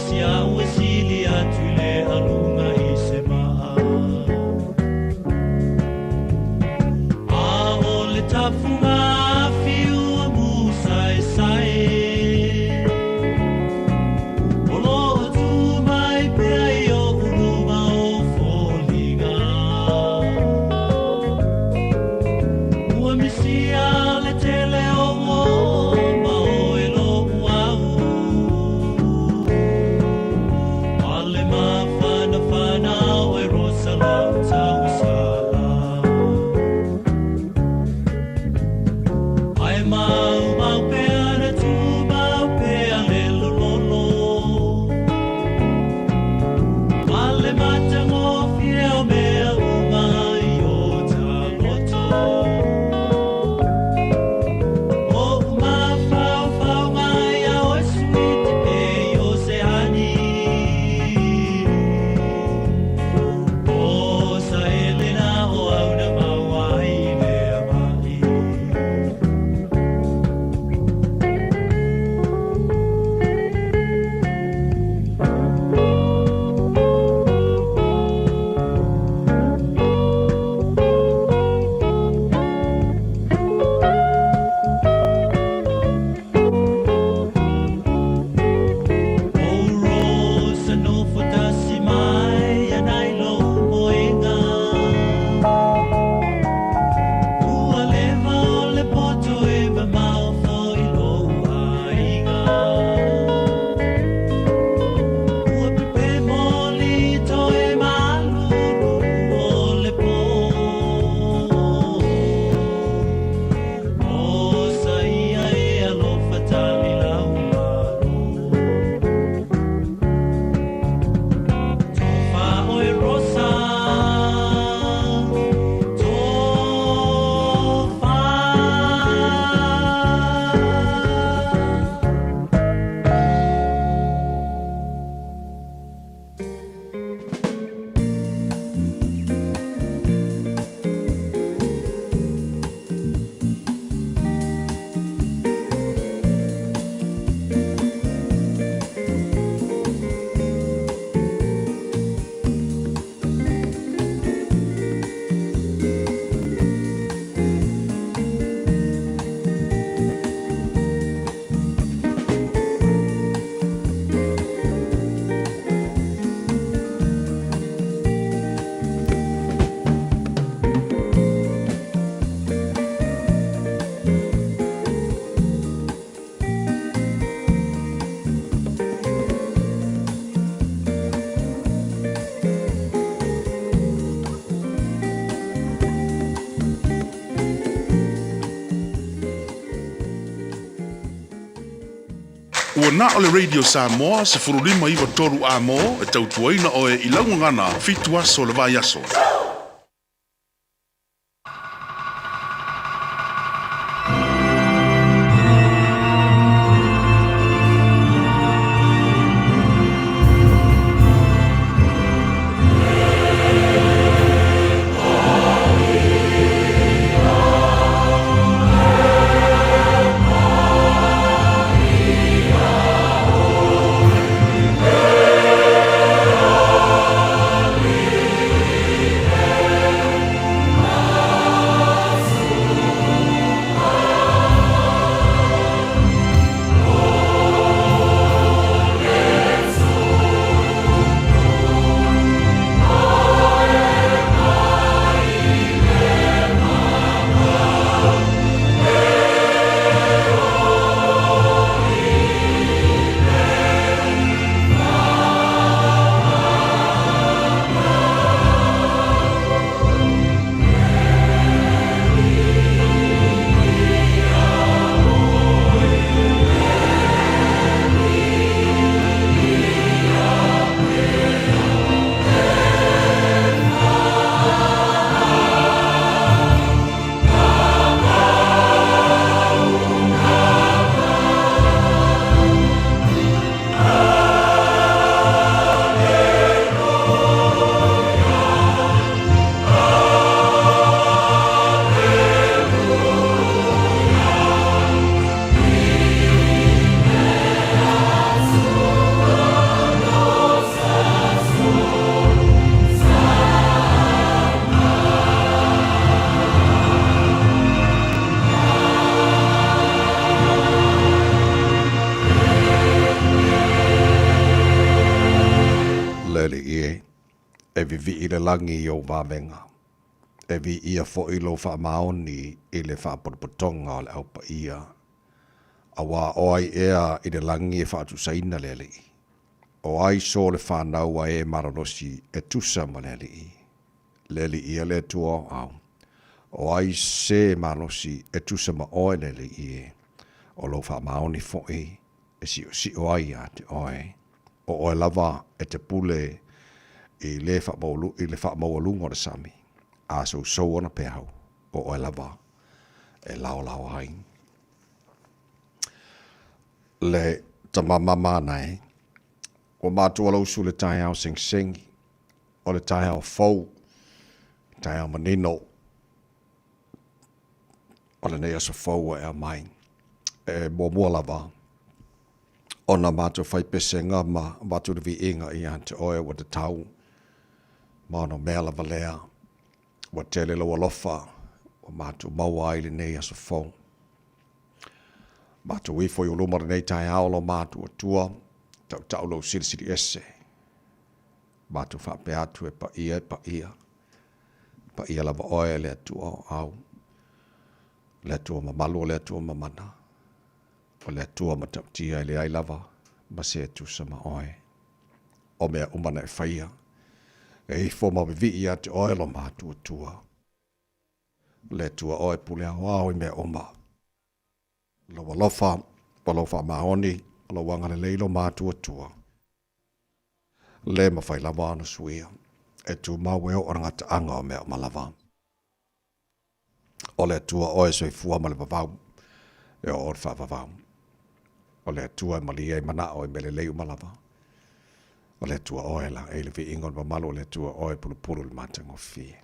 isi au e sili atu i le aluga i se maa. A o le tafuga fiu a musaesae, o lo o tu mai pea i oʻu luma o foliga. Ua misia le tele o uō ma oe loʻu au, ma le mafanafana o e rosa loʻu tausala. Ae maumau pea na tumau pea le lololo, ma le matagofie o mea uma i o ta loto. Oʻu mafaufau mai ia oe suiti e Iosehani, o sa elena o au na maua ai lea maʻi. O Rosa nofo tasi mai ana i lou moega, ua leva o le poto e mamao foi lou aiga. Ua pepe moli toe malulu o le pō, o sa ia e alofa tali lau malo. Tofa oe Rosa, tofa. Ua na o le Radio Samoa 15 93 A mo e tautuaina oe i lau gagana 7 aso o le vaiaso. E vivii le lagi i ou vavega, e viia foi lou faamaoni i le faapotopotoga o le Au Paia, auā o ai ea i le lagi e faatusaina le Alii? O ai so le fanau a e malolosi e tusa ma le Alii? Le Alii ia le Atua o au. O ai se malosi e tusa ma oe le Alii e? O lou faamaoni foi e siosio ai ia te oe. O oe lava e te pule i le i le faamaualuga o le sami, a sousou ona peau, o oe lava e laolao ai. Le tama mamana e, ua matua lou usu i le taeao segisegi, o le taeao fou, taeao manino, o lenei aso fou ua e aumai. E muamua lava ona matou fai pesega ma avatu le viiga ia te oe ua tatau ma ona mea lava lea. Ua tele lou alofa ua matou maua ai lenei aso fou. Matou ifo i ou luma lenei taeao lo matou Atua, tautau lou silisili ese. Matou faapea atu e paia e paia. Paia lava oe e le Atua o au, le Atua mamalu o le Atua mamana, o le Atua matautia e leai lava ma se e tusa ma oe. O mea uma na e faia, e ifo ma vivii ia te oe lo matou Atua. Le Atua oe e pule aoao i mea uma. Lou alofa, o lou faamaoni, o lou agalelei lo matou Atua. Le mafai lava ona suia e tumau e oo le gataaga o mea uma lava. O le Atua oe e soifua ma le vavau, e oo le faavavau. O le Atua e malie ai manao i mea lelei uma lava. O le Atua oe e laei le viiga o le mamalu, o le Atua oe e pulupulu i le matagofie.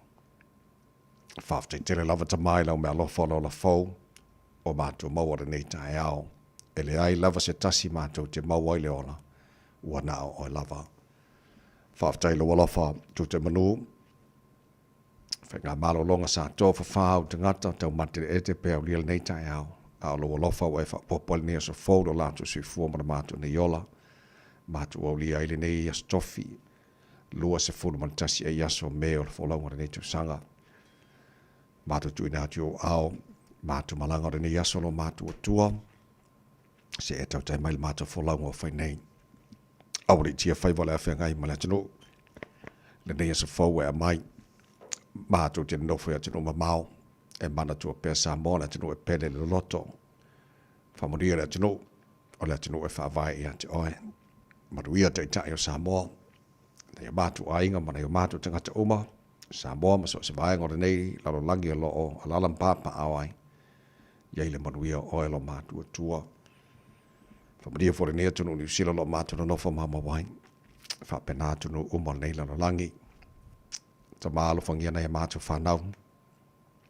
Faafetai tele lava Tama i lau meaalofa o le ola fou ua matou maua lenei taeao. E leai lava se tasi matou te maua ai le ola, ua na o oe lava. Faafetai i lou alofa tutemanu, faigamalologa sa tofafa au tagata taumate le ete pe aulia lenei taeao, a o lou alofa ua e faaopoopo ai lenei aso fou lo latou soifua ma le matou nei ola, matou aulia ai lenei aso tofi, 21 ai aso Me o le folauga o lenei tausaga. Matou tuuina atu i ou ao, matou malaga o lenei aso lo matou Atua, se e tautai mai le matou folauga o fai nei. Aua ne i tia faiva o le a feagai ma le atunuu. Lenei aso fou e aumai, matou te nonofo i atunuu mamao, e manatua pea Samoa le atunuu e pele i le loloto. Faamanuia le atunuu, o le atunuu e faavae ia te oe. Manuia Taitai o Samoa, nai o matou aiga ma nai o matou tagata uma, Samoa ma so o se vaega o lenei lalolagi o lo o alaala ma papaaao ai. Iai le manuia o oe lo matou Atua. Faamanuia foi lenei atunuu Niu Sila o lo o matou nonofo maumau ai. Faapena atunuu uma o lenei lalolagi. Tama alofagia nai a matou fanau.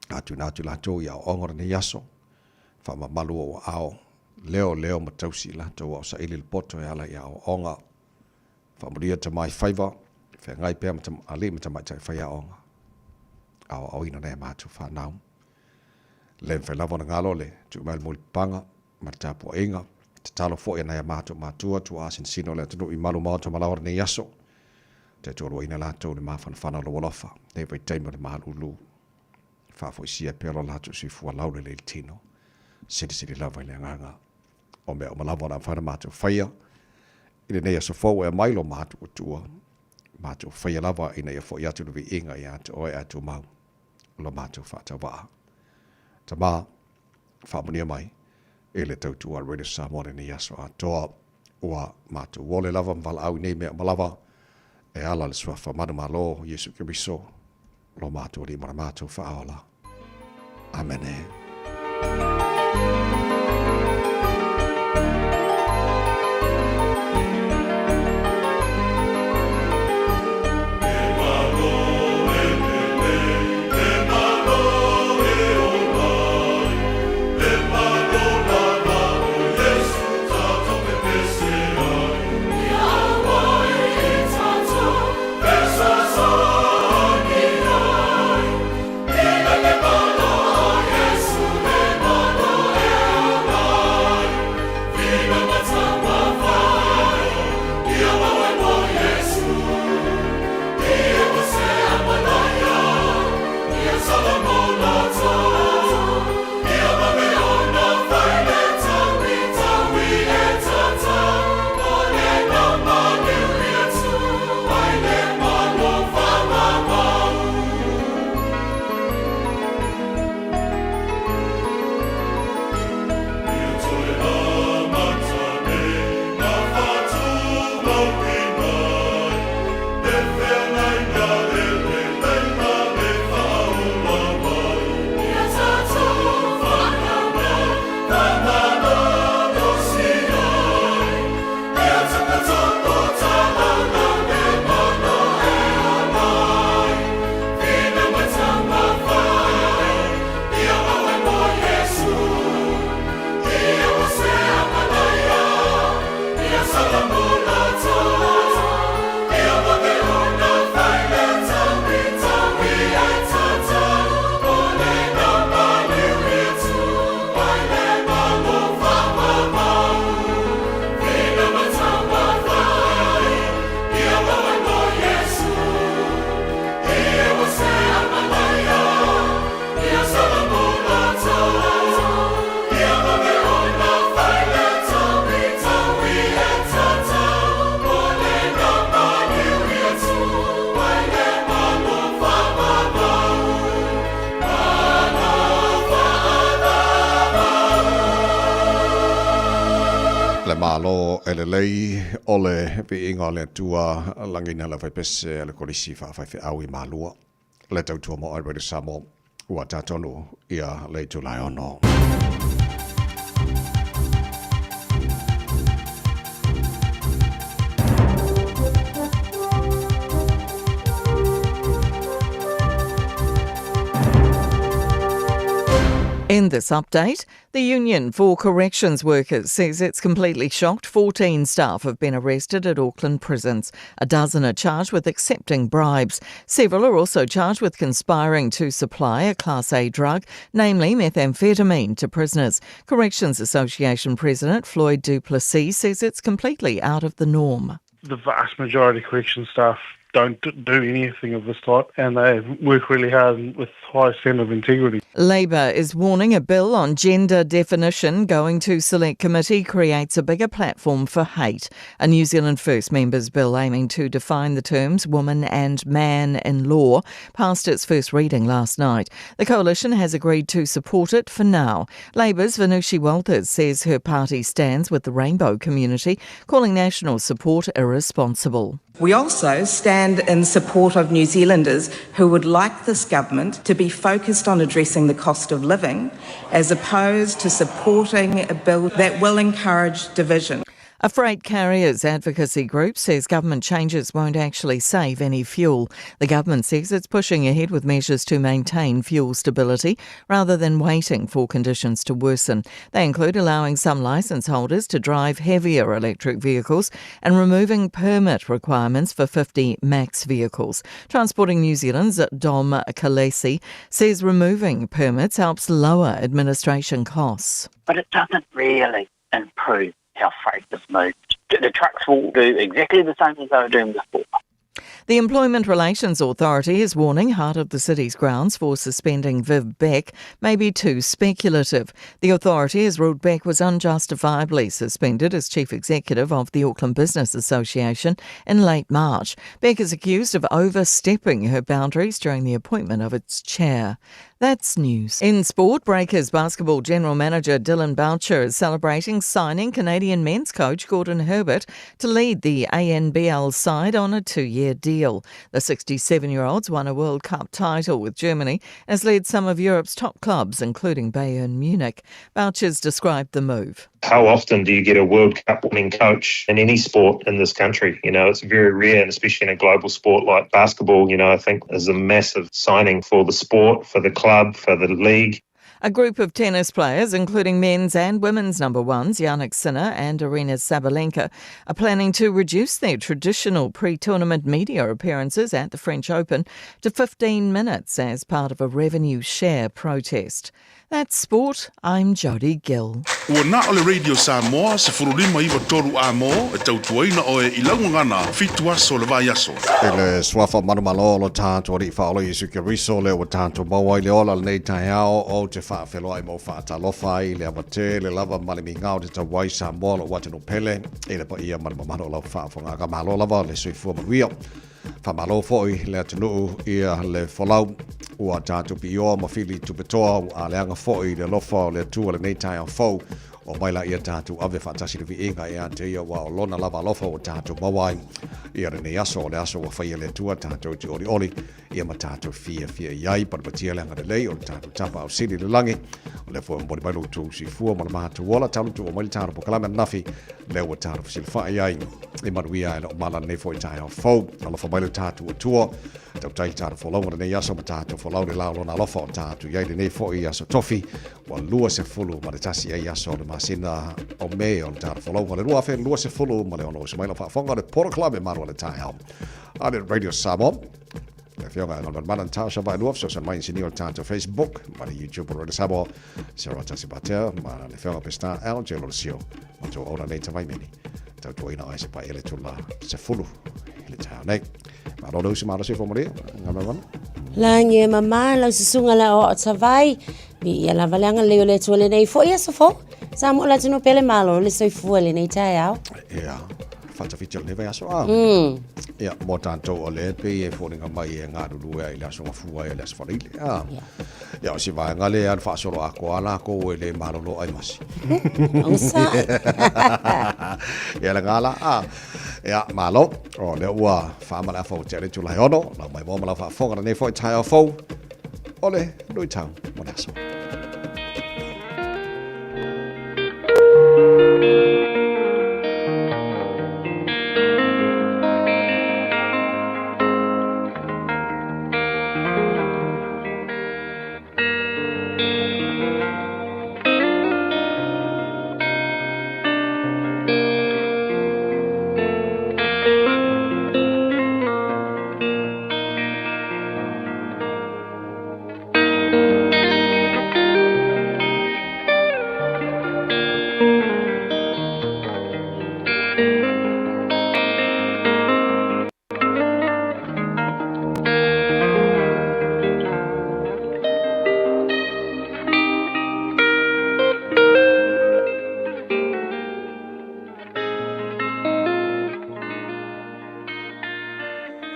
A tuuina atu i latou i aoaoga o lenei aso. Faamamalu ou aao, leo leo ma tausi i latou a o saili le poto e ala i aoaoga. Faamanuia tama i faiva, feagai pea ma alii ma tamaitai faiaoga. Aoaoina nai a matou fanau. Le mafai lava ona galo le tuu mai o le mulipapaga ma le tapuaiga. Tatalo foi a nai a matou matua, tuaa sinosino o le atunuu i malu maota ma laoa lenei aso. Tautualuaina latou i le mafanafana o lou alofa, lenei vaitaimi o le malulu. Faafoisia pea lo latou soifua laulelei i le tino. Silisili lava i le agaga. O mea uma lava o le a mafai ona matou faia i lenei aso fou e aumai lo matou Atua, matou faia lava ina ia foi atu le viiga ia te oe ae tumau lo matou faatauvaa. Tama, faamanuia mai i le tautua a Radio Samoa lenei aso atoa. Ua matou ole lava ma valaau i nei mea uma lava e ala le suafa manumalo Iesu Keriso lo matou Alii ma le matou Faaola. Amene. Faafetai lelei o le viiga o le Atua lagiina le aufaipese a le Kolisi Faafaifeau i Malua, le tautua mo Radio Samoa, ua tatonu ia le itula e ono. In this update, the Union for Corrections Workers says it's completely shocked 14 staff have been arrested at Auckland prisons. A dozen are charged with accepting bribes. Several are also charged with conspiring to supply a Class A drug, namely methamphetamine, to prisoners. Corrections Association President Floyd Duplessis says it's completely out of the norm. The vast majority of corrections staff don't do anything of this type and they work really hard with high standard of integrity. Labour is warning a bill on gender definition going to select committee creates a bigger platform for hate. A New Zealand First members bill aiming to define the terms woman and man in law passed its first reading last night. The coalition has agreed to support it for now. Labour's Vanushi Walters says her party stands with the rainbow community, calling national support irresponsible. We also stand in support of New Zealanders who would like this government to be focused on addressing the cost of living as opposed to supporting a bill that will encourage division. A freight carriers advocacy group says government changes won't actually save any fuel. The government says it's pushing ahead with measures to maintain fuel stability rather than waiting for conditions to worsen. They include allowing some licence holders to drive heavier electric vehicles and removing permit requirements for 50 max vehicles. Transporting New Zealand's Dom Kalesi says removing permits helps lower administration costs. But it doesn't really improve how freight is moved. The trucks will do exactly the same as they were doing before. The Employment Relations Authority is warning Heart of the City's grounds for suspending Viv Beck may be too speculative. The authority has ruled Beck was unjustifiably suspended as chief executive of the Auckland Business Association in late March. Beck is accused of overstepping her boundaries during the appointment of its chair. That's news. In sport, Breakers basketball general manager Dylan Boucher is celebrating signing Canadian men's coach Gordon Herbert to lead the ANBL side on a two-year deal. The 67-year-olds won a World Cup title with Germany and has led some of Europe's top clubs, including Bayern Munich. Boucher's described the move. How often do you get a World Cup winning coach in any sport in this country? You know, it's very rare, and especially in a global sport like basketball, you know, I think is a massive signing for the sport, for the club, for the league. A group of tennis players, including men's and women's number ones, Jannik Sinner and Aryna Sabalenka, are planning to reduce their traditional pre-tournament media appearances at the French Open to 15 minutes as part of a revenue share protest. That's sport. I'm Jodie Gill. Ua na o le Radio Samoa 1593 A mo e tautuaina oe i lau gagana fitu aso o le vaiaso. I le suafa manumalo o lo tātou Alii Faaola Iesu Keriso lea ua tātou maua ai le ola lenei taeao ou te faafeloai ma ou faatalofa ai i le ava tele lava ma le migao te tau ai Samoa lou atunuu pele i le paia ma le mamalu o lau faafofogaaga malo lava le soifua manuia. Faamalo foi le atunuu ia le folau ua tatou piioa ma fili tupetoa ua aleaga foi i le alofa o le Atua lenei taeao fou o mai la ia tatou ave faatasi le viiga ia te ia ua o lona lava alofa ua tatou maua ai ia lenei aso o le aso ua faia le Atua tatou te olioli ia ma tatou fiafia i ai palupatia le agalelei o le tatou Tapaau Sili i le lagi o lea foi momoli mai lo outou soifua ma le matou ola talu tuua mai le tatou polokalame ananafi lea ua tatou fesilafai ai e manuia ai lou mala lenei foi taeao fou. Alofa mai lo tatou Atua, tautai le tatou folauga lenei aso ma tatou folau le la o lona alofa o tatou i ai lenei foi aso tofi, ua 21 ai aso o le masina o Me o le tatou folauga le 2026. Uso mai lau faafofoga o le polokalame malu o le taeao a le Radio Samoa. Le afioga ia Galvan Natasha Vaelua, fesoasoani mai inisinia o le tatou Facebook ma le YouTube o Radio Samoa, Sarah Tasi Patea ma le afioga Pestar Al Jelosio, ma tou auna nei tavaimeni. Tautuaina ai se paele tula se fulu i le taeao nei. Malo le usi malo se fo malia, ngā mea wana. Lagi e mama lau susuga le aoao tavai, viia lava le agalelei o le Atua lenei foi aso fou. Samoa le atunuu pele malo le soifua i lenei taeao. Ia, faatafiti o lenei vaiaso a. Ia, mo tatou o lea e pei e foliga mai e galulue ai i le Aso Gafua ia le Aso Faraile. A. Ia, o si vaega lea e alu faasolo atoa lava lakou e le malolo ai masi. Onosai. Ia lena la. A. Ia, malo. O lea ua fa ma le afa ua tea le itula e ono. Lau maimoa ma lau faafofoga lenei foi taeao fou. O le luitau mo le aso.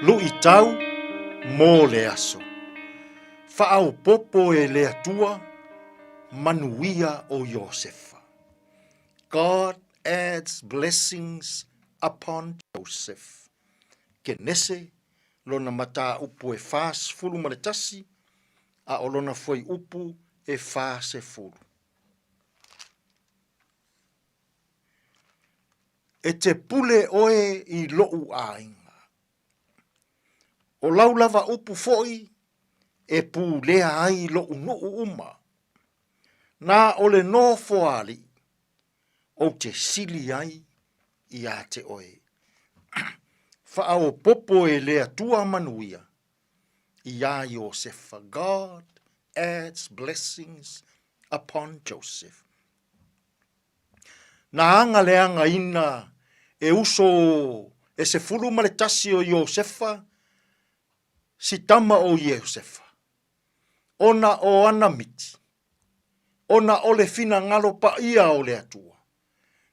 Luitau mo le aso. Faaopoopo e le Atua manuia o Iosefa. God adds blessings upon Joseph. Kenese, lona mataupu e 41, a o lona fuaiupu e 40. E te pule oe i loʻu aiga. O lau lava upu foi e pulea ai loʻu nuu uma. Na o le nofoalii ou te sili ai iā te oe. Faaopopo e le Atua manuia iā Iosefa. God adds blessings upon Joseph. Na aga leagaina e uso e 11 o Iosefa si tama o Iosefa, ona o ana miti, ona o le finagalo paia o le Atua,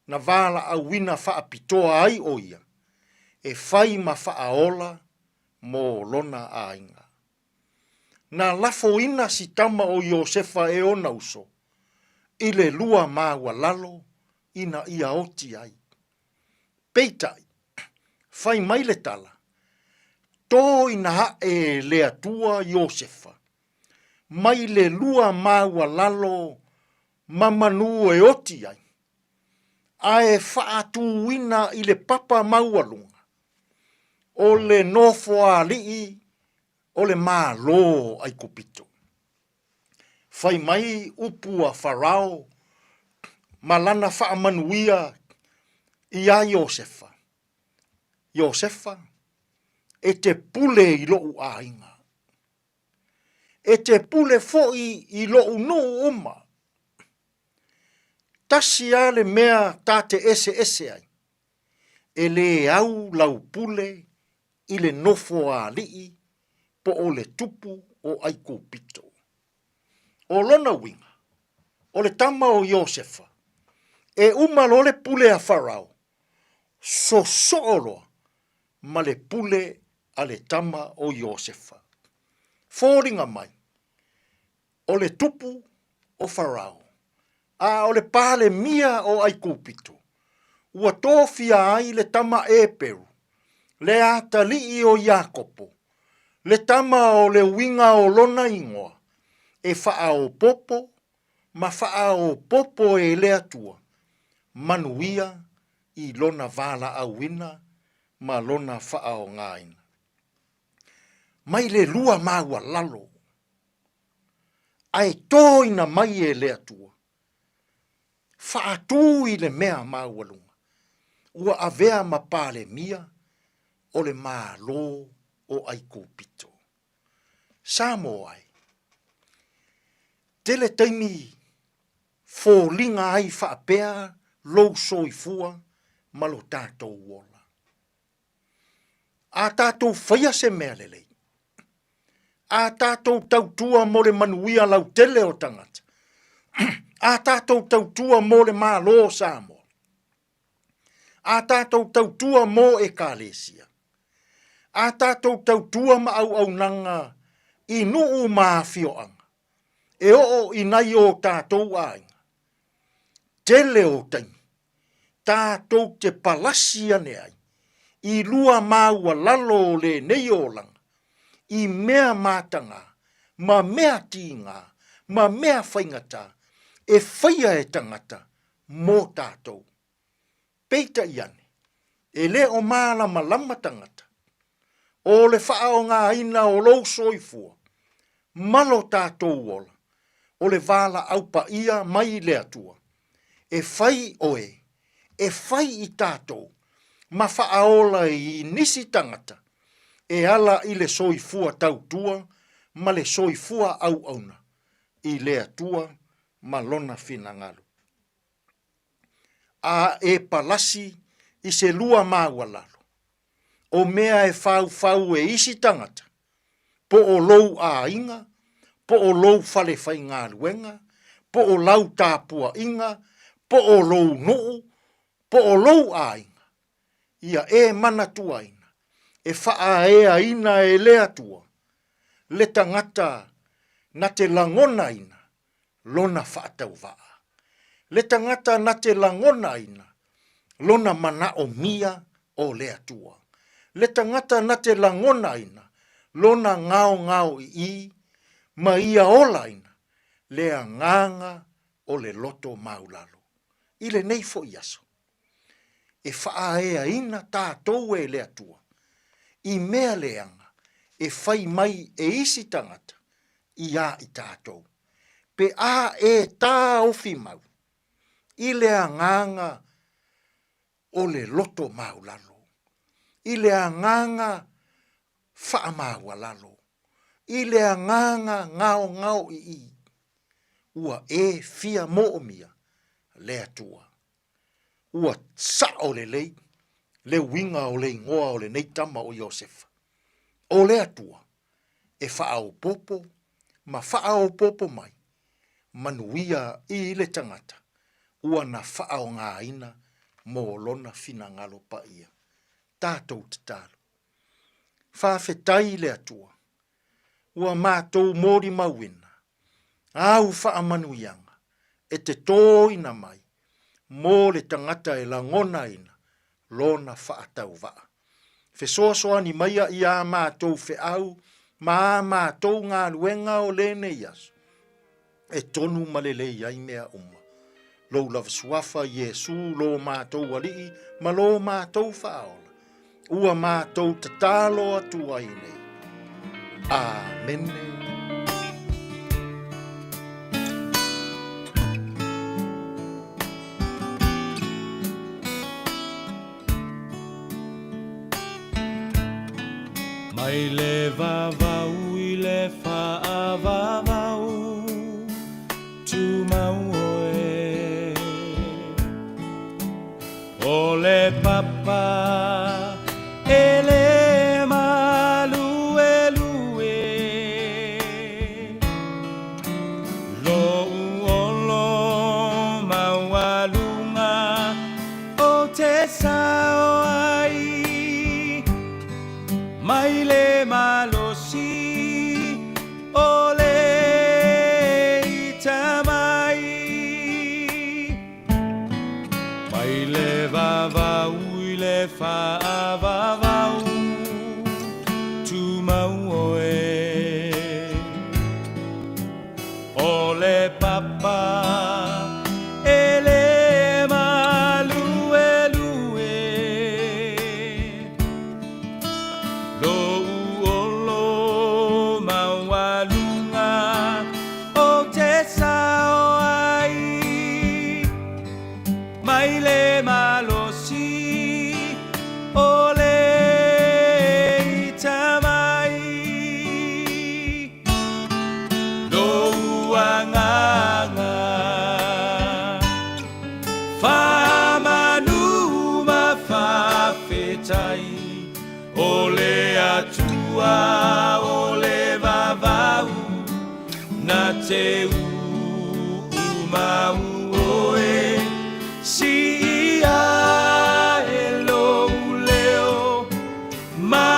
na valaauina faapitoa ai o ia e fai ma faaola mo lona aiga. Na lafoina si tama o Iosefa e ona uso i le lua maualalo ina ia oti ai. Peitai, fai mai le tala, Tō ina aʻe e le Atua Iosefa, mai le lua maualalo ma manū e oti ai, a e faatūina i le papa maualuga o le nofoalii o le Malo o ʻAikupito. Fai mai upu a Farao ma lana faamanuia iā Iosefa, Iosefa, e te pule i loʻu aiga. E te pule foi i loʻu nuu uma. Tasi a le mea ta te eseese ai, e lē au lau pule i le nofoalii po o le tupu o ʻAikupito. ʻO lona uiga, o le tama o Iosefa, e uma loa le pule a Farao, sosoo loa ma le pule a le tama o Iosefa. Foliga mai, o le tupu o Farao, a o le Palemia o ʻAikupito, ua tofia ai le tama Eperu, le atalii o Iakopo, le tama o le uiga o lona igoa, e faaopoopo ma faaopoopo e le Atua manuia i lona valaauina ma lona faaaogaina. Mai le lua maualalo ae toina mai e le Atua, faatū i le mea maualuga, ua avea ma Palemia o le Malo o ʻAikupito. Samoa e, tele taimi foliga ai faapea lou soifua ma lo tatou ola. A tatou faia se mea lelei, a tatou tautua mo le manuia lautele o tagata, a tatou tautua mo le Malo o Samoa, a tatou tautua mo Ekalesia, A tatou tautua ma auaunaga i nuu ma afioaga, e oo i nai o tatou aiga, tele o taimi tatou te palasi ane ai i lua maualalo o lenei olaga i mea mataga ma mea tiga ma mea faigata e faia e tagata mo tatou. Peitai ane, e le o malamalama tagata o le faaaogaina o lou soifua ma lo tatou ola, o le valaau paia mai le Atua, e fai oe, e fai i tatou, ma faaola i nisi tagata e ala i le soifua tautua ma le soifua auauna i le Atua ma Lona finagalo. A e palasi i se lua maualalo, o mea e faufau e isi tagata, po o lou aiga, po o lou fale faigaluega, po o lau tapuaiga, po o lou nuu, po o lou aiga, ia e manatuaina, e faaeaina e le Atua le tagata na te lagonaina lona faatauvaa, le tagata na te lagonaina lona manaomia o le Atua, le tagata na te lagonaina lona gaogaoiī ma ia olaina le agaga o le loto maulalo. I lenei foi aso, e faaeaina tatou e le Atua i mea leaga e fai mai e isi tagata iā i tatou, pe a e taofi mau i le agaga o le loto maulalo, i le agaga faamaualalo, i le agaga gaogaoiī, ua e fia moomia le Atua. Ua sao lelei le uiga o le igoa o lenei tama o Iosefa, o le Atua e faaopoopo ma faaopoopo mai manuia i le tagata ua na faaaogaina mo lona finagalo paia. Tatou tatalo. Faafetai i le Atua ua matou molimauina āu faamanuiaga e te tōina mai mo le tagata e lagonaina lona faatauvaa. Fesoasoani maia i ā mātou feau ma ā mātou galuega o lenei aso, e tonu ma lelei ai mea uma. Lou lava suafa, Iesu, lo mātou Alii ma lo mātou Faaola, ua mātou tatalo atu ai nei. Āmene. Mai le vavau i le faavavau, tumau oe. O le papa e le maluelue, Lou olo maualuga O te sao ai mai le malosi o le ita mai. Mai le vavau i le faavavau, tumau oe. O le papa e le maluelue, Lou olo maualuga o te sao ai, Mai le malosi o le ita mai. Lou agaga faamanu ma faafetai, o le Atua o le vavau na te uumau oe, siia e lou leo ma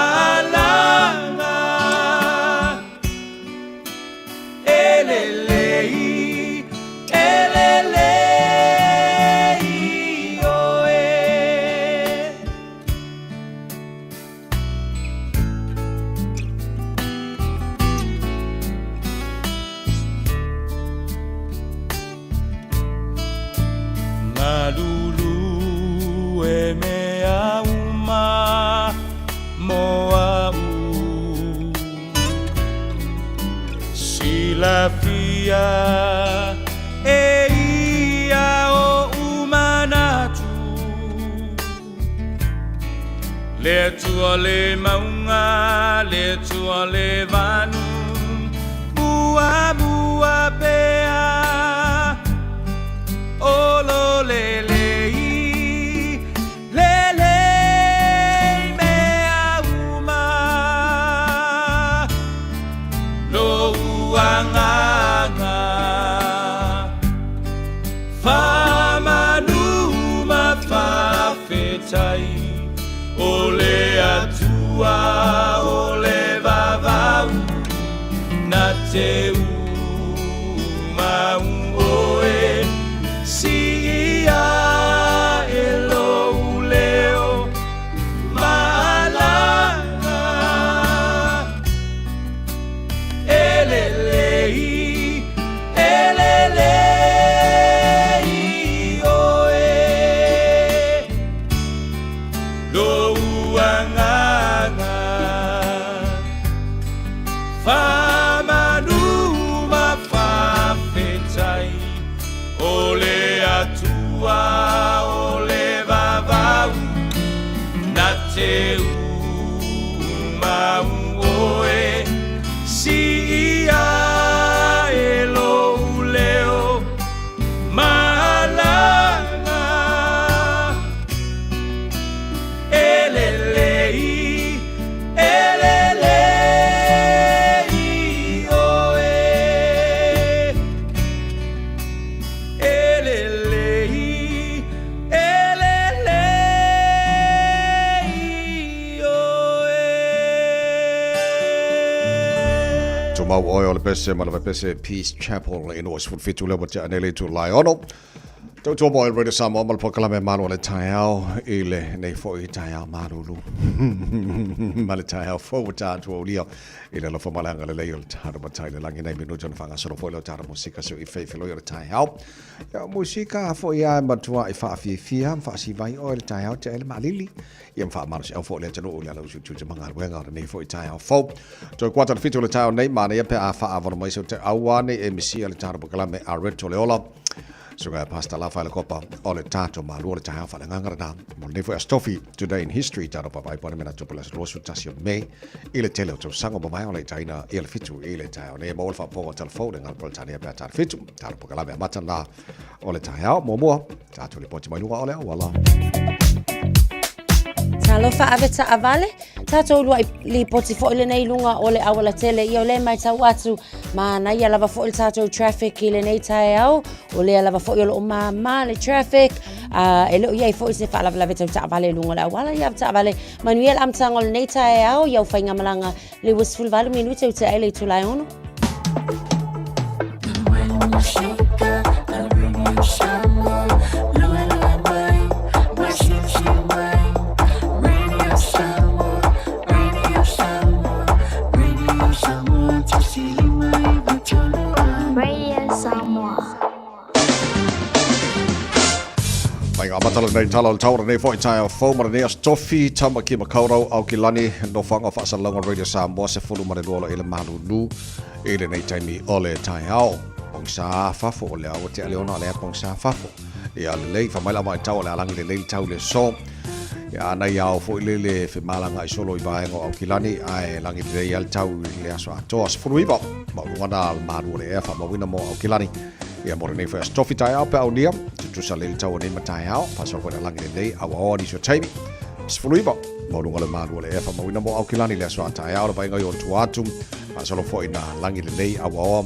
Silafia e ia oʻu manatu. Le Atua le mauga, le Atua le vanu, muamua pea, o lo lelei, lelei mea uma, lou agaga, faamanu ma faafetai, o le Atua o le vavau, na te umau oe, siia e lou leo maalaga. E lelei, e lelei oe, lou agaga, faamanu ma faafetai, o le Atua o le vavau, na te umau oe, siia e lou leo maalaga. E lelei, e lelei oe, e lelei, e lelei oe. Tumau oe o le pese ma le vaipese Peace Chapel i 27 lea ua tea nei le itula e ono. Tautua mo Radio Samoa ma le polokalame Malo o le Taeao i lenei foi taeao malulu ma le taeao fou ua tatou aulia i le alofa ma le agalelei o le tatou Matai i le lagi nei minute ona faagasolo foi lea o tatou musika seu i feifeloi o le taeao. Ia o musika foi lava e matuai faafiafia ma faasivai oe i le taeao tea ai le maalili. Ia ma faamalosiau foi le atunuu i le ala usuutu ma galuega o lenei foi taeao fou. Toe kuata le 7 o le taeao nei, manaia pe a faaavano mai sau te aua nei e misia le tatou polokalame a Red o le Ola. Susuga ia Pastor Lafaele Kopa o le tatou Malu o le taeao faaleagaga lena. Mo lenei foi Aso Tofi, Today in History, tatou vaavaai po o le mea na tupu i le aso 21 o Me i le tele o tausaga ua mavae o le itaina ia le 7 i le taeao nei. E maua le faafofoga o Talafou le Gala Peretania pe a ta le 7. Tatou polokalame amata lena o le taeao. Muamua, tatou lipoti mai luga o le auala. Talofa ave taavale, tatou uluai lipoti foi lenei i luga o le auala tele. Ia o lea e matau atu, manaia lava foi le tatou traffic i lenei taeao. O lea lava foi o lo o māmā le traffic. E le o i ai foi se faalavelave tau taavale i luga o le auala. Ia ave taavale, manuia le amataga o lenei taeao i au faigamalaga le 28 minute ua tea ai le itula e ono. Radio Samoa. Mai ngā matala nei tala o le taura nei foi taeao fou ma lenei aso tofi Tamaki Makaurau Aukilani nofoaga o faasalalauga Radio Samoa 12 lo i le malulu i lenei taimi o le taeao. Pogisa fafo o le ua tea le ona o le pogisa fafo. Ia lelei fa mai la mai tau o le alangi lelei le tau le so. Ia ana ia au foi lele femalagaai solo i vaega o Aukilani ae lagi lelei ai le tau i le aso atoa 19 maualuga na le malu o le ea faamauina mo Aukilani. Ia mo lenei foi aso tofi taeao pe aunia, tutusa lelei le tau o nei ma taeao, faasolo foi le lagi lelei auaoa nisi o taimi. 19 maualuga le malu o le ea faamauina mo Aukilani le aso a taeao le vaaiga i ona tua atu, faasolo foi na lagi lelei auaoa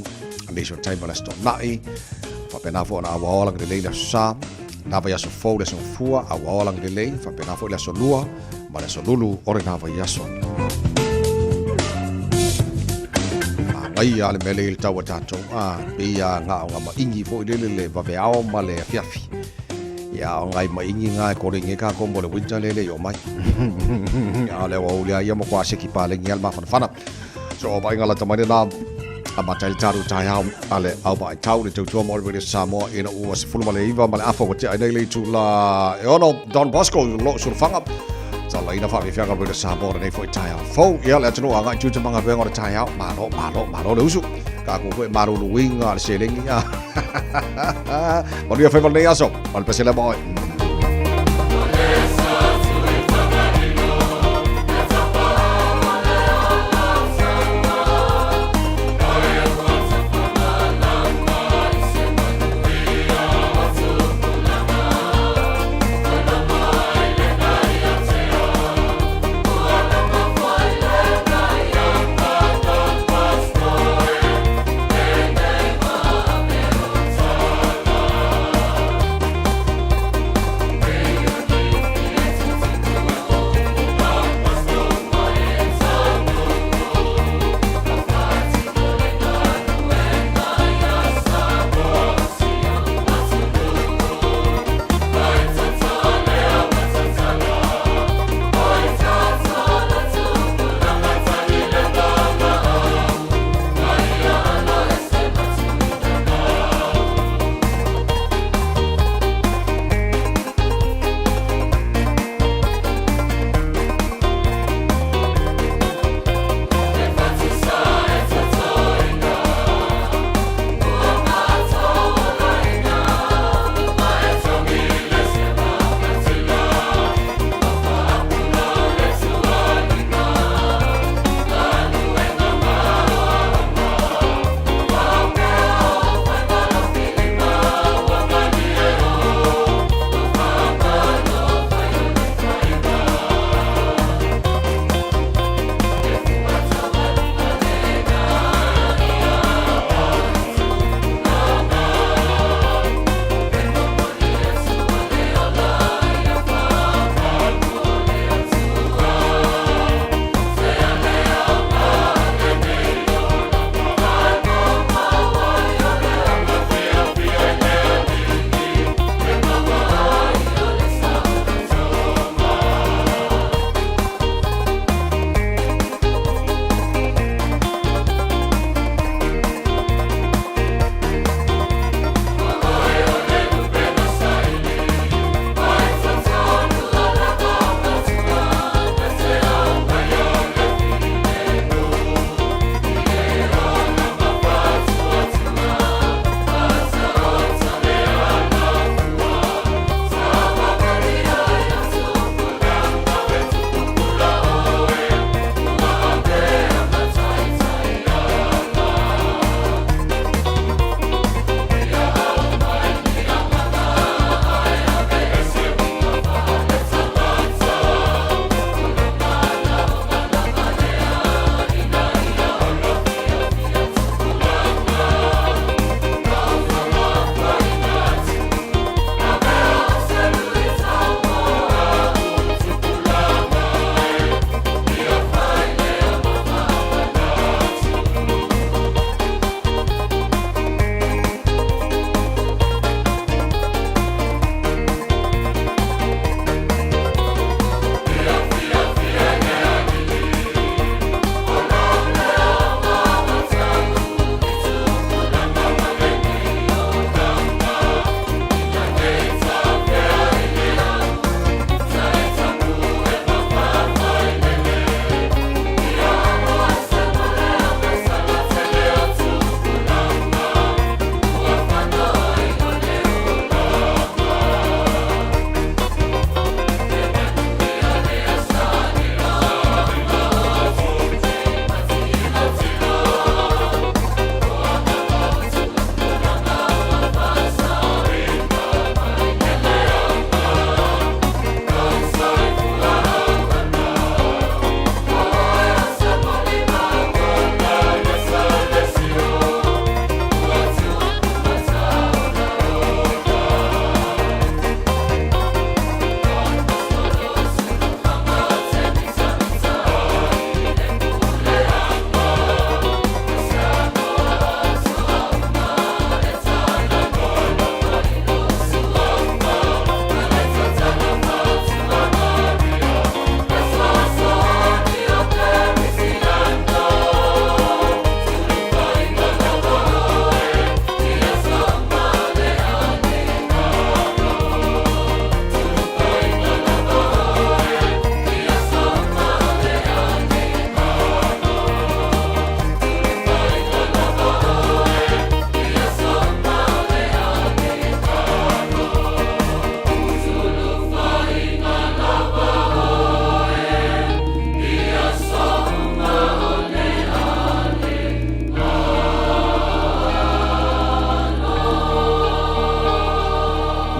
nisi o taimi o le aso Toonai, faapena foi ona auaoa lagi lelei le aso Sa. Na vaiaso fou le aso Gafua, auaoa lagi lelei, faapena foi le aso Lua ma le aso Lulu o lena vaiaso. Manaia le mea lea i le tau a tatou, a, pei a na o nga maingi foi lele le vaveao ma le afiafi. Ia, o ngai maingi nga e kore nge kākou mo le winter lele i o mai. A o le aua ule a ia matua seki palengi a le mafanafana. So, o vaaiga lata mai lena, amata ai le tatou taeao a le au vaai tau le tautua mo le Radio Samoa ina ua 19 ma le afa ua tea ai nei le itula e ono. Don Bosco lo sulufaga Talaina faafiafiaga Radio Samoa lenei foi taeao fou. Ia le atunuu agai tiute ma galuega o le taeao. Malo, malo, malo le usu. Tatou foi maluluina le seleni a. Manuia faiva lenei aso. Ma le pesele ma oe.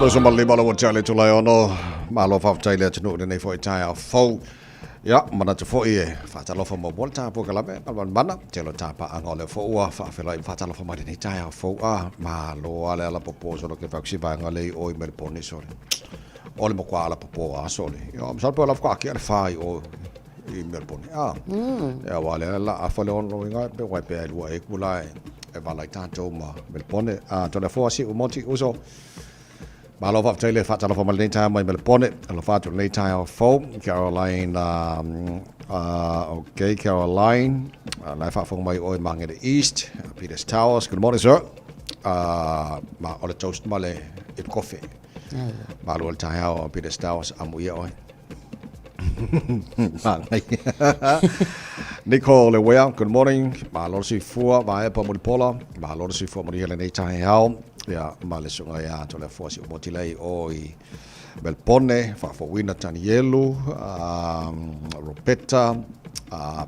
25 le ua tea le itula e ono. Malo faafetai le atunuu i lenei foi taeao fou. Ia, manatu foi e faatalofa muamua le tapuai kalame, Malemalemana, tele o tapaaga o lea foi ua faafeiloai ma faatalofa mai lenei taeao fou. A, malo lava le alapopo solo ke fai si vaega le i o i Melbourne sole. O le matua alapopo lava sole. Ia, masalo pe o la faatoa tea le fa i o i Melbourne. A, ia, aua o lea la afa le ono inga, pe wai pe ai lua e kula e vala i tatou ma Melbourne. A, tole fo asi u monti uso. Malo faafetai le faatalofa mai lenei taeao mai Melepone. Alofa atu lenei taeao fou. Caroline, okay, Caroline. La e faafofoga mai oe Magere East, Peters Towers. Good morning, sir. Ma o le toast ma le i le kofe. Malo le taeao Peters Towers, amuia oe. Manaia. Nicole Lewea, good morning. Malo le soifua, vaea pa Mulipola. Malo le soifua manuia lenei taeao. Ia, ma le susuga ia Toleafoa Siuamoti lea i o i Melpone, Faafouina Tanielu, Ropeta,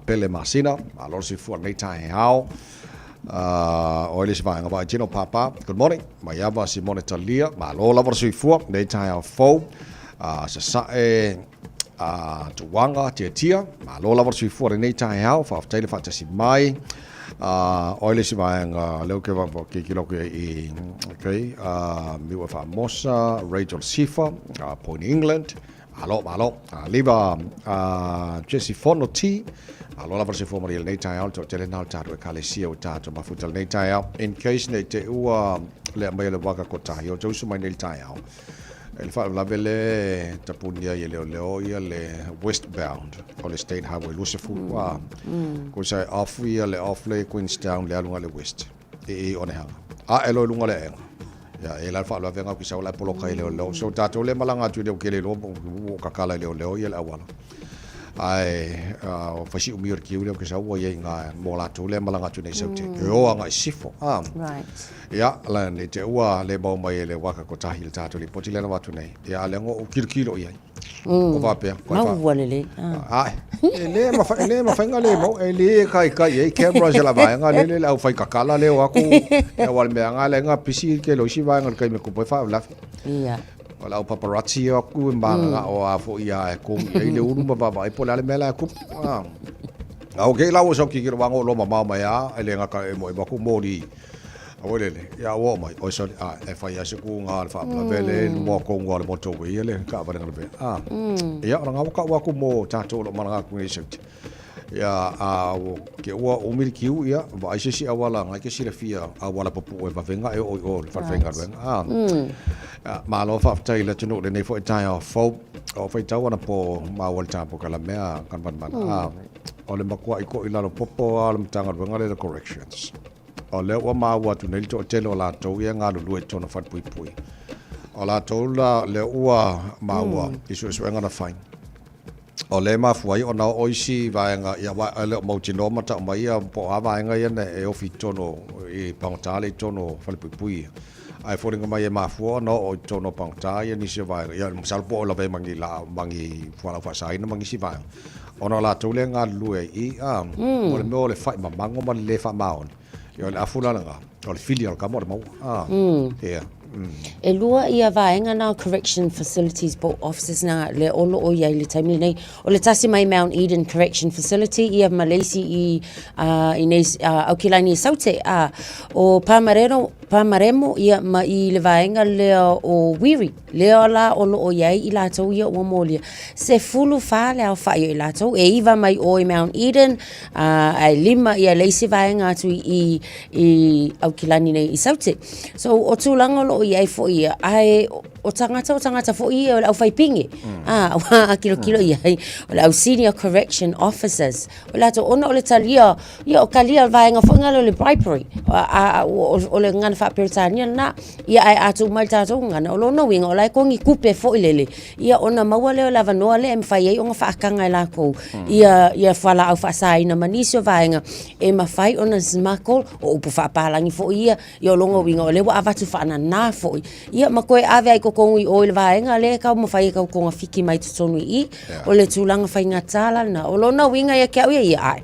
Pele Masina. Malo le soifua lenei taeao. O le isi vaega vaai tino Papa, good morning. Maiava Simone Talia, malo lava le soifua lenei taeao fou. Sasae Tuaga Tiatia, malo lava le soifua lenei taeao, faafetai le faatasi mai. O le isi vaega lea ou te tilotilo atu i, okay, Miua Faamosa, Rachel Sifa, Point England, Malo, malo. Liva Jesse Fono T. Malo lava le soifua manuia i lenei taeao, le toatele lena o le tatou Ekalesia ua tatou mafuta i lenei taeao. In case nei te ua le aumaia le waka kotahi o te usu mai nei le taeao. E le faalavelave le tapuni ai e leoleo ia le westbound o le State Highway 20. Mm. Ko sa off ia le off le Queenstown le alu nga le west. I i Onehanga. A e loa i luga o le aega. Ia, e la le faalavelave nga ki sau la e poloka i leoleo. So tatou le malaga atu i leo kele loa ua kakala i leoleo ia le auala. Ae o fai si umi o le kiu leo ke sau ua iai nga mo latou le malaga atu nei sau te. E o anga i sifo. Ah. Right. Ia, la nei te ua le mau mai e le waka kotahi le tatou lipoti lea na avatu nei. Ia, a lea ngo u kilokilo i ai. O faapea. Koe fa. Maua lelei. Ah. Ae. E le mawhai, e le mawhai ngā le mau, e le kai kai e camera se la vaenga le le au whai kakala le o aku, e wale mea ngā le ngā pisi ke lo isi vaenga le kai me kupai wha lafi. Ia. O lau paparazzi o aku e mbanga ngā o a fo ia e kongi e le uru ma vava e po le ale mea la e kupu. Ah. A o kei lau o sau kikiro wango lo mamao mai a, e le ngaka e mo e maku mori. Aua lele, ia ua oo mai, oi sorry, a, e fai ai se kū ngā le faalavelave le moa kongu a le motorway ia le taavale galue. A, ia, o le ngā waka ua aku mō tātou o lo malaga atu nei sauti. Ia, a, o, ke ua umi le kiu, ia, vaai se isi auala ngai ke silafia auala pupu'u e vave nga'e oo i o le falefaigaluega. A, ia, malo faafetai i le atunuu i lenei foi taeao fou. O faitau anapo maua i le tapuai kalamea Kanamanamana. A, o le matua'i to'ilalo popo lava o le Matagaluega lea o le Corrections. O lea ua maua atu nei le toatele o latou ia e galulue i totonu o falepuipui. O latou la lea ua maua i suesuega na fai, o lea e mafua ai ona oo isi vaega, ia aua e le o mautinoa ma tau mai ia po o a vaega ia na e ofi i totonu i pagota lea i totonu o falepuipui ia. Ae foliga mai e mafua ona oo i totonu o pagota ia nisi o vaega, ia masalo po o lavea ma ni laa ma ni fualaau faasaina ma nisi vaega. Ona o latou lea e galulue ai i, a, mo le mea o le faimamago ma le lē faamaoni, ia o le afu la lena, o le fili a le kama o le maua, a, ia, E lua ia vaega na o Correction Facilities po o officers na lea o lo o i ai i le taimi lenei. O le tasi mai Mount Eden Correction Facility ia ma le isi i, uh, i nei uh, Aukilani e Saute. Uh, o Pamarero, Pamaremo ia ma i le vaega lea o Wiri. Lea la o lo o i ai i latou ia ua molia. 14 le aofai o i latou, e iva mai o i Mount Eden, uh, ae lima ia le isi vaega atu i, i, i Aukilani nei i Saute. So, o tulaga o lo o i ai foi ia, ae o tagata, o tagata foi ia o le aufaipinge. Mm. Ah, ua a kilokilo mm. i ai, o le au senior correction officers. O latou, ona o le talia, ia o kalia vaega foi ngalo le bribery. A, a, o, o le ngana faa-Peretania lena. Ia ae a tuu mai le tatou gagana, o lona uiga o la e kogi kupe foi lele, ia ona maua lea o le avanoa lea e mafai ai ona faakaga e lakou ia ia fualaau faasaina ma nisi o vaega e mafai ona smuggle, o upu faapalagi foi ia, ia o lona uiga o lea ua avatu faanana foi, ia ma toe ave ai i totonu i o i le vaega lea e taumafai e tau togafiti mai totonu i i, o le tulaga faigata la lena. O lona uiga ia te au ia, ia ae.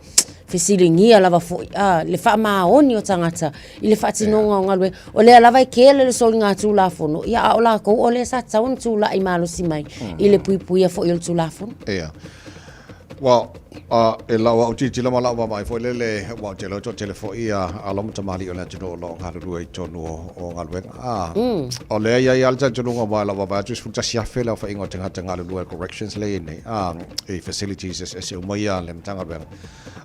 fesiligia lava foi a le faamaoni o tagata i le faatinoga o galuega. O lea lava e kele le soligatulafono, ia a o lakou o lea sa tatau ona tulai malosi mai i le puipuia foi o le Tulafono. Ia. Well, uh, e lau au tilotilo ma lau vaavaai foi lele, aua ou te iloa e toatele foi ia alo ma tamalii o le atunuu o lo o galulue i totonu o, o galuega. Ah, mm. O lea e i ai lava le talitonuga aua e lau vaavaai atu e 11,000 le aofaiga o tagata galulue corrections lea e i ai nei, ah, i facilities eseese uma ia a le Matagaluega.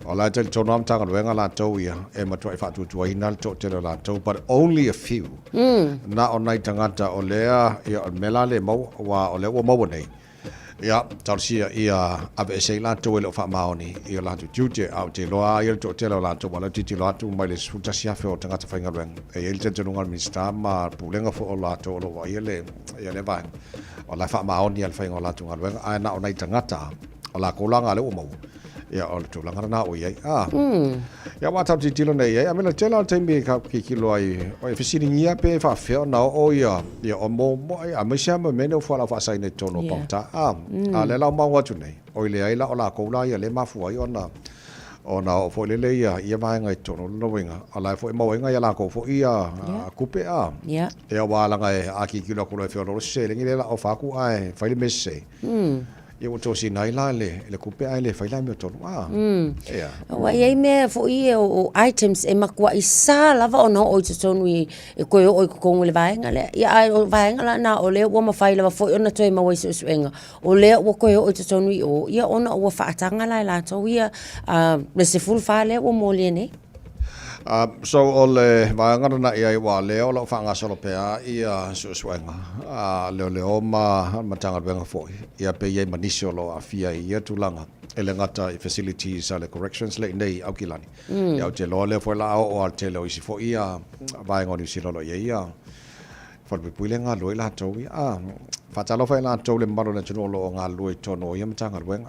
O la e talitonu lava Matagaluega latou ia e matuai faatuatuaina le toatele o latou, but only a few. Mm. Na o nai tagata o lea, ia, o le mea la le maua, aua o lea ua maua nei, ia, talosia ia aveese ai latou e le o faamaoni i o latou tiute, a ou te iloa lava ia le toatele o latou, aua o lea ou te tilotilo atu mai le 11,000 o tagata faigaluega. E i ai le talitonuga o le Minisita ma le Pulega foi o latou o lo o vaaia le, ia lea vaega, o la e faamaoni lava le faiga o latou galuega, ae na o nai tagata o lakou la lea ua maua, ia o le tulaga lena ua i ai. Ah. Ia aua tatou tilotilo nei i ai, a mea o le tele lava o le taimi e tilotilo ai, e fesiligia pe faapefea ona oo ia, ia o mo, mo, aemaise lava mo mea nei o fualaau faasaina i totonu o pagota. Ah, a o lea la ua maua atu nei, oi leai la o lakou la ia lea e mafua ai ona, ona oo foi lele ia, ia vaega i totonu. O lona uiga, o la e foi e maua ai nai a lakou foi ia tupe, ah. Ia aua leaga e, a tilotilo atu loa e feoloolo se seleni lea o le a ofa atu ae fai le mea sese. Ia ua tosina ai la le, le kupe ae le fai la mea tonu. Ah. Ia. Aua e i ai mea foi ia o, o items e matuai sa lava ona oo i totonu i, e toe oo i totonu i le vaega lea. Ia ae o vaega la na o lea ua mafai lava foi ona toe maua i suesuega, o lea ua toe oo i totonu i o, ia ona ua faataga la e latou ia le 14 lea ua molia nei. So o le vaega lena i ai aua o lea o lo o faagasolo pea ia suesuega a leoleo ma Matagaluega foi, ia pe i ai ma nisi o lo o aafia i ia tulaga e le gata i facilities a le Corrections lea i inei i Aukilani. Ia ou te iloa lea foi o le a oo lava i le tele o isi foi ia vaega o Niu Sila o lo o i ai ia falepuipui lea e galulue ai latou ia. A faatalofa i latou le mamalu o le atunuu o lo o galulue i totonu o ia Matagaluega.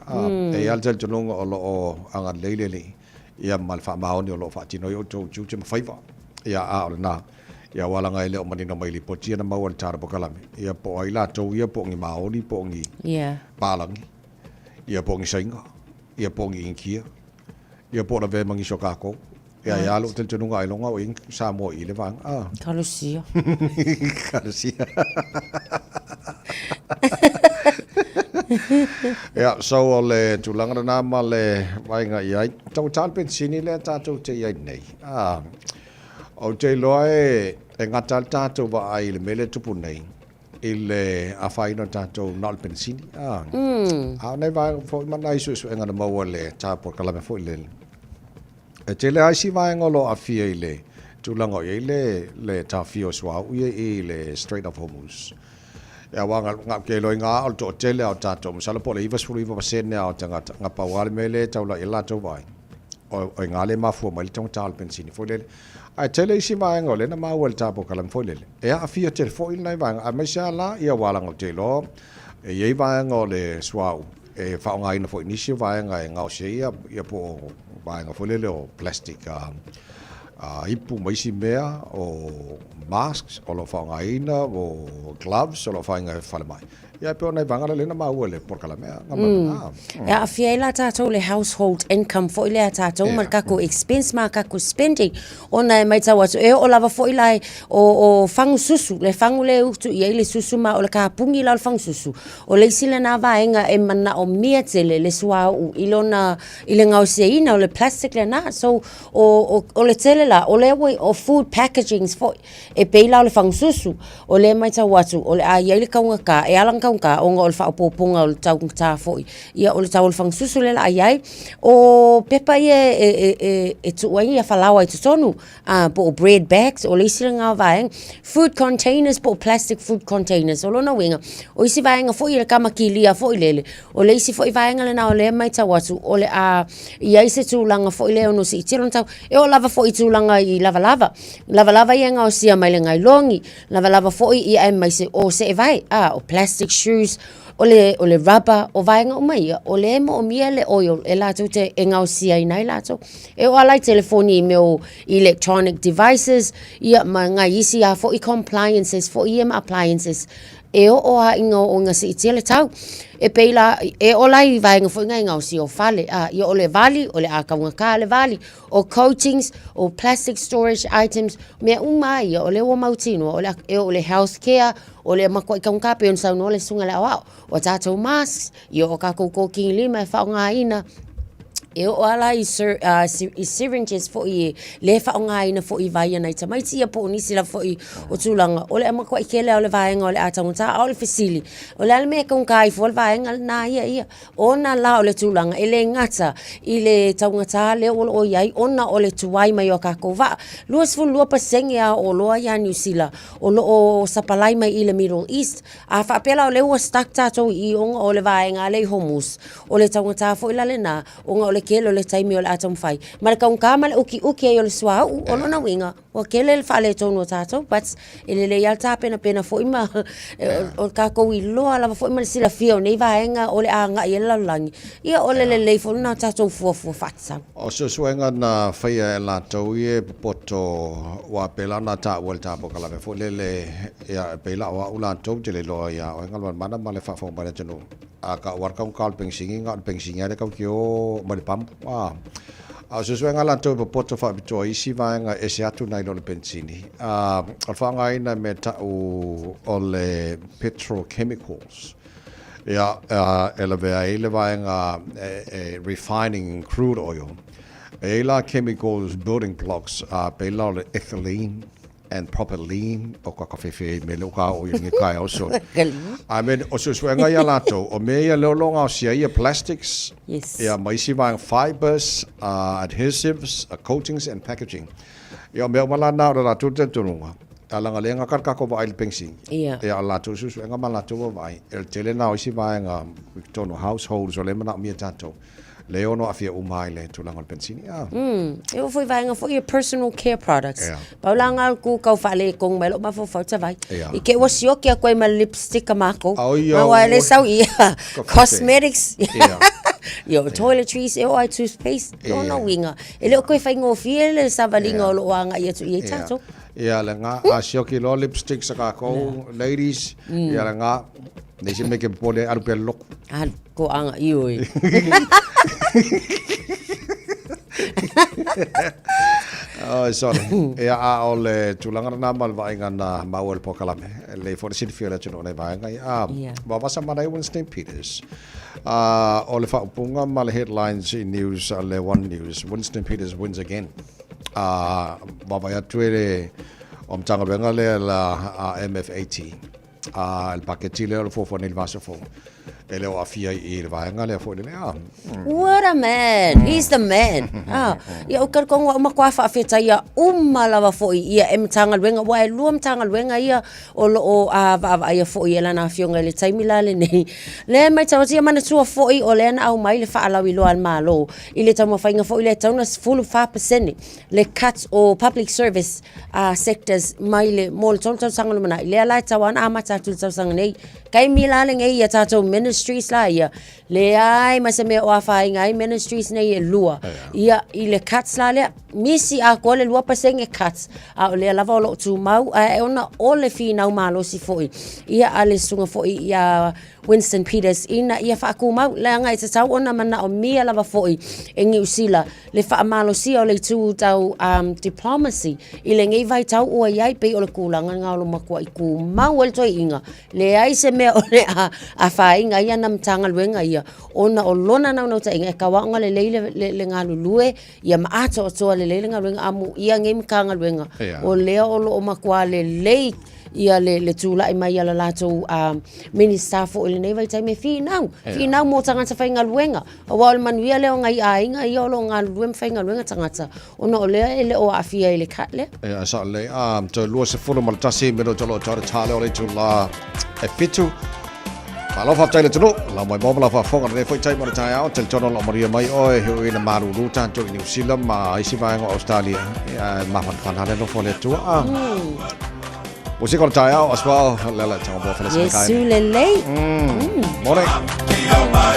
E i ai lava le talitonuga o lo o agalelei le Alii ia ma le faamaoni o lo o faatino ai outou tiute ma faiva. Ia, a o lena, ia aua leaga e le o manino mai i lipoti ia na maua i le tala polokalame, ia po o ai latou ia, po o ni Māori, po o ni yeah. Pālagi, ia po o ni Saina, ia po o ni Initia, ia po o lavea ma nisi o kākou. Ia, e a lou talitonuga ailoga o i ai Samoa i le vaega. Ah. Talosia. Talosia. Ia, so o le tulaga lena ma le vaaiga i ai. Taugata le penisini lea tatou te i ai nei. Ah, ou te iloa e, e gata le tatou vaai i le mea lea e tupu nei i le afaina o tatou na o le penisini. Ah, mm. A o nai vaega foi ma nai suesuega na maua i le ta polokalame foi lele. E tele lava isi vaega o lo o aafia i le tulaga o i ai le, le taofia o suauu ia i le Strait of Hormuz. E aua nga, nga ke iloa i nga o le toatele a o tatou, masalo po o le 99% a o tagata, nga pau lava le mea lea e taulai ai le latou vaai, o, o i nga lea e mafua mai le taugata o le penisini foi lele. Ae tele isi vaega o lea na maua i le ta polokalame foi lele, e aafia tele foi lenai vaega, aemaise lava la ia aua leaga ou te iloa e i ai vaega o le suauu e faaaogaina foi nisi o vaega e gaosi ai ia, ia po o vaega foi lele o plastic a, a ipu ma isi mea, o masks o lo o faaaogaina, o gloves o lo o faaaogaina e falemai. Ia e pei o nai vaega la lea na maua i le polokalame a, nga mm. E aafia ai la tatou le household income foi lea a tatou ma le tatou expense ma tatou spending ona e matau atu e oo lava foi la o, o fagu susu le fagu le utu i ai le susu ma o le kapuni la o le fagu susu O le isi lena vaega e manaomia tele le suauu i lona i le gaosiaina o le plastic lena. So o, o, o le tele la, o lea ua, o food packagings foi, e pei la o le fagususu, o lea e matau atu, o le a i ai le taugata, e ala ona taugata ona o le faaopoopoga o le taugata foi, ia o le tau o le fagususu lea o le a i ai. O pepa ia e, e, e, e tuu ai ia falaoa i totonu, uh, po o bread bags, o le isi lena vaega, food containers po o plastic food containers. O lona uiga, o isi vaega foi e le kamakilia foi lele, o le isi foi vaega lena o lea e matau atu, o le a i ai se tulaga foi lea ono siitia lona tau. E oo lava foi i tulaga i lavalava. Lavalava ia e gaosia mai le gailogi, lavalava foi ia aemaise o seevae, a, o plastic shoes, o le, o le rubber, o vaega uma ia, o lea e moomia le oil e latou te e gaosiaina ai latou. E oo lava i telefoni i mea o electronic devices, ia ma nai isi lava foi compliances foi ia ma appliances. E oo lava ina oo ina siitia le tau. E pei la, e oo la i vaega foi na e gaosia o fale, a, ia o le vali, o le a taugata le vali, o coatings, o plastic storage items, mea uma lava ia, o lea ua mautinoa, o le a, e oo i le health care, o le matuai taugata pei ona saunoa le susuga i le aoao, o a tatou masks, ia o tatou kōkini lima e faaaogaina, e oo lava la i, i syringes foi e lea e faaaogaina foi i vai a nai tamaiti ia po o nisi lava foi o tulaga, o le matuai tele lava o le vaega o le a taugata. A o le fesili, o le a le mea e taugata ai fua le vaega lena ia ia? Ona la o le tulaga e le gata i le taugata lea o lo o i ai ona o le tuai mai o a tatou vaa. 22% lava o oloa ia a Niu Sila o lo o sapalai mai i le Middle East. A faapea la o lea ua stuck tatou i i ona o le vaega lea i Hormuz, o le taugata foi la lena ona o le tele o le taimi o le a taumafai ma le taugata ma le utiuti ai o le suauu. O lona uiga, ua tele le faaletonu o tatou but e lelei lava le tapenapena foi ma o le tatou iloa lava foi ma le silafia o nei vaega o le a agai i ai le lalolagi, ia o le lelei foi lena o tatou fuafua faatatau. O suesuega na faia e latou ia e popoto ua pei la ona taua i le tapokalafe foi lele Ia, e pei la o au latou te le iloa iā oe Galumalemana ma le faafofoga mai a le atunuu. A ka ua taugata o le penisini, na o le penisini lava lea tatou te o mai le pamu. A o suesuega a latou e popoto faapitoa i isi vaega e ese atu nai lo le penisini, a o le faaaogaina e mea tau o le petrochemicals, ia, e lavea ai le vaega e refining crude oil. E i ai la chemicals building blocks, a pei la o le ethylene, and propylene, o ka kawhewhe i mele o ka o i nge kai au so. I mean, o suesuega ia latou, o mea ia leo longa o sia ia plastics, yes. ia ma isi vaega fibers, adhesives, coatings and packaging. Ia o mea uma la na o le latou talitonuga, a leaga lea gata le tatou vaai i le penisini. Ia. Ia o le latou suesuega ma latou vaavaai, e le tele na o isi vaega i totonu o households o lea e manaomia e tatou. Le e ono aafia uma ai le tulaga o le penisini. Ah. E oo foi i vaega foi ia personal care products. Yeah. Pau la nga ku kau faaletonu mai lou mafaufau tavai. Yeah. I te ua sioki atu ai ma le lipstick a makou. Oh, ia, Aua e le ua- sau ia Ka whawhe. cosmetics. Yeah. Ia o toiletries e oo ai toothpaste. Yeah. Lona uiga. E le o toe faigofie le savaliga Yeah. o loo agai atu i ai Yeah. tatou. Ia le nga a sioki loa lipsticks a kākou, ladies. Ia le nga, nei se mea ke popole ai, alu pea le loku. Alu. Ko anga i oi. Oh, sorry. Ia, a o le tulaga lena ma le vaaiga na maua i le polokalame. E lelei foi le silafia o le atunuu i nei vaega. Ia, a, Yeah. ua vasa mana ai Winston Peters. A, o le faaupuga ma le headlines i news a le One News, Winston Peters wins again. A, vaavaai atu e le o Matagaluega lea la a MFAT. A, le paketi lea o le fuafua nei i le vasa fou, e le o aafia i le vaega lea foi lele. A, What a man! He's the man! Ah, ia ou talitonu au matua faafetaia uma lava foi ia e Matagaluega, aua e lua Matagaluega ia o lo o vaavaaia foi e lana afioga i le taimi la lenei. Lea e matau atu, ia manatua foi o lea na aumai le faalauiloa a le Malo i le taumafaiga foi lea e tatau ona 14% le cut o public service sectors mai le mo le tolu tausaga lumanai lea la e tatau lava ona amata atu i le tausaga nei taimi la lenei ia tatou ministries la ia leai ma se mea o afaina ai ministries nei e lua ia i le cuts la lea misi atoa le 2% cuts a o lea lava o lo o tumau ae ona o le finau malosi foi ia a le susuga foi ia Winston Peters ina ia faatumau, leaga e tatau ona manaomia lava foi e Niu Sila le faamalosia o le itu tau diplomacy i lenei vaitau ua i ai, pei o le tulaga lena o lo matuai tumau ai le toeaina, leai se mea o le a afaina ai ana Matagaluega ia ona o lona naunautaiga e tau aoga lelei le galulue ia ma atoatoa lelei le galuega amuia nei Matagaluega o lea o lo o matua lelei ia le, le tulai mai a le latou Minista foi i lenei vaitaimi e finau, finau mō tagata faigaluega. Aua o le manuia lea o ngai aiga ia o lo o galulue ma faigaluega tagata, ona o lea e le o aafia i le cut lea. Ia, e sao lelei. A, toe 21 minute o lo o tau le tā lea o le itulā e fitu. Malo faafetai le atunuu, lau mai moa ma lau faafofoga lenei foi taimi o le taeao, talitonu o lo o manuia mai oe, he ui ina malūlū tatou i Niu Sila ma isi vaega o Australia, ia e mafanafana le alofa o le Atua. A, Musika o le taeao, as well, le ala e tanga moa whalesa Yesu lelei. Morning.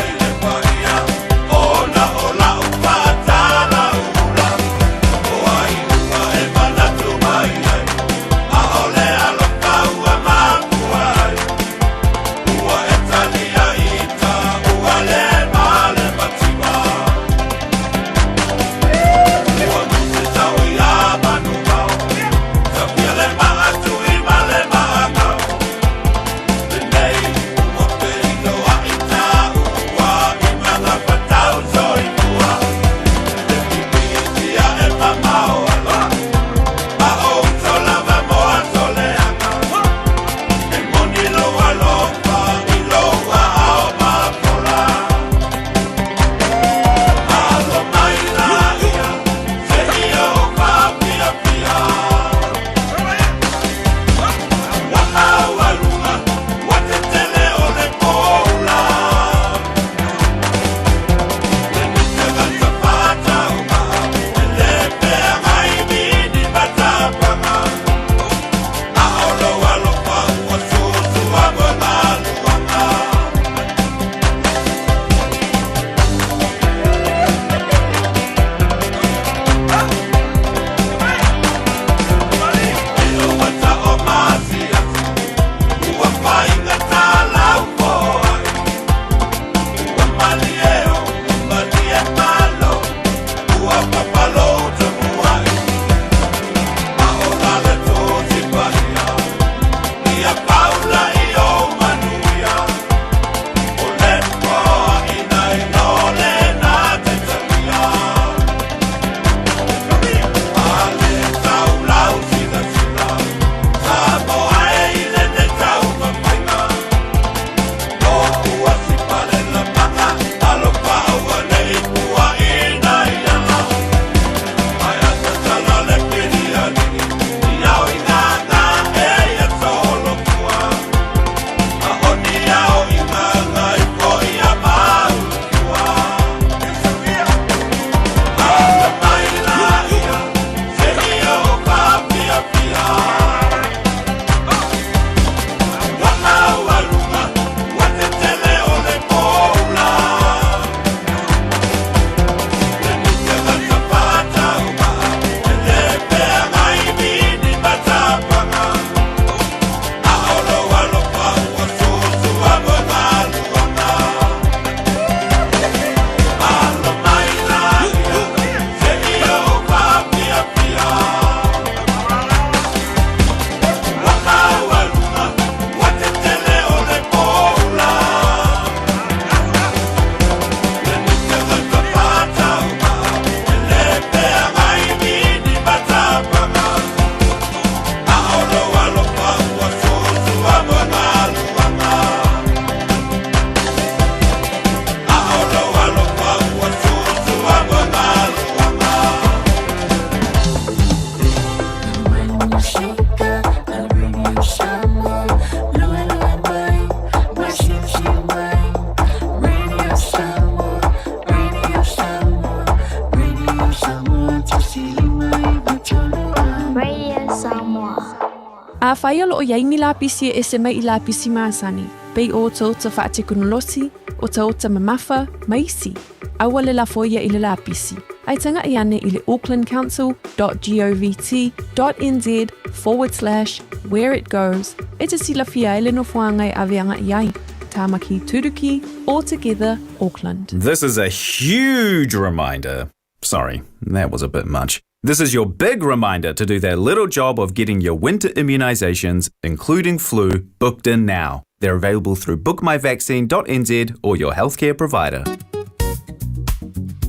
Afai o lo o i ai ni lapisi e ese mai i lapisi masani, pei o otaota faatekonolosi, otaota mamafa, ma isi, aua le lafo ia i le lapisi, ae tagaʻi ane i le aucklandcouncil dot govt dot nz forward slash where it goes e te silafia ai le nofoaga e ave agaʻi ai. Tāmaki Turuki, All Together, Auckland. This is a huge reminder. Sorry, that was a bit much. This is your big reminder to do that little job of getting your winter immunisations, including flu, booked in now. They're available through bookmyvaccine.nz or your healthcare provider.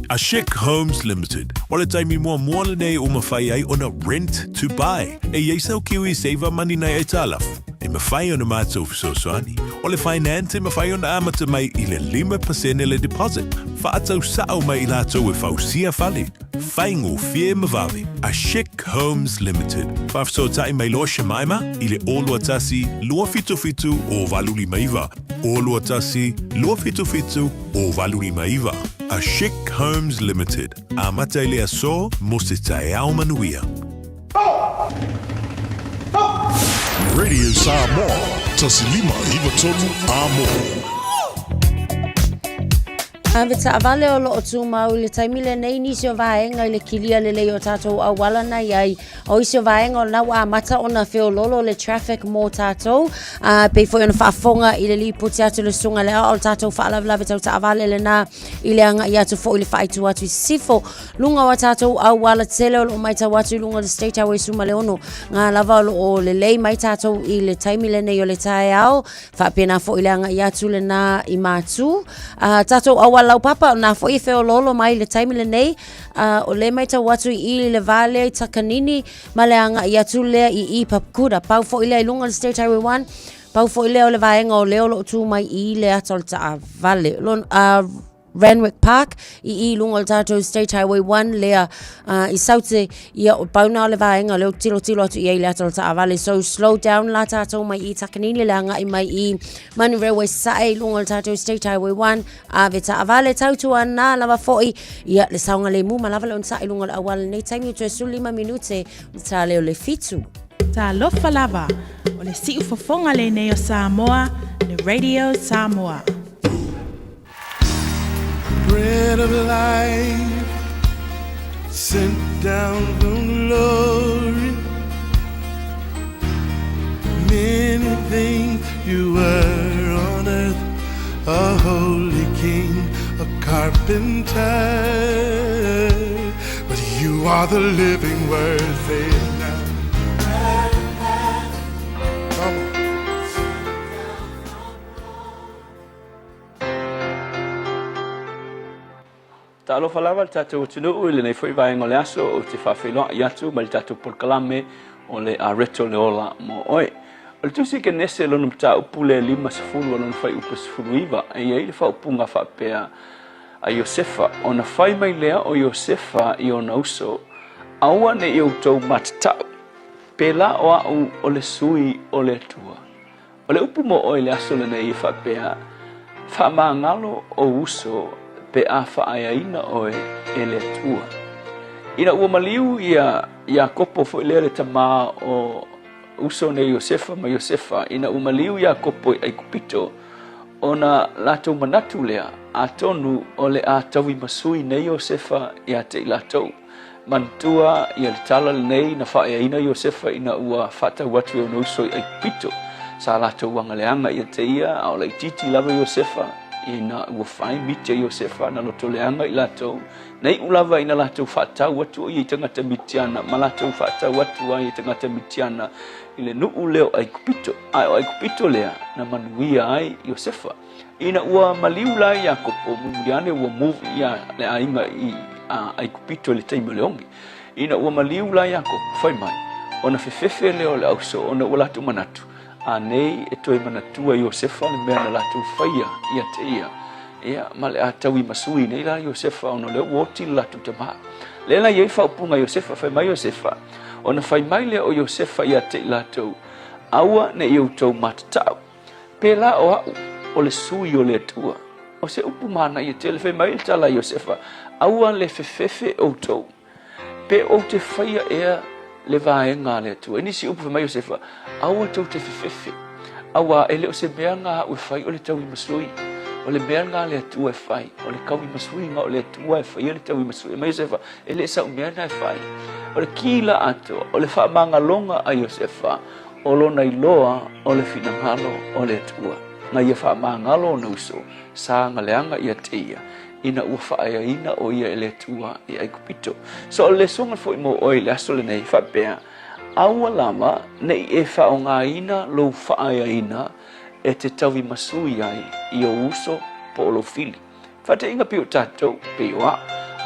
Ashik Homes Limited. O le taimi muamua lenei ua mafai ai ona rent to buy. E i ai sau KiwiSaver money nai aitalafu, e mafai ona matou fesoasoani. O le finance e mafai ona amata mai i le 5% le deposit. Faatau sao mai i latou e fausia fale. Faigofie ma vave. Ashik Homes Limited. Faafesootai mai loa Shemaima i le 021 277 0859. 021 277 0859. Ashik Homes Limited. Amata i le aso mo se taeao manuia. Radio Samoa, 1593 Amo. Ave taavale o loo tumau i le taimi lenei nisi o vaega i le kilia lelei o tatou auala na i ai. O isi o vaega o lena ua amata ona feololo le traffic mo tatou. A pei foi ona faafofoga i le lipoti atu le susuga le o le tatou faalavelave tau taavale lena i le agai atu foi i le faaitu atu i sisifo. Luga o a tatou auala tele o loo maitau atu i luga o le State Highway 16 ngā lava o loo lelei mai tatou i le taimi lenei o le taeao. Faapena foi le agai atu lena i Matū. Uh, tatou auala laupapa, o nā foi e feoloolo mai le taimi lenei, uh, o le maitau atu i i le vā lea i Takanini, ma le agai atu lea i i Papakura. Pau foi lea i luga o le State Highway 1, pau foi lea o le vaega o lea o loo tū mai i le ata o le taavale. Lon, uh, Randwick Park i i luga o le tatou State Highway 1 lea uh, i Saute ia o pauna o le vaega leo tilo tilo atu i ai le ata o le taavale so slow down la tatou mai i Takanini le agai mai i Manu Railway sae i luga o le tatou State Highway 1 a ve taavale tautua nā lava foi ia le saoga le mu ma lava le onosai i luga o le auala nei taimi o toe 15 minute o ta leo le fitu. Talofa lava, o le siufofoga lenei o Samoa, le Radio Samoa. Bread of life sent down from glory. Many things you were on earth, a holy king, a carpenter. But you are the living word, say it now. Come on. Talofa lava le tatou atunuu i lenei foi vaega o le aso ou te faafeiloai atu mai le tatou polokalame o le Areto le Ola mo Oe. O le Tusi Kenese lona mataupu le 50 a lona fuaiupu 19 e i ai le faaupuga faapea a Iosefa, ona fai mai lea o Iosefa i ona uso, Aua ne i outou matatau, pēlā o a'u o le sui o le Atua. O le upu mo oe i le aso lenei e faapea, Faamagalo ou uso pe a faaeaina oe e le Atua. Ina ua maliu ia Iakopo foi lea le tamā o uso nei Iosefa ma Iosefa, ina ua maliu Iakopo i Aikupito, ona latou manatu lea, atonu o le a tauimasui nei Iosefa ia te i latou. Manatua ia le tala lenei na faaeaina Iosefa ina ua faatau atu e ona uso i Aikupito. Sa latou agaleaga ia te ia, a o laitiiti lava Iosefa, ina ua fai miti a Iosefa na lotoleaga i latou, na iu lava ina latou faatau atu o ia i tagata Mitiana, ma latou faatau atu ai e tagata Mitiana i le nuu lea o Aikupito. A o Aikupito lea na manuia ai Iosefa. Ina ua maliu la Iakopo, mulimuli ane ua move ia le aiga i Aikupito i le taimi o le ogi. Ina ua maliu la Iakopo, fai mai, ona fefefe lea o le auso ona ua latou manatu, a nei e toe manatua Iosefa le mea na latou faia ia te ia. Ia, ma le a tauimasui nei la Iosefa ona o lea ua oti le latou tamā. Lea la i ai faaupuga a Iosefa, fai mai Iosefa, ona fai mai lea o Iosefa ia te i latou, Aua ne i outou matatau. Pēlā o a'u, o le sui o le Atua. O se upu manaia tele, fai mai le tala a Iosefa, Aua le fefefe outou, pe ou te faia ea le vaega a le Atua. I nisi upu fai mai Iosefa, Aua tou te fefefe, auā e le o se mea lena aʻu e fai o le tauimasui. O le mea lena a le Atua e fai, o le tauimasuiga o le Atua e faia le tauimasui. Fai mai Iosefa, E le sau mea lena e fai. O le ki la atoa, o le faamagaloga a Iosefa, o lona iloa o le finagalo o le Atua. Na ia faamagalo ona uso, sa galeaga ia te ia, ina ua faaeaina o ia e le Atua i Aikupito. So o le lesoga foi mo oe i le aso lenei, faapea, Aua lava ne i e faaaogaina lou faaeaina e te tauimasui ai i ou uso po o lou fili. Faataiga pei o tatou, pei o au.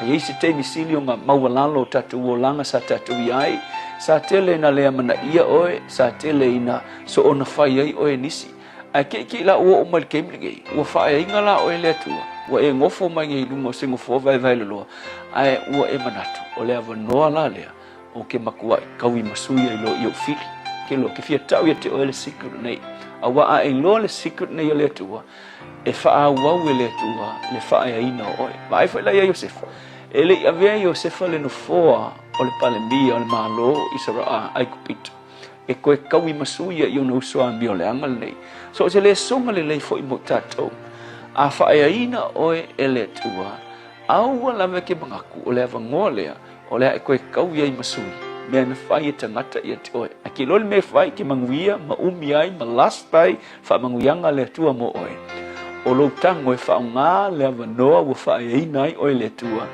A i ai se taimi sili ona maualalo o tatou olaga sa tatou i ai, sa tele ina le amanaia oe, sa tele ina soona fai ai oe e nisi. Ae keikei la ua oo mai i le taimi lenei, ua faaeaina la oe e le Atua, ua e nofo mai nei i luga o se nofoa vaevae loloa, ae ua e manatu, o le avanoa la lea ou te matuai tauimasui ai loa i ou fili. Ke loa, ke fia tau ia te oe le secret nei. Auā a e iloa le secret nei a le Atua, e faaauau e le Atua le faaeaina o oe. Vaai foi la ia Iosefa. E le i avea Iosefa le nofoa o le Palemia o le Malo o Isara'a, Aikupito, e toe tauimasui ai i ona uso amioleaga lenei. So o se lesoga lelei foi mo tatou. A faaeaina oe e le Atua, aua lava e ke manatu o le avanoa lea O le a e toe kau i ai ma sui, mea na fai e tagata ia te oe. Ae ke iloa le mea e fai, ke manuia, ma umi ai, ma last ai faamanuiaga a le Atua mo oe. O lou tago e faaaoga le avanoa ua faaeaina ai oe e le Atua,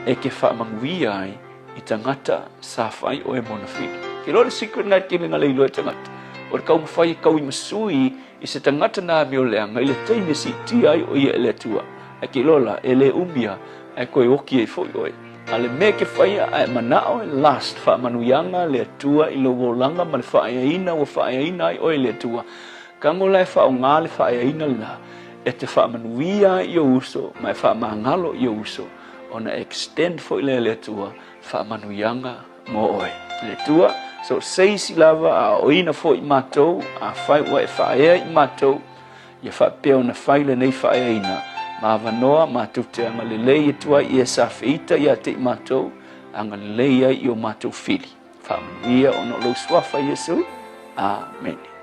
e ke faamanuia ai i tagata sa fai oe mona fili. Ke iloa le secret na e tele na le iloa e tagata, o le taumafai e kau i ma sui i se tagata na amioleaga i le taimi e siitia ai o ia e le Atua. Ae ke iloa la, e le umi a, ae toe oki ai foi oe. A le mea ke faia ae manao e last faamanuiaga le Atua i lou olaga ma le faaeaina ua faaeaina ai oe e le Atua. Tago la e faaoga le faaeaina lena e te faamanuia ai i ou uso ma e faamagalo i ou uso ona extend foi lea e le Atua faamanuiaga mo oe. Le Atua, so se isi lava a aoina foi matou, afai ua e faaea i matou, Ia faapea ona fai lenei faaeaina ma avanoa matou te agalelei atu ai i e sa feita ia te i matou, agalelei ai i o matou fili. Faamanuia ona o lou Suafa Iesu. Amene.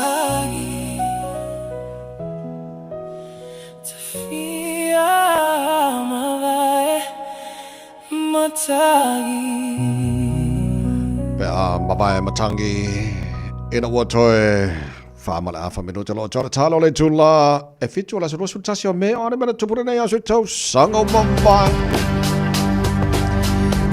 Matagi Tafia mavae Matagi Pe a mavae matangi ina ua toe wha ma le afa minuta lo tore talo le tula e fitu o le aso 21 o Me o ane mena tupu nei aso i tausaga o mavae.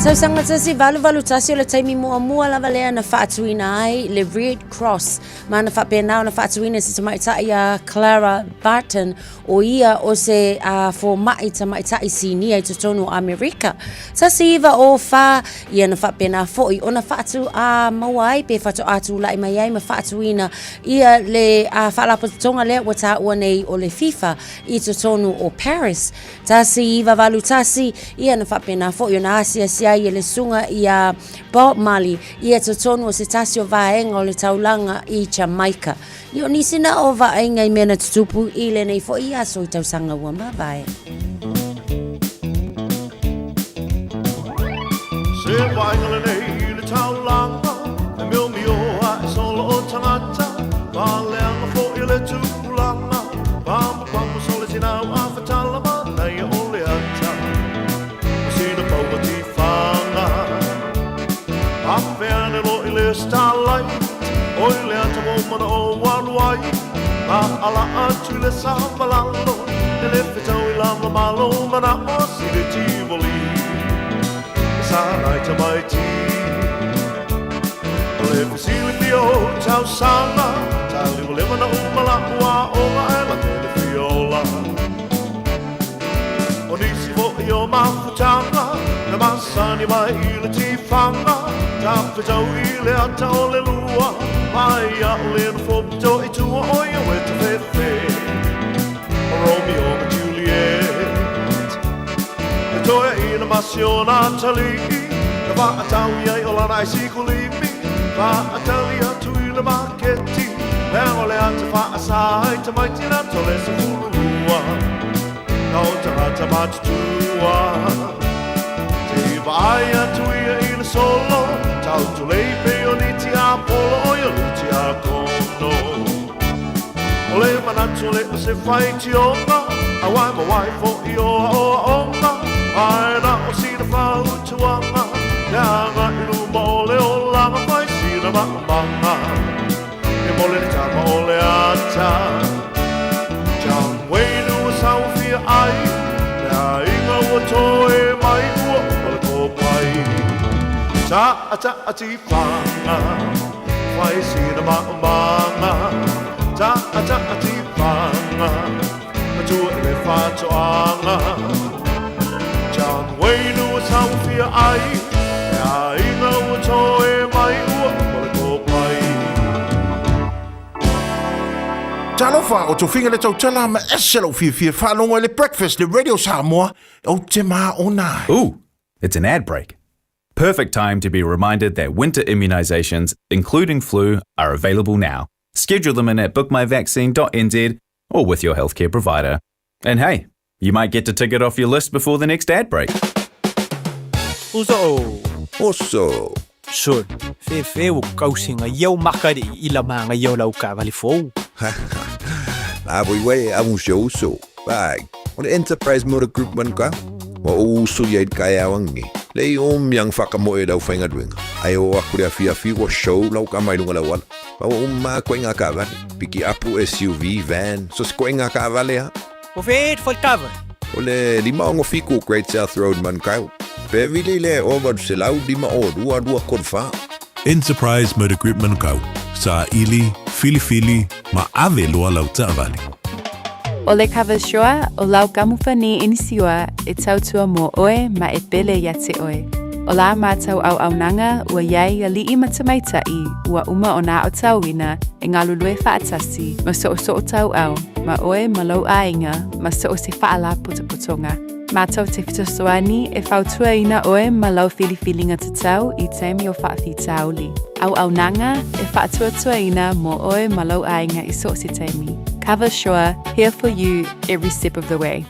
Tausaga 1881 o le taimi muamua lava lea na faatuina ai le Red Cross. Ma na faapena ona faatuina e se tamaitai a Clara Barton, o ia o se fomai tamaitai sinia i totonu o Amerika. 1904, ia na faapena foi ona faatu a maua ai pe faatoa tulai mai ai ma faatuina ia le faalapotopotoga lea ua taua nei o le FIFA i totonu o Paris. 1981, ia na faapena foi ona asiasi ai e le susuga ia Bob Marley ia totonu o se tasi o vaega o le taulaga i Jamaica. Ia o nisi na o vaaiga i mea na tutupu i lenei foi aso i tausaga ua mavae. Se vaaiga lenei i le taulaga, e miomio ae solo o tagata, paleaga foi le tupulaga, pamopapo sole tinau a fatala manaia o le ata, o sina paua tifaga. Afe ane loa i le starlight, o i le ata ua mana o alu ai, a ala atu i le savalalo, e le fetau i lava malo mana o si le Tivoli. E sa nai tamaiti, o le fesili fia o tausaga, tali ua leva na uma la'u aoga ae late le fia ola. O nisi foi o mafutaga, na masani mai i le tifaga, tafetau i le ata o le lua, mai a'u le nofo pito i tua o ia ue tafefe. O Romeo ma Juliet, e toeaina ma si ona atalii, na faatau i ai o lana aisikulimi, faatali atu i le maketi, leaga o le ata faasa ai tamaiti na tole 12. Na o tagata matutua, te i vaai atu ia i le solo, tau tulei pei o ni tiapolo o ia lu tiakono. O le manatu le o se faitioga, a wai ma wai foi o aoaoga, ae na o sina fautuaga, leaga i luma o le olaga fai sina maʻamaga. E mole le tama o le ata, John Wayne ua saofia ai, le aiga ua toe mai ua uma le kopai. Ta'a ta'a tifaga, fai sina maʻamaga, ta'a ta'a tifaga, matua i le faatoaga. John Wayne ua saofia ai, le aiga ua toe mai ua uma le kopai. Talofa, o Tofiga le tautala ma ese lou fiafia faalogo i le Breakfast le Radio Samoa, ou te māona ai. Ooh, it's an ad break. Perfect time to be reminded that winter immunizations, including flu, are available now. Schedule them in at bookmyvaccine.nz or with your healthcare provider. And hey, you might get to tick it off your list before the next ad break. Uso. Oso. Sol, fefe o kausinga iau makari i la manga iau lau kavali fou. La voi wei a un show uso. Bai, o le Enterprise Motor Group man ka. Wa o uso ia i kai awangi. Le i om yang whakamoe lau whainga duenga. Ai o aku le awhi awhi wa show lau ka mai lunga lau ala. Ma wa umma koe ngā kavale. Piki apu SUV, van, so se koe ngā kavale ha. O fe et faltava. O le 567 Great South Road Manukau. Pe vili le o 805 o 2 2 3 4. Enterprise Motor Group Manukau, saili, filifili, ma ave loa lau taavale. O le Kavasoa o lau kamupani inisiua e tautua mo oe ma e pele ia te oe. O la mātou auaunaga ua iai aliʻi ma tamaitaʻi ua uma ona aotauina e galulue faatasi ma soosoo tauau ma oe ma lou aiga ma so o se faalapotopotoga. Mātou te fesoasoani e fautuaina oe ma lau filifiliga tatau i taimi o faafitauli. Auaunaga e faatuatuaina mo oe ma lou aiga i so o se taimi. Kavasoa, here for you every step of the way.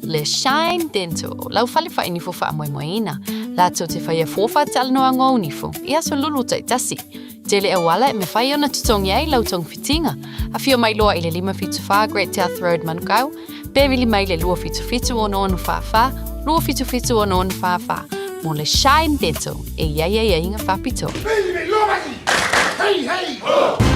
Le Shine Dental, lau fale faainifo faamoemoeina, latou te faia fua faatalanoaga o nifo i aso lulu taitasi. Tele auala e mafai ona totogi ai lau togafitiga. Afio mai loa i le 574 Great South Road Manukau, pe vili mai le 277 6644, 277 6644 mo le Shine Dental e i ai aiaiga faapitoa. Hey, hey, ho!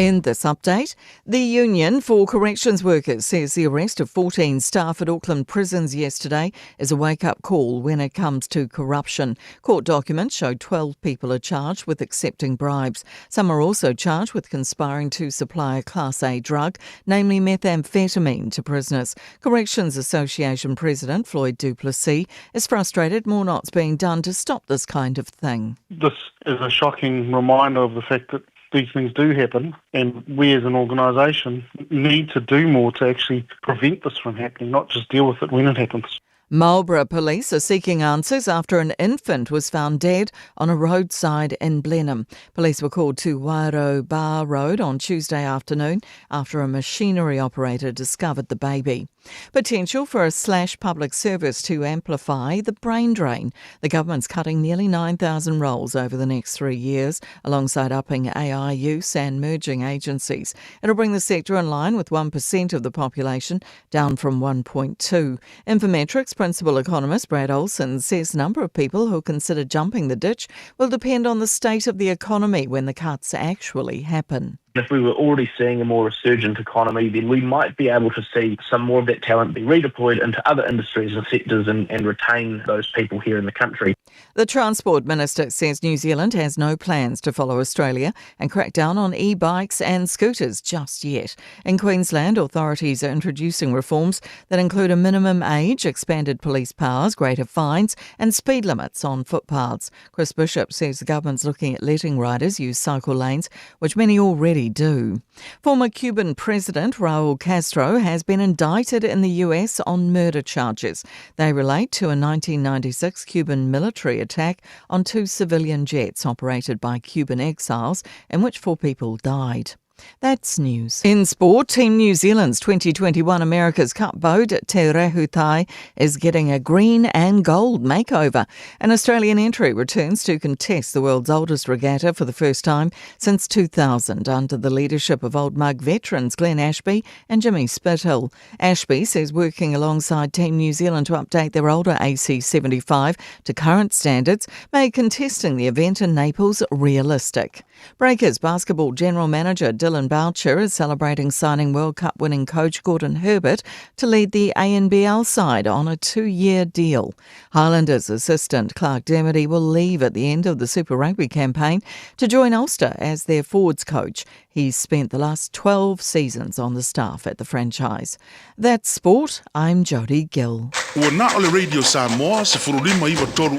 In this update, the Union for Corrections Workers says the arrest of 14 staff at Auckland prisons yesterday is a wake up call when it comes to corruption. Court documents show 12 people are charged with accepting bribes. Some are also charged with conspiring to supply a Class A drug, namely methamphetamine, to prisoners. Corrections Association President Floyd Duplessis is frustrated more not's being done to stop this kind of thing. This is a shocking reminder of the fact that these things do happen, and we as an organisation need to do more to actually prevent this from happening, not just deal with it when it happens. Marlborough police are seeking answers after an infant was found dead on a roadside in Blenheim. Police were called to Wairo Bar Road on Tuesday afternoon after a machinery operator discovered the baby. Potential for a slash public service to amplify the brain drain. The government's cutting nearly 9,000 roles over the next three years, alongside upping AI use and merging agencies. It'll bring the sector in line with 1% of the population, down from 1.2. Infometrics principal economist Brad Olson says the number of people who consider jumping the ditch will depend on the state of the economy when the cuts actually happen. If we were already seeing a more resurgent economy, then we might be able to see some more of that talent be redeployed into other industries and sectors and, and retain those people here in the country. The Transport Minister says New Zealand has no plans to follow Australia and crack down on e bikes and scooters just yet. In Queensland, authorities are introducing reforms that include a minimum age, expanded police powers, greater fines, and speed limits on footpaths. Chris Bishop says the government's looking at letting riders use cycle lanes, which many already do. Former Cuban President Raul Castro has been indicted in the US on murder charges. They relate to a 1996 Cuban military attack on two civilian jets operated by Cuban exiles, in which four people died. That's news. In sport, Team New Zealand's 2021 America's Cup boat Te Rehutai is getting a green and gold makeover. An Australian entry returns to contest the world's oldest regatta for the first time since 2000 under the leadership of Old Mug veterans Glenn Ashby and Jimmy Spithill. Ashby says working alongside Team New Zealand to update their older AC75 to current standards made contesting the event in Naples realistic. Breakers basketball general manager Dylan Boucher is celebrating signing World Cup winning coach Gordon Herbert to lead the ANBL side on a two year deal. Highlanders assistant Clark Dermody will leave at the end of the Super Rugby campaign to join Ulster as their forwards coach. He's spent the last 12 seasons on the staff at the franchise. That's sport. I'm Jody Gill. Ua na o le Radio Samoa, 159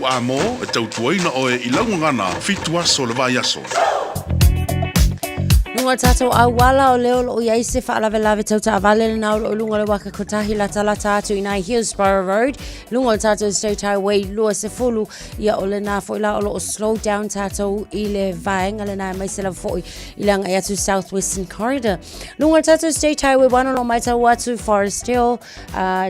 a mō, e tautuaina oe i laugagana, fitu aso le vai aso. Lunga o tātou auala o leo loo i se whaalavelave tau taavale le nā o loo lunga le waka kotahi lata atu i nai Hillsborough Road. Lunga o tātou State Highway lua se fulu ia o le nā foi la o loo slow down tātou i le vaenga le nā mai se la foi i le agai atu South Western Corridor. Lunga o tātou State Highway 1 o loo mai tau atu Forest Hill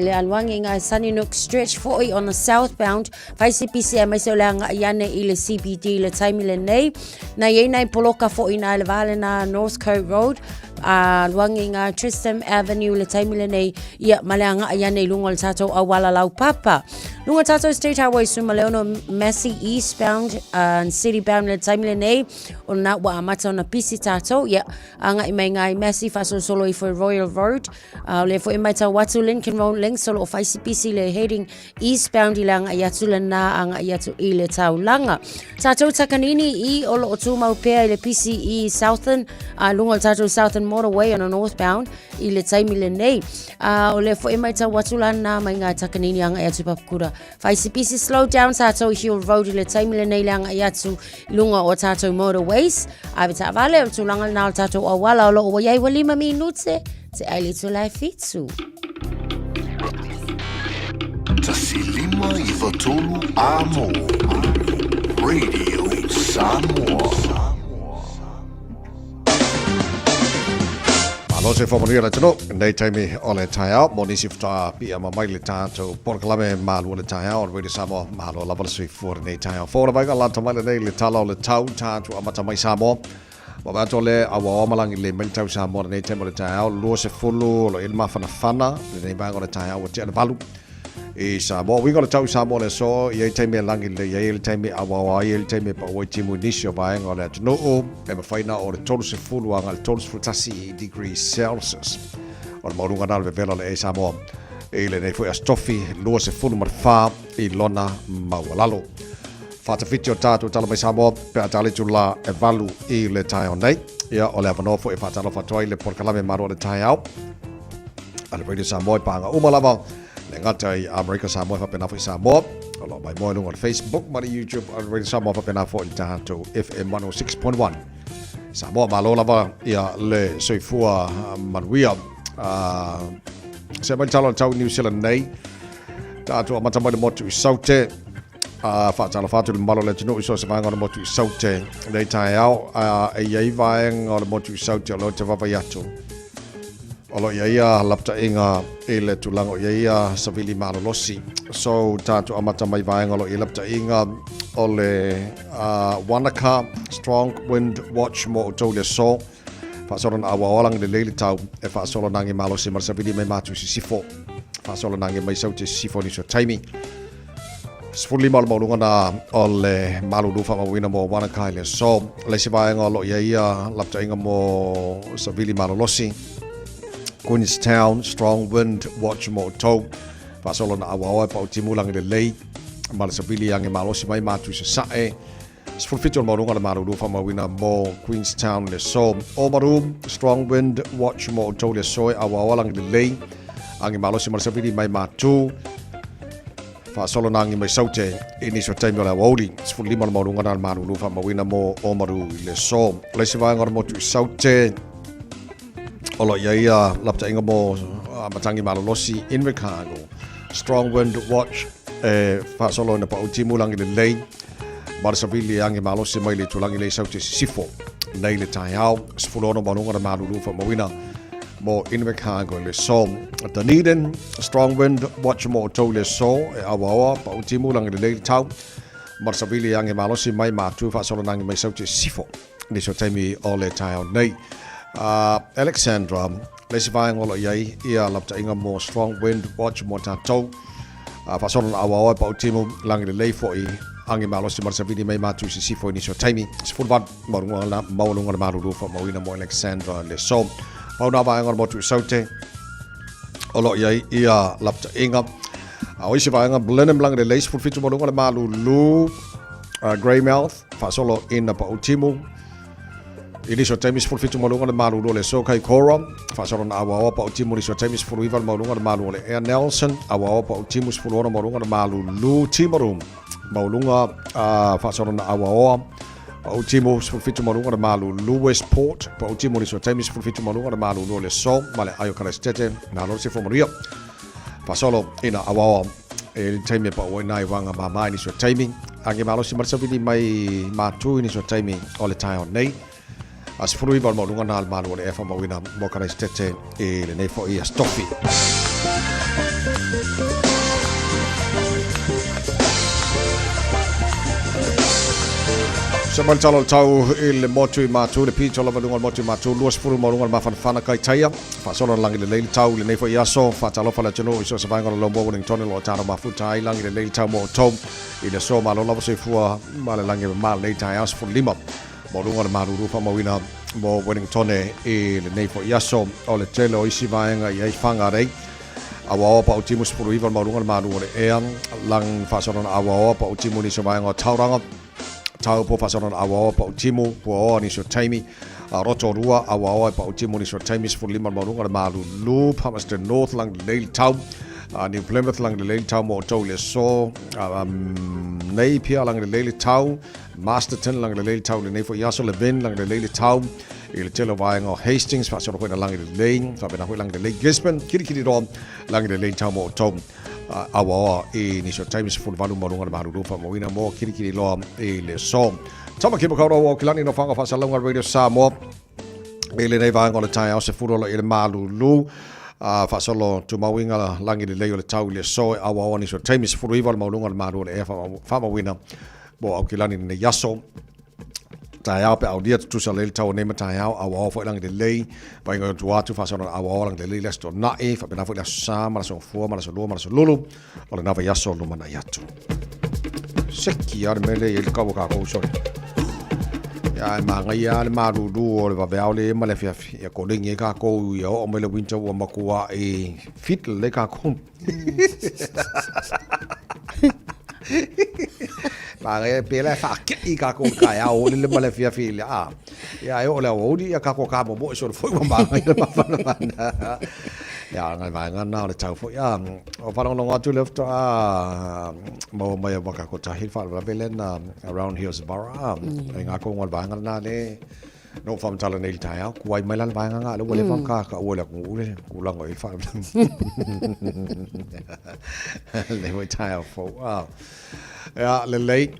le aluagi i ngā Sunnynook Stretch foi on the southbound fai se pisi e mai se o le agai ane i le CBD le taimi lenei. Na iei nai poloka foi nā le vale nā Northcote Road a luangi ngā Tristram Avenue le taimi lenei ia ma le agai ane i lunga o le tātou auala laupapa. Lunga tātou State Highway suma le ono Massey Eastbound and City Bound le taimi lenei o nā ua amata ona pisi tātou ia agai mai ngā i Massey whasolosolo i foi Royal Road A o lea foi e matau atu Lincoln Road Links o lo o faisipisi le heading eastbound i le agai atu lena agai atu i le taulaga. Tātou Takanini i o lo o tūmau pea i le pisi i Southern, a lunga o le tātou Southern Motorway ona northbound i le taimi lenei. A o lea foi e matau atu lana mai ngā Takanini agai atu i Papakura. Faisipisi slow down tātou i Hill Road i le taimi lenei le agai atu i lunga o tātou motorways. Ave taavale o le tulaga lena o le tātou auala o lo o ua i ai ua lima minute te ai le tula e fitu. Tasi lima iwa tolu a mo. Radio Samoa. Malo se whamanuia le atunuu i lenei taimi o le taeao mo nisi faatoa piiama mai le tatou polokalame malu o le taeao o le Radio Samoa. Malo lava le soifua lenei taeao fou le vaiga lata mai lenei le tala o le tau tatou amata mai Samoa. Ua vaai atu le auaoa ma lagi lelei mai le tau Samoa lenei taimi o le taeao 20 o lo o i ai le mafanafana lenei vaega o le taeao ua tea le valu i Samoa. Uiga o le tau i Samoa le aso, i ai taimi e lagi lelei ai, i ai le taimi e auaoa ai, i ai le taimi e pau ai timu i nisi o vaega o le atunuu, e mafai na o le 30 agai le 31 degrees Celsius. O le maualuga na o le vevela o le ea i Samoa i lenei foi aso tofi 24 i lona maualalo. Faatafiti o tatou tala mai Samoa pe a tala itula e 8 i le taeao nei. Ia, o le avanoa foi e faatalofa atu ai le polokalame Malo o le Taeao a le Radio Samoa i pāga uma lava le gata i Amerika Samoa e faapena foi Samoa. O lo o maimoa i luga o le Facebook ma le YouTube a le Radio Samoa faapena foi le tatou FM 106.1. Samoa malo lava ia le soifua manuia. Se mai le tala o le tau i New Zealand nei. Tatou amata mai le motu i Saute. Faatalofa atu i le mamalu o le atunuu i so o se vaega o le motu i Saute nei taeao. E i ai vaega o le motu i Saute o lea ou te vaavaai atu. O lo o i ai ia lapataiga i le tulaga o i ai ia savili malolosi. So tatou amata mai vaega o lo o i ai lapataiga o le Wanaka Strong Wind Watch mo outou i le aso. Faasolo na auaoa lagi lelei le tau e faasolo nage malosi ma le savili mai matu i sisifo. Faasolo nage mai saute sisifo nisi o taimi. 15 o le maualuga na o le malulu faamauina mo Wanaka i le aso. Le isi vaega o lo o i ai ia lapataiga mo savili malolosi. Queenstown Strong Wind Watch mo outou. Faasolo na auaoa e pau timu lagi lelei ma le savili age malosi mai matu i sasae. 17 o le maualuga o le malulu faamauina mo Queenstown le aso. Oamaru, Strong Wind Watch mo outou le aso e auaoa lagi lelei. Agi malosi ma le savili mai matu. Faasolo na agi mai saute i nisi o taimi o le aoauli. 15 o le maualuga na le malulu faamauina mo Oamaru i le aso. O le isi vaega o le motu i Saute, o lo o i ai ia lapataiga mo matagi malolosi Invercargill. Strong Wind Watch e faasolo ina pau timu lagi lelei. Ma le savili e age malosi mai le itulagi le i Saute Sisifo nei le taeao 16 maualuga le malulu faamauina mo Invercargill i le aso. Dunedin, Strong Wind Watch mo outou i le aso e auaoa pau timu lagi lelei le tau. Ma le savili e age malosi mai matu faasolo mai Saute Sisifo nisi o taimi o le taeao nei. Alexandra, le isi vaega o lo o i ai ia lapataiga mo Strong Wind Watch mo tatou. Faasolo na auaoa e pau timu, lagi lelei foi, agi malosi ma le savili mai matu i sisifo i nisi o taimi. 18 maualuga le malulu faamauina mo Alexandra le aso. Pau na vaega o le motu i Saute o lo o i ai ia lapataiga. A o isi vaega, Blenheim lagi lelei, 17 maualuga le malulu, Greymouth, faasolo ina pau timu. I nisi o taimi 17 maualuga le malulu o le aso Kaikoura, faasolo na auaoa pau timu nisi o taimi 19 le maualuga le malu o le ea Nelson, auaoa pau timu 16 maualuga le malulu Timaru, maualuga faasolo na auaoa pau timu 17 maualuga le malulu Westport, pau timu nisi o taimi 17 maualuga le malulu o le aso ma le aio Kalaisitete, malo le sefua manuia. Faasolo ina auaoa e le taimi e pau ai nai waga mama i nisi o taimi. Age malosi ma le savili mai matu i nisi o taimi o le taeao nei. A 19 o le maualuga na le malu o le ea faamauina mo Kalaisitete i lenei foi aso tofi. Se mai le tala o le tau i le motu i Matu, le pito lava i luga o le motu i Matu, 20 maualuga le mafanafana kai taia. Faasolo na lagi lelei le tau i lenei foi aso, faatalofa le atunuu i so o se vaega o le Lomua Wellington o lo o tano mafuta ai lagi lelei le tau mo outou i le aso. Malo lava soifua ma le lagi e mama lenei taeao 15 maualuga o le malulu faamauina mo Wellington i lenei foi aso. O le tele o isi vaega i ai Whangarei, Auaoa pau timu 19 le maualuga le malu o le ea, lang faasolo na auaoa pau timu nisi o vaega o Tauranga, Taupo faasolo na auaoa pau timu, Puaoa nisi o taimi, Rotorua, auaoa e pau timu nisi o taimi 15 le maualuga le malulu, Palmerston North lang lelei le tau, New Plymouth lang lelei le tau mo outou i le aso, Napier lang lelei le tau, Masterton lang lelei le tau i lenei foi aso, Levin lang lelei le tau i le tele o vaega o Hastings, faasolo foi na lagi lelei, faapena foi lagi lelei Gisborne, Kirikiriroa lagi lelei le tau mo outou auaoa i nisi o taimi 18 maualuga le malulu faamauina mo Kirikiriroa i le aso. Tama ki Makaurau o Kilani no Whanga Whaasalauga Radio Samoa. I lenei vaega o le taeao 10 alo i le malulu, a faasolo tumauiga lagi lelei o le tau i le aso e auaoa nisi o taimi 19 o le maualuga o le malu o le ea faamauina mo Aukilani lenei aso. Taeao pe aulia tutusa lelei le tau o nei ma taeao, auaoa foi lagi lelei, vaaiga i tua atu faasolo auaoa lagi lelei le aso Toonai, faapena foi le aso Sa ma le aso Gafua ma le aso Lua ma le aso Lulu o lena vaiaso lumanai atu. Seki lava le mea lea e i ai le kau a kākou sole. Ia, e manaia lava le malulu o le vaveao lea ma le afiafi. Ia koleni ai kākou ia oo mai le winter ua matuai fit lelei kākou. Manaia pe la e faakei kākou i le taeao lele ma le afiafi i le a. Ia e oo i le aoauli ia kākou kamomoe solo foi ua manaia le mafanafana. Ia o nai vaega na o le tau foi. A o faalogologo atu lea faatoa maua mai e waka kotahi le faalavelave lea na around Hillsborough. A i ngā kongo o le vaega lena le no whamatala nei le taeao. Kuai mai la le vaega ngā le ua leva ka ka ua le atunuu le tulaga i le faalavelave. Le foi taeao fou. A Ia, lelei.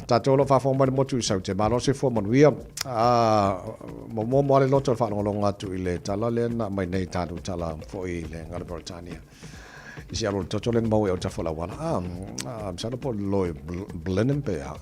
Tātou o lo o faafofoga mai le motu i Saute. Malo soifua manuia. Momomo lava le loto i le faalogologo atu i le tala lea na aumai nei tatou tala foi i le gagana Peretania. I se alo o le toto lea na maua i autafa o le auala. Masalo po o le loi Blenheim pe a.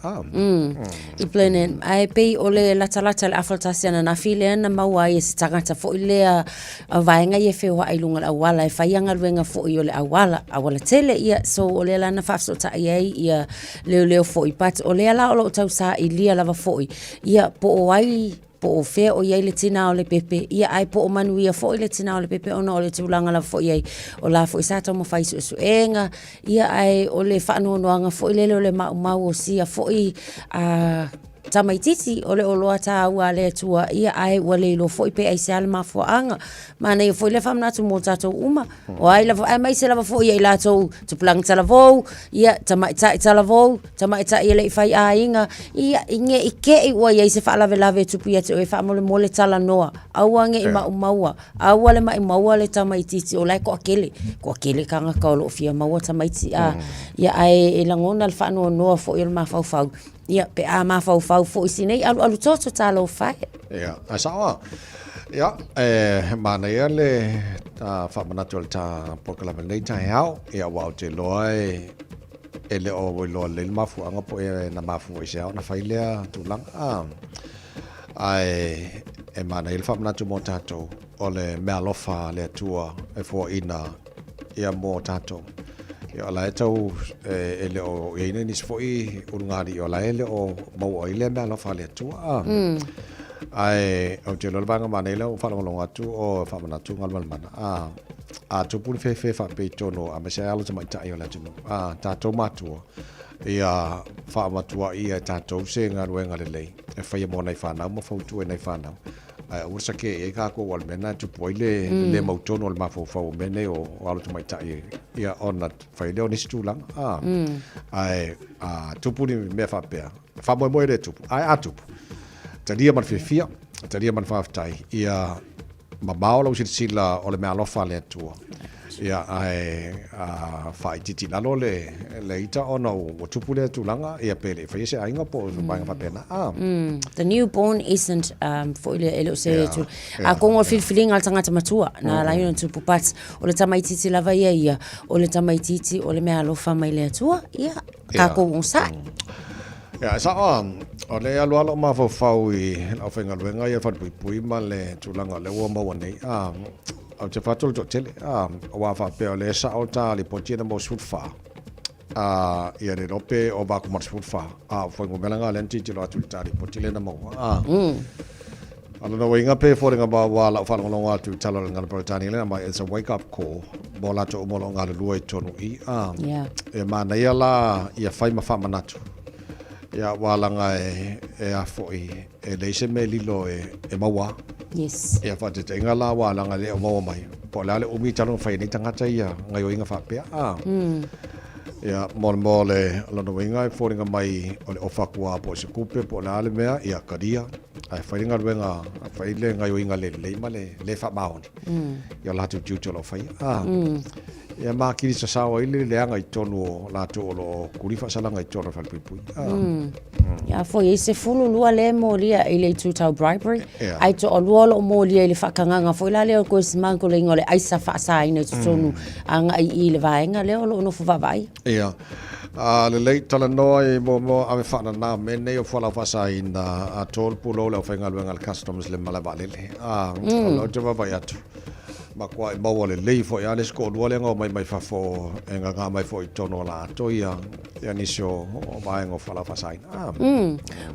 I Blenheim. Ae pei o le latalata i le afa o le tasi ananafi lea na maua ai e se tagata foi lea A vaega ia e feoai i luga o le auala e fai galuega foi o le auala, auala tele ia. So o lea la na faafesootai ai ia leoleo foi but o lea la o lo o tau sailia lava foi ia po o ai po o fea o i ai le tina o le pepe, ia ae po o manuia foi le tina o le pepe ona o le tulaga lava foi i ai o la foi sa taumafai suesuega, ia ae o le faanoanoaga foi lele o le maumau o sia foi a tamaititi o le oloa taua a le Atua, ia ae ua le iloa foi pe aisea le mafuaaga. Manaia foi lea faamanatu mo tatou uma. O ai lava, aemaise lava foi ia i latou tupulaga talavou, ia tamaitai talavou, tamaitai e le i fai aiga, ia ne i te i ua i ai se faalavelave e tupu ia te oe, faamolemole talanoa, aua ne i maumaua, aua le maumaua le tamaititi o la e toatele, toatele tagata o lo o fia maua tamaiti, a, ia ae e lagona le faanoanoa foi o le mafaufau. Ia, pe a mafaufau foi si nei alualu toto talofa e. Ia, ae sao lava. Ia, e manaia le faamanatu o le ta polokalame i lenei taeao. Ia, aua ou te iloa e, e le o iloa lelei le mafuaaga po o na mafua i se a ona fai lea tulaga. Ae e manaia le faamanatu mo tatou o le meaalofa a le Atua e foaiina ia mo tatou. Ia o la e tau e le o i ai nei nisi foi ulugalii o la e le o maua ai lea meaalofa a le Atua. A. Ae ou te iloa le vaega manaia lea ua faalogologo atu o faamanatu Galumalemana. A, a tupu le fefe faapea i totonu aemaise ai alo tamaitai o le atunuu, a tatou matua, ia faamatuai ia e tatou se galuega lelei e faia mo nai fanau ma fautua i nai fanau. Ae aua le sake i ai kākou aua o le mea lena e tupu ai le le mautonu o le mafaufau o mea nei o alo tamaitai ia ona fai lea o nisi tulaga. A, ae a tupu ni mea faapea, faamoemoe e le tupu, ae a tupu, talia ma le fiafia, talia ma le faafetai, ia mamao lau silasila o le meaalofa a le Atua. Ia, ae a faaitiiti i lalo le, le ita ona ua tupu lea tulaga, ia pe le i faia se aiga po o se vaega faapena. A. The newborn isn't um, foi lea, e le o se yeah, tu. Yeah, Atonu o le filifiliga a le tagata matua, na ala ai ona tupu, but o le tamaitiiti lava ia ia, o le tamaitiiti o le meaalofa mai le Atua, ia, tatou onosai. Ia, e sao lava, o lea e alu lava lou mafaufau i le aufaigaluega ia falepuipui ma le tulaga o lea ua maua nei. A, ou te fai atu o le toatele, a, aua faapea o lea e sao le ta lipoti na maua 14, a, ia le iloa pe ova atu ma le 14, a o fuainumera na lea na tilotilo atu i le ta lipoti lea na maua, a. A o lona uiga pe foliga mai aua lau faalogologo atu i tala o le gagana Peretania lea na aumai, it's a wake up call mo latou uma o lo o galulue i totonu i i. A, Yeah. e manaia la ia fai ma faamanatu. Ia aua leaga e, e a foi, e leai se mea e lilo e, e maua. Yes. Ia faataitaiga la aua leaga e le o maua mai. Po o le a le umi talu ona fai e nei tagata ia gaioiga faapea. A. Ia, mo le, mo le lona uiga e foliga mai o le ofa atu lava po o se tupe po o le a le mea, ia talia. Ae fai le galuega, fai le gaioiga le lelei ma le le faamaoni. Ia o latou tiute o lo o faia. A. Ia makini sasao ai le leaga i totonu o latou o lo o kuli faasalaga i totonu o le falepuipui. Ah. Ia foi e 12 lea e molia i le itu tau bribery, Ia. ae toalua o lo o molia i le faatagaga foi la lea o le toe smuggling o le aisa faasaina i totonu agai i le vaega lea o lo o nofo vaavaai. Ia. A lelei talanoa i mo ave faanana mea nei o fualaau faasaina a tolu pulou le aufaigaluega a le Customs i le malae vaalele. A, o lea ou te vaavaai atu. Matuai maua lelei foi lava le isi toalua lea na omai mai fafo e gaga mai foi i totonu o latou ia, ia nisi o, o vaega o fualaau faasaina. Ah.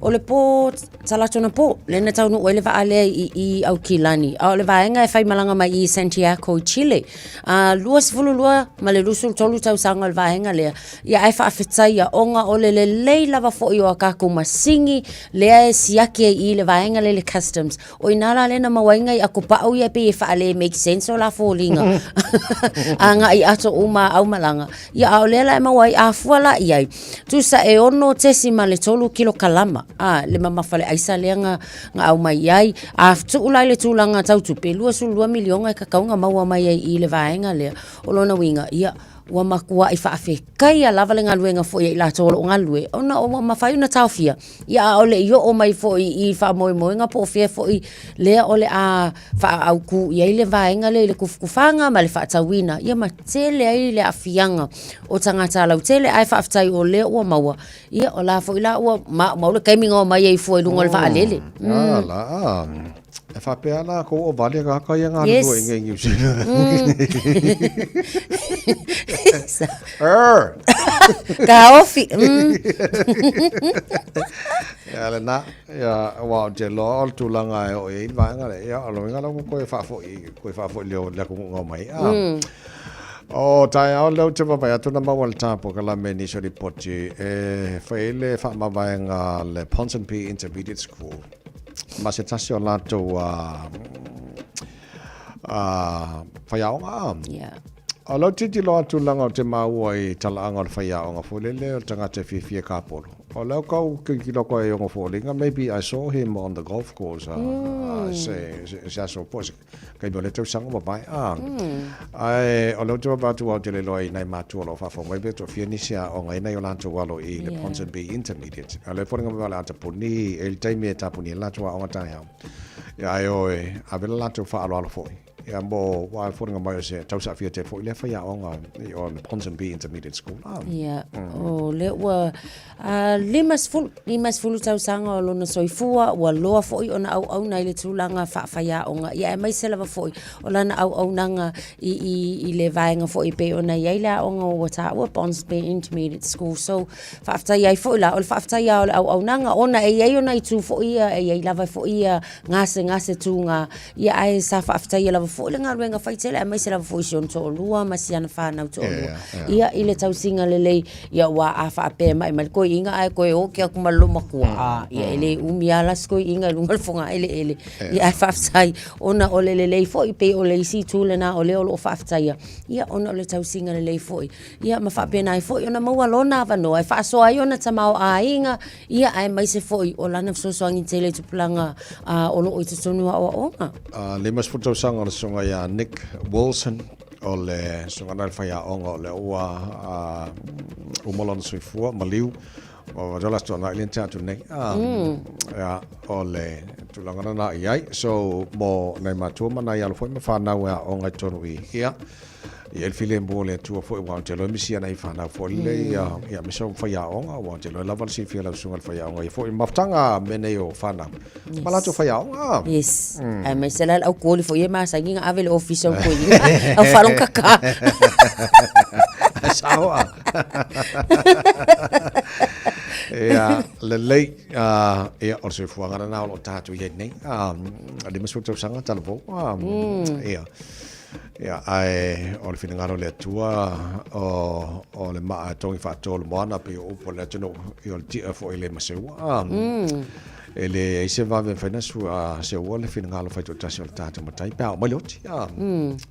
O le pō talaatu anapo, lea na taunuu ai le vaa lea i, i Aukilani. A o le vaega e faimalaga mai i Santiago i Chile. A 22 ma le 23 tausaga o le vaega lea. Ia ae faafetaia ona o le lelei lava foi o a tatou masini lea e siaki ai i le vaega lea i le customs. O ina la lea na maua ai nai ato pau ia pei e faale make sense o la foliga agai ato uma a aumalaga. Ia a o lea la e maua ai a fua la i ai, tusa e 6.3 kilokalama a le mamafa o le aisa lea na, na aumai i ai. A tuu la i le tulaga tau tupe, 22 miliona e tatau ona maua mai ai i le vaega lea. O lona uiga, ia, ua matuai faafetaia lava le galuega foi a i latou o lo o galulue, ona ua mafai ona taofia Ia a o le i oo mai foi i faamoemoega po o fea foi lea o le a faaautu i ai le vaega lea i le tufutufaga ma le faatauina, ia ma tele ai le aafiaga o tagata lautele. Ae faafetai o lea ua maua, ia o la foi la ua maumau le taimi na omai ai fua i luga o le vaalele. Ah, la, ah. E faapea la kou o vale gaka ia ngā yes. i New Zealand. Er. Ka ofi. Ia le na, ia wa o te loa o le tulaga e o i le vaega le, ia o loinga la koe faafoi, koe faafoi le o le atunuu ngau mai. Ah. O taeao lea ou te vaavaai atu na maua le tapo ka la me nisi o lipoti e fai ai le faamavaega le Ponsonby Intermediate School. Ma se tasi o latou faiaoga. Yeah. O lau tilotilo atu leaga ou te maua i talaaga o le faiaoga foi lele o le tagata e fiafia kapolo. O lea kau tilotilo atu ai i ona foliga, maybe I saw him on the golf course se, se, se aso po se taimi o lea tausaga ua mavae. Ah. Ae o lea ou te vaavaai atu aua ou te le iloa i nai matua o lo o faafofoga mai pe toafia nisi aoga ai nai o latou alo i le Ponsonby Intermediate. A o lea e foliga mai o le a tapuni e i le taimi e tapuni ai le latou aoga taeao. Ia ae o e ave le latou faaaloalo foi. Ia mo aua e foliga mai o se tausaafia tele foi lea faiaoga i o le Ponsonby Intermediate School. Ah. Ia, o lea ua 50, 50 tausaga o lona soifua, ua loa foi ona auauna i le tulaga faafaiaoga, ia aemaise lava foi o lana auaunaga i, i, i le vaega foi e pei ona i ai le aoga ua taua, Ponsonby Intermediate School. So, faafetai ai foi la, o le faafetai lava o le auaunaga, ona e i ai ona itu foi ia, e i ai lava foi ia gasegase tūgā, ia ae sa faafetaia lava foi le galuega fai tele, aemaise lava foi i si ona toalua ma si ana fanau toalua. Ia, i le tausiga lelei, ia aua a faapea e mai mai le toeaina ae toe oki atu ma le loomatua, a, ia e le umi lava la si toeaina i luga o le fogaeleele. Ia ae faafetai ona o le lelei foi, pei o le isi itu lena o lea o lo o faafetaia, ia ona o le tausiga lelei foi. Ia ma faapena ai foi ona maua lona avanoa e faasoa ai ona tamaoaiga, ia aemaise foi o lana fesoasoani tele i tupulaga o lo o i totonu o aoaoga. 50 tausaga o le susuga ia Nick Wilson, o le susuga lena i le faiaoga o lea ua uma lona soifua, maliu, o le Aso Toonai lea na tea atu nei. Ia, o le tulaga lena i ai. So, mo nai matua ma nai alo foi ma fanau e aoga i totonu i i, ia, i ai le filemu o le Atua foi, aua ou te iloa e misi ana i fanau foi lele, ia, ia, aemaise o faiaoga, aua ou te iloa lava le silafia e lau susuga i le faiaoga ia foi mafutaga mea nei o fanau. Yes. Ma latou faiaoga. Yes. Aemaise la le au koli foi e masani na ave le ofisa o toeaina. Au faalogokaka. Sao a. Ia, lelei, ia, o le soifuaga lena o lo o tatou i ai nei. 50 tausaga talavou. Ia. Ia, ae o le finagalo o le Atua, o, o le maa e togi faatoa o le moana, pei o upu a le atunuu, ia o le tia foi e le maseua. E leai se vave e mafai ona seua le finagalo faitoatasi o le tatou matai pe a oo mai le oti.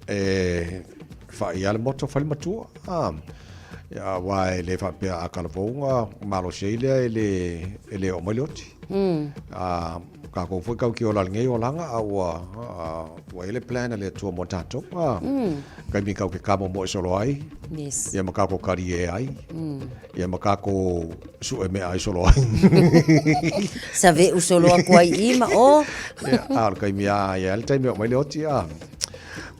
E fai lava le moto, fai le matua. Ia, aua e le faapea a talavou ona malosi ai lea e le oo mai le oti. Kākou foi kau ki ola lenei olaga a ua ua i ai le plan a le Atua mo tatou. A kaimi kau ke kamomoe solo ai. Yes. Ia ma kākou kalie ai. Ia ma kākou suʻe meaʻai solo ai. Saveʻu solo aku ai i ma ʻō. Ia, a o le kaimi a ia le taimi e oo mai le oti a.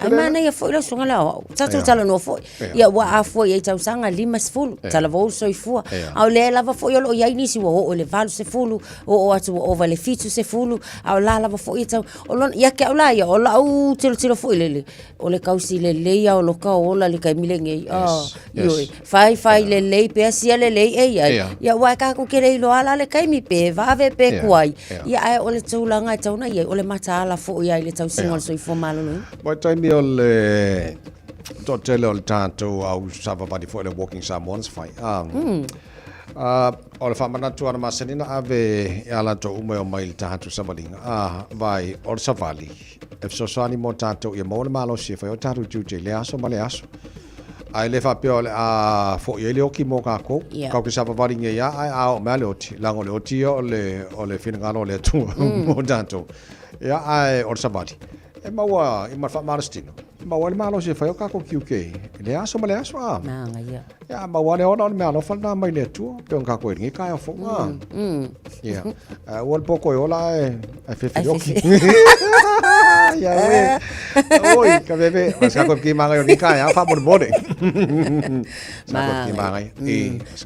Ai manaia foi lau susuga le aoao. Tatou talanoa foi. Ia ua afua i ai tausaga 50, talavou le soifua. A o lea lava foi o lo o i ai nisi ua oo i le 80, oo atu ua ova i le 70, a o la lava foi e tau, o lona, ia te au la ia, o lau tilotilo foi lele, o le kausi lelei lava o loka ola i le taimi lenei. Yes, yes. Ioe, fai fai lelei pea sia lelei e i ai. Ia aua e tatou te le iloa la le taimi pe vave pe tuai. Ia ae o le tulaga e tatau ona i ai, o le mataala foi lava i le tausiga o le soifua maloloina. Mo le taimi o le toatele o le tatou au savavali foi le Walking Samoans fai. O le faamanatu ana masani na ave ia latou uma e omai i le tatou savaliga. Vai, o le savali, e fesoasoani mo tatou ia maua le malosi e fai ai o tatou tiute i lea aso ma lea aso. Ae le faapea o le a foi ai le oti mo kākou. Yeah. Kau ke savavali nei a, ae a oo mai lava le oti. Leaga o le oti ia o le, o le finagalo o le Atua mm. mo tatou. Ia, ae o le savali, e maua i ma le faamalositino. E maua ai le malosi e fai o kākou tiute i lea aso ma lea aso. A. Manaia. Ia, maua le ola o le meaalofa lena mai le Atua, pei ona kākou i lenei taeao fou. A. Ia. Aua le poko e ola ae, ae fefe le oki. Ia ue. Oi, ka veve. Ma sa koe ki mangai o ni taeao, faamolemole. Sa koe ki mangai. I.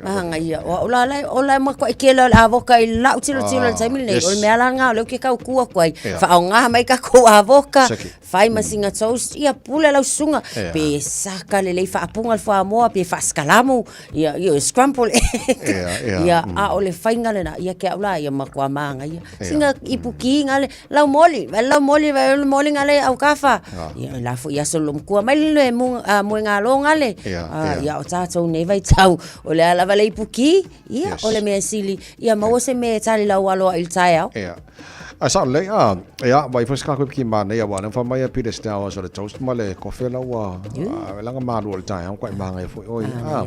Manaia. O la la o la ma koe ke le avoka i lau tilotilo i le taimi lenei. O le mea la lena o lea ou te tau tu atu ai. Faaaoga mai tatou avoka. Fai ma sina toast, ia pule lau susuga, pe saka lelei faapuga le fuamoa, pe faasikalamu, ia, ia scramble egg. Ia, a o le faiga lena, ia te au la, ia matua manaia. Sina ipu ki ngale, lau moli, vai lau moli, vai lau moli ngale autafa. Ia, la foi aso lomatua mai le moegalo ngale. Ia, o tatou nei vaitau, o le a lava le ipu ki, ia, o le mea sili, ia maua se mea e tali lau alo ai i le taeao. A sao lelei, a, ia, vai foi se kākou ki mānaia, aua lea na fai mai a Peter Stowers o le toast ma le kofe la ua, a, laga malu o le taeao, matua mānaia foi oi, a.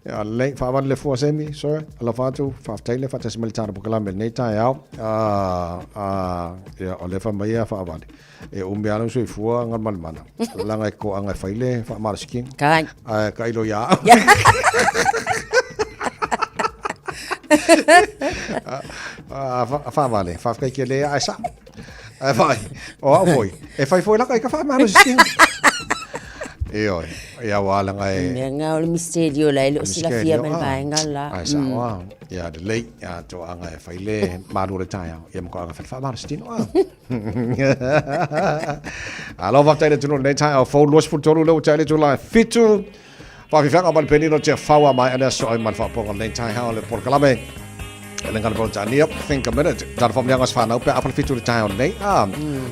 Ia, lelei, faavale le fua Semi, sir, alofa atu, faafetai le faatasi mai le tatou polokalame i lenei taeao, a, a, ia, o lea fai mai a faavale, e umi lava lou soifua Galumalemana, leaga e toaga e fai le faamalositino. Kai. Ae tailo ia au. Faavale, faafetai tele ae sao. Ae fai, o au foi, e fai foi laka i ka faamalositino. Ioe, ia aua leaga e... Mea nga o le misterio la e le o silafia mai le vaega la. Ae sao a, ia lelei, ia toaga e fai le malu o le taeao, ia ma toaga e fai le faamalositino. Alo, faafetai le atunuu i lenei taeao fou 23 lea ua tea i le itula e 7. Faafiafiaga ma le penina o Tiafau a maea le aso ai ma le faapoga o lenei taeao o le polokalame. E le ngana Peretania, think a minute. Tala whamnianga se whanau pe apala fitu le taeao lenei. A,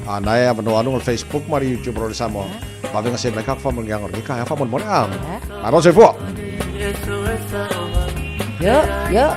a nae a manoa anu o le Facebook ma le YouTube o le Samoa. Vavenga se mai kako whamnianga o lenei taeao whamolemole. A, malo soifua. Yo, yo.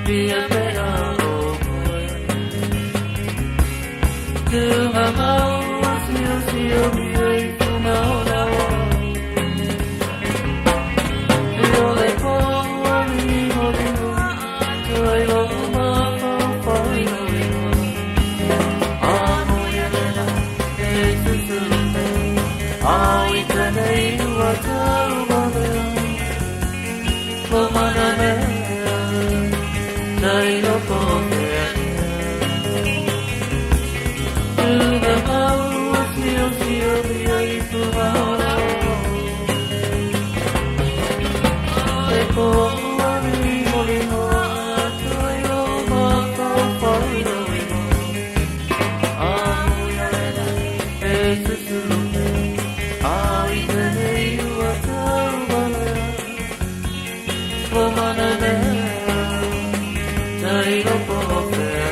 Be a better boy. Tunga mau sio sio mi ai tunga ola o. Io le po mi mo li mo tu ai lo ma fo fo i lo i mo. A mo ia le la e tu tu te. A i te nei ua tau ma lea. Mo mana mea tai loko mea. Tunga mau sio sio mi ai tunga ola o. Le po mi mo li mo tu ai lo ma fo fo i lo i mo. A mo ia le la e tu tu te. A i te nei ua tau ma lea. Mo mana mea tai loko mea.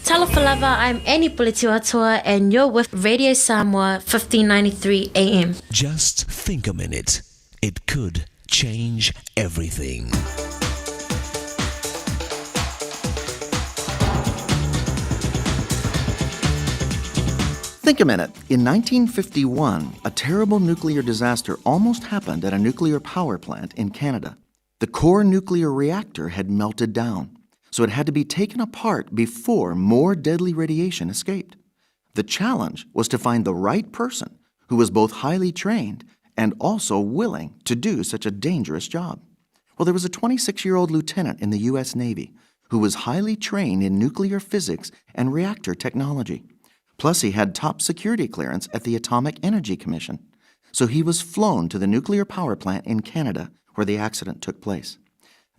Talofa lava, I'm Annie Puletiwatoa and you're with Radio Samoa 1593 AM. Just think a minute. It could change everything. Think a minute. In 1951, a terrible nuclear disaster almost happened at a nuclear power plant in Canada. The core nuclear reactor had melted down, so it had to be taken apart before more deadly radiation escaped. The challenge was to find the right person who was both highly trained and also willing to do such a dangerous job. Well, there was a 26 year old lieutenant in the U.S. Navy who was highly trained in nuclear physics and reactor technology. Plus, he had top security clearance at the Atomic Energy Commission. So he was flown to the nuclear power plant in Canada where the accident took place.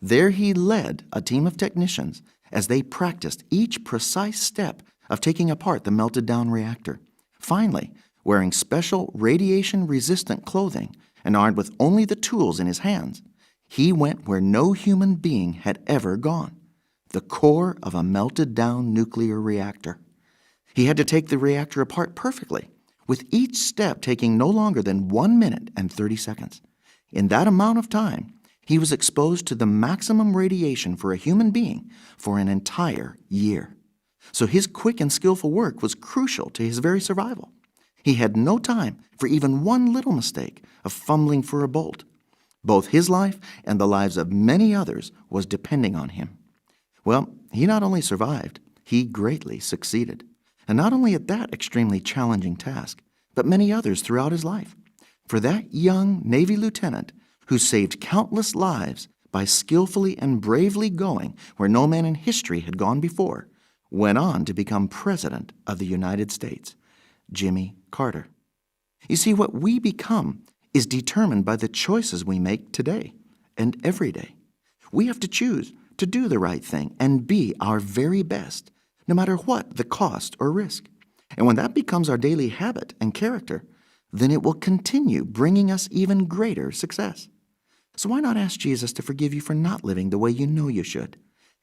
There he led a team of technicians as they practiced each precise step of taking apart the melted down reactor. Finally, wearing special radiation resistant clothing and armed with only the tools in his hands, he went where no human being had ever gone the core of a melted down nuclear reactor. He had to take the reactor apart perfectly, with each step taking no longer than 1 minute and 30 seconds. In that amount of time, he was exposed to the maximum radiation for a human being for an entire year. So his quick and skillful work was crucial to his very survival. He had no time for even one little mistake of fumbling for a bolt. Both his life and the lives of many others was depending on him. Well, he not only survived, he greatly succeeded. And not only at that extremely challenging task, but many others throughout his life. For that young Navy lieutenant who saved countless lives by skillfully and bravely going where no man in history had gone before, went on to become President of the United States, Jimmy Carter. You see, what we become is determined by the choices we make today and every day. We have to choose to do the right thing and be our very best, no matter what the cost or risk. And when that becomes our daily habit and character, then it will continue bringing us even greater success. So why not ask Jesus to forgive you for not living the way you know you should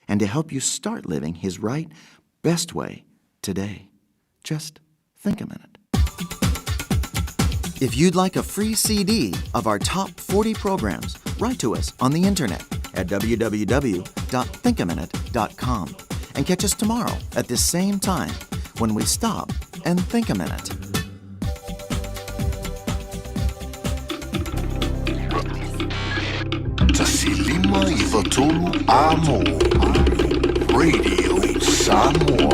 and to help you start living his right, best way today? Just think a minute. If you'd like a free CD of our top 40 programs, write to us on the internet at www.thinkaminute.com and catch us tomorrow at this same time when we stop and think a minute. Tasilima i Vatolu Amo. Radio Samoa.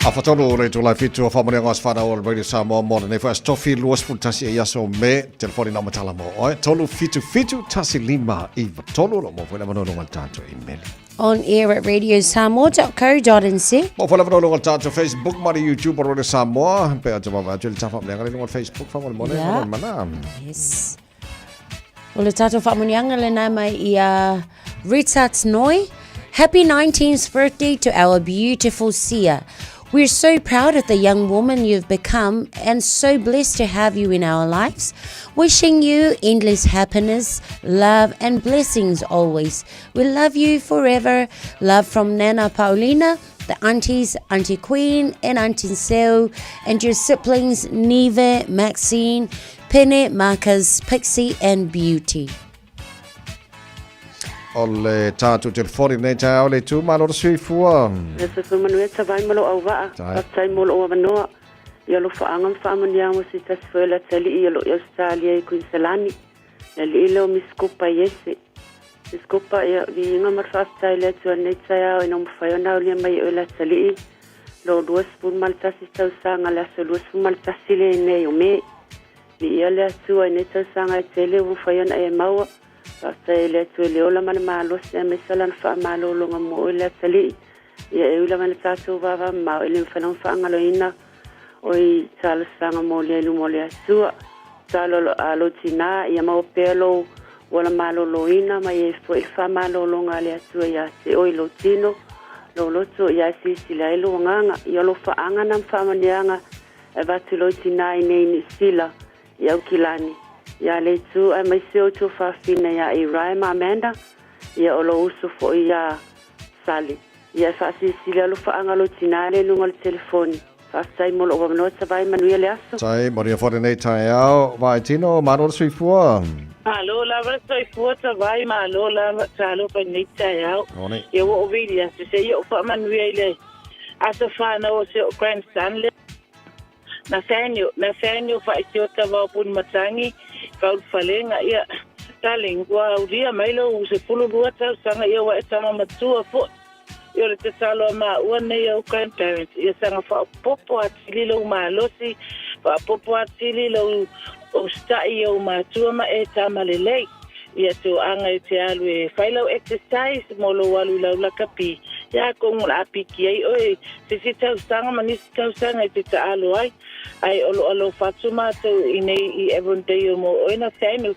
Afatolu le itula e fitu o whaamanuiaga o Aso Fanau o le Radio Samoa mo lenei foi Aso Tofi 21 e aso Me, telefoni na matala mo oe, 377 1593, o lo mo foi le avanoa i luga o le tatou email. On air at radiosamoa.co.nz. Mo foi le avanoa i luga o le tatou Facebook ma le YouTube o Radio Samoa, pe a te wawe atu i le tafa whaamanuiaga le luga o le Facebook whaamolemole, yeah. Mana. Yes. O le tatou whaamunianga lena mai i a Rita Tnoi. Happy 19th birthday to our beautiful Sia. We're so proud of the young woman you've become and so blessed to have you in our lives. Wishing you endless happiness, love, and blessings always. We love you forever. Love from Nana Paulina, the aunties, Auntie Queen and Auntie Sue, and your siblings Neve, Maxine, Pene, Marcus, Pixie, and Beauty. O le tātou telefoni nei taeao le tū malo le soifua. Le soifua manuia tavai ma lou auvaa. Faafetai mo lou avanoa. I alofaaga ma faamanuiaga mo se tasi foi o le atalii o lo o i Ausetalia i Kuiniselani, le alii lea o Misikopa Iese. Misikopa, ia, viiga ma le faafetai i le Atua i lenei taeao ina ua mafai ona aulia mai e oe le atalii lo 21 tausaga le aso 21 lenei o Me. Viia le Atua i nei tausaga e tele ua mafai ona e maua. Faafetai i le Atua i le ola ma le malosi aemaise lana faamalologa mo oe le atalii. Ia e ui lava ina tatou vavamamao e le mafai lava ona faagaloina o i talosaga molia i luma o le Atua. Tatalo a lou tinā ia maua pea lou ola maloloina ma ia foi le faamalologa a le Atua ia te oe i lou tino, lou loto, ia e silasila ai lou agaga. Ia alofaaga na ma faamanuiaga e avatu i lou tinā i nei Niu Sila, i Aukilani, iā Leitu aemaise o Tuafafine iā Irae ma Amanda, ia o lou uso foi iā Sally. Ia e faasilisili alofaaga lou tinā le luga o le telefoni. Faafetai mo lou avanoa Tavai, manuia le aso. Tai, manuia foi lenei taeao. Vaai tino, malo le soifua. Malo lava le soifua Tavai, malo lava, talofa i lenei taeao. One. Ia ua ou vili atu se i ou faamanuia i le aso fanau o si o'u grandson lea. Nathaniel, Nathaniel Faisiota Vaopuni Matangi, Faulufalega, ia, darling, ua aulia mai lou 12 tausaga, ia ua e tama matua foi. Ia o le tatalo a maua nei ou grandparents, ia saga faaopoopo atili lou malosi, faaopoopo atili lou usitai i ou matua ma e tama lelei. Ia toaga e te alu e fai lau exercise mo lou alu i lau lakapi, ia atonu o le a piki ai oe se isi tausaga ma nisi tausaga e te taalo ai. Ae o lo alofa atu matou i nei i Avondale mo oe Nathaniel,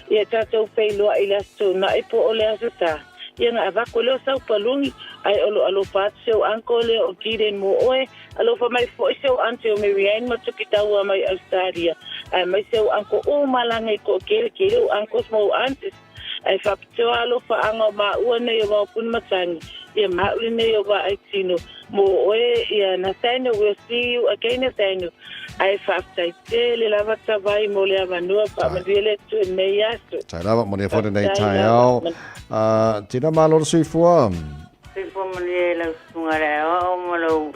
ia tatou feiloai i le Aso Toonai po o le Aso Sa. Ia na avako lea o sau paluni, ae o lo alofa atu si ou uncle lea o Gideon mo oe, Alofa mai foi si ou aunty o Mary Ann ma Tukitaua mai Australia. Aemaise ou uncle uma langa i toakelikeli ou uncles ma ou aunties. Ae faapitoa alofaaga o maua nei o Waopuni Matangi, ia mauli nei o Vaai Tino mo oe ia Nathaniel, we'll see you again Nathaniel. Ae faafetai tele lava Tavai mo le avanoa, faamanuia le Atua i lenei aso. Tai lava, manuia foi lenei Faafetai taeao. lava. Tina malo le soifua. Soifua manuia i lau susuga le aoao ma lou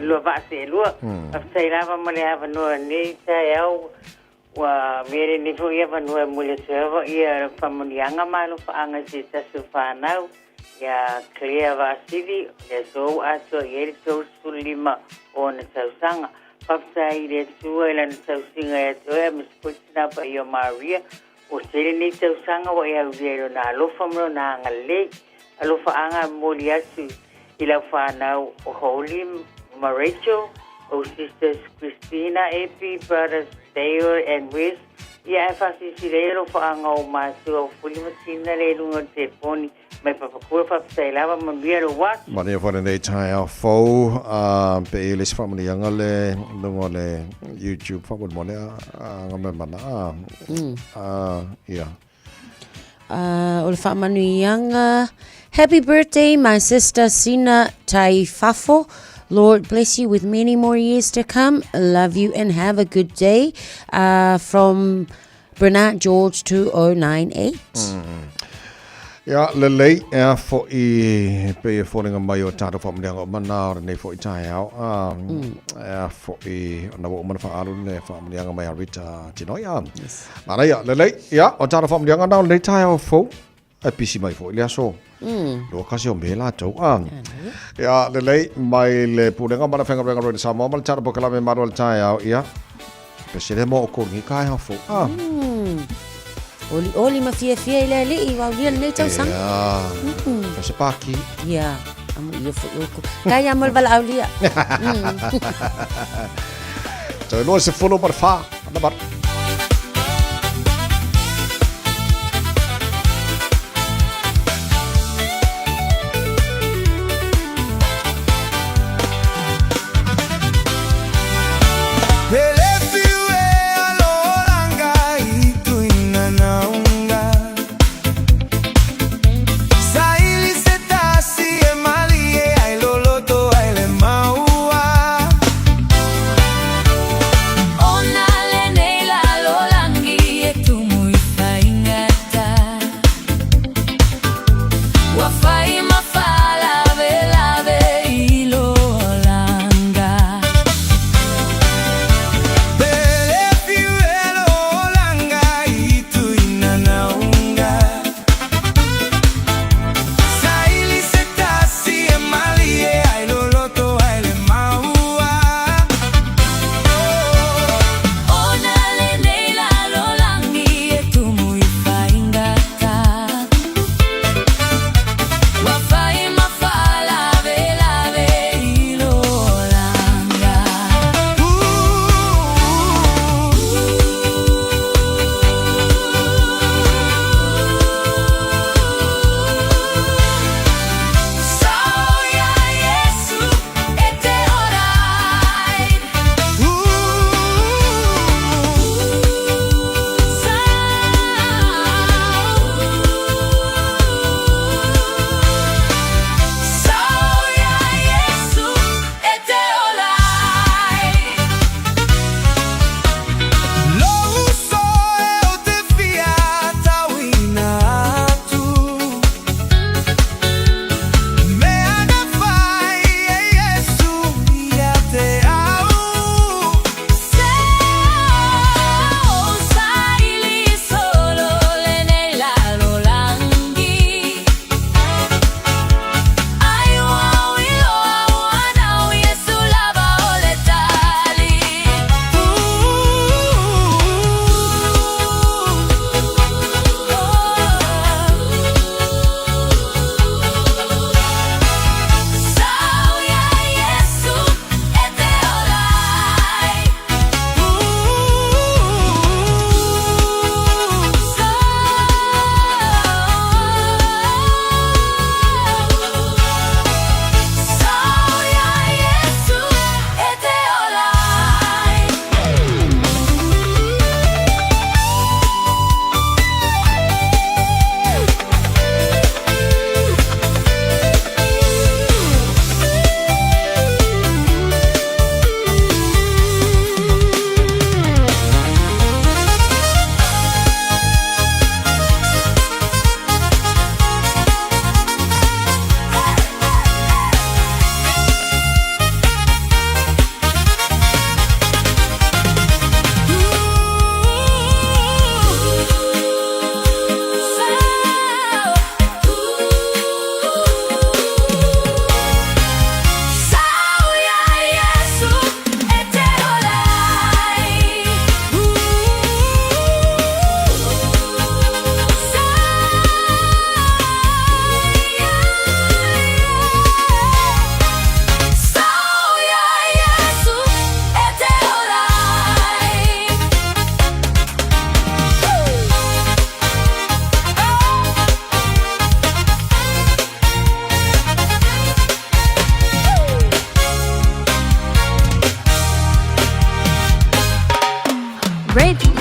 lua vaa seelua. Faafetai lava mo le avanoa i lenei taeao ua mea lenei foi avanoa e momoli atu ai lava ia faamanuiaga ma alofaaga i se tasi o fanau ia Claire Vaasili, le aso ua atoa i ai le 35 o ona tausaga. Faafetai i le Atua i Lana tausiga ia te oe aemaise foi tina paia o Maria, Ua tele nei tausaga ua e aulia i lona alofa ma lona agalelei. Alofaaga e momoli atu i lau fanau o Holly ma Rachel, ou sisters Christina, Epi, brothers Dale and Wes, ia ae faasilasila ai alofaaga o ou matua o Fuli ma Tina le i luga o le telefoni. Mai Papakura, faafetai lava, manuia lou aso. Manuia foi lenei taeao fou, pe i le isi faamanuiaga le luga o le YouTube faamolemole a nga mea mana a ia. O le faamanuiaga, Happy birthday my sister Sina Taifafo. Lord bless you with many more years to come. Love you and have a good day. From Bernard George 2098. Ia, lelei, ea fo'i, pei e foliga mai o tātou whaamanuiaga o mana o lenei fo'i taeao. Ea fo'i, ona ua uma ona faaalu le whaamanuiaga mai a Rita Tinoi. Yes. Manaia, lelei, ia, o tātou whaamanuiaga na o lenei taeao fou, e pisi mai fo'i le aso. Lua kasi o me latou a. Ia, lelei, mai le Pulega ma le Faigaluega Radio Samoa ma le Tala Pokalame Malu o le Taeao, ia, pesele mo o kou ni ka hea fou. Ah. Oli oli ma fiafia i le alii ua aulia lenei tausaga. Ia. Se paki. Ia. Amu ia foi o ko. Kai a mo le valaaulia. Toe lua se fulu ma le wha. Ana mar.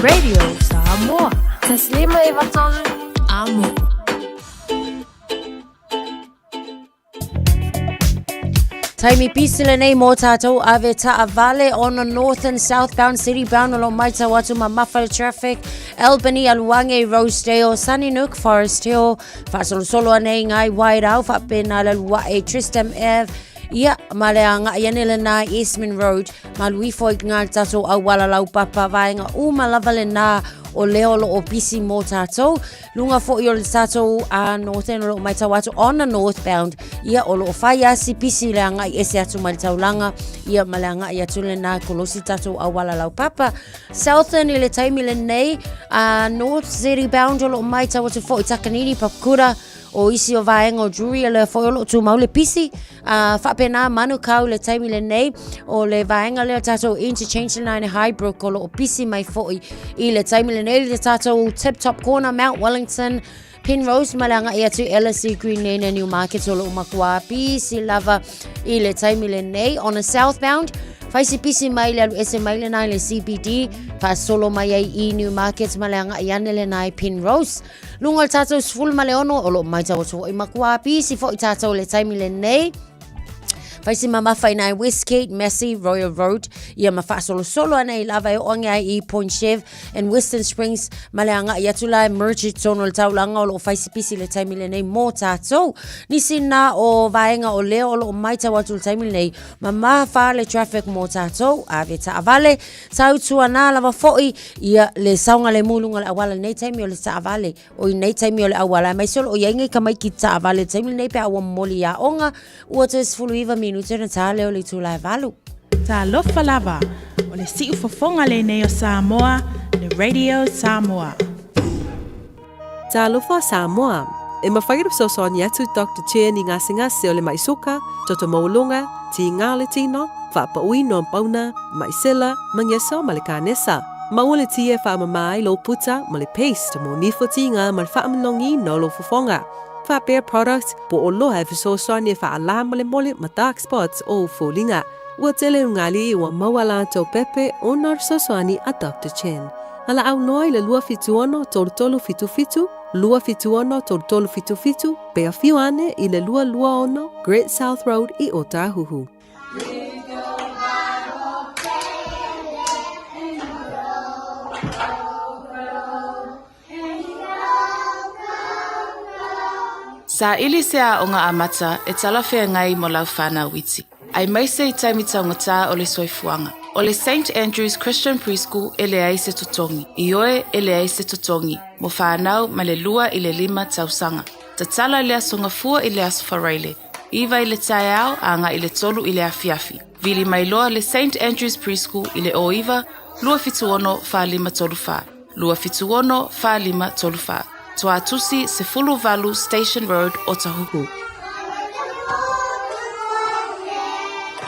Radio Samoa. Taslima e vatolu amo. Taimi pisi lenei mō tātou ave taavale on the north and southbound city bound o lo maitau atu ma mafa le traffic Albany Aluange Rosedale Sunnynook Forest Hill Faasolosolo anei ngai Wairau faapena le aluae Tristram Ave. Ia, ma le agaʻi ane lenā i Eastman Road, malu ifo i luga i le tatou auala laupapa, vaega uma lava lenā o lea o loo pisi mo tatou. Luga foi o le tatou northern o loo matau atu on the northbound, ia o loo fai lava si pisi i le agai ese atu mai le taulaga, ia ma le agai atu lenā e kolosi tatou auala laupapa. Southern i le taimi lenei, North City bound o loo matau atu foi Takanini, Papakura, O isi o vaega o Drury, o lea foi o loo tumau le pisi. Faapena Manukau i le taimi lenei, o le vaega lea o tatou interchange line Highbrook o loo pisi mai foi i le taimi lenei le tatou Tip Top Corner, Mount Wellington, Penrose ma le agai atu Ellerslie Green Lane and Newmarket o loo matua pisi lava i le taimi lenei. On a southbound, fai si pisi mai le alu ese mai lenā i le CBD, faasolo mai ai i Newmarket ma le agai ane lenā i Penrose. Luga o le tatou 16, o loo matau atu foi matua pisi foi tatou i le taimi lenei. Fai si mamafa i nai Westgate, Massey, Royal Road, ia ma faasolosolo ane i lava e oo ane ai i Point Chev and Western Springs, ma le agai atu la e merge i totonu o le taulaga o loo fai si pisi i le taimi lenei mo tatou. Nisi na o vaega o lea o loo matau atu i le taimi lenei, mamafa le traffic mo tatou, ave taavale, Tautuanā lava foi ia le saogalemu i luga o le auala i lenei taimi o le taavale, o i nei taimi o le auala, aemaise o lo o i ai nei tamaiti taavale i le taimi lenei pe a ua momoli i aoga, ua toe 19 minute ona ta lea o le itula e 8. Talofa lava, o le siufofoga lenei o Samoa, le Radio Samoa. Talofa Samoa! E mafai ona fesoasoani atu Doctor Chen i gasegase o le maʻi suka, toto maualuga, tiga o le tino, faapauina o pauna, maʻi sela, magiaso ma le kanesa. Maua le ti e faamama ai lou puta ma le paste mo nifo tiga ma le faamalogiina o lou fofoga. Faapea product po o loa e fesoasoani e faalā molemole ma dark spots o ou foliga. Ua tele ugali ua maua latou pepe ona o le fesoasoani a Doctor Chen. Valaau loa i le 276 3377, 276 3377, pe afio ane i le 226 Great South Road i Ōtāhuhu. Saili se aoga amata e talafeagai mo lau whanau iti, aemaise i taimi taugata o le soifuaga. O le Saint Andrew's Christian Preschool e leai se totogi, ioe e leai se totogi, mo whanau mai le 2 i le 5 tausaga. Tatala i le Aso Gafua i le Aso Faraile, 9 i le taeao agai i le 3 i le afiafi. Vili mai loa le Saint Andrew's Preschool i le 09 276 4534. 276 4534. Tuatusi 18 Station Road, Otahuhu.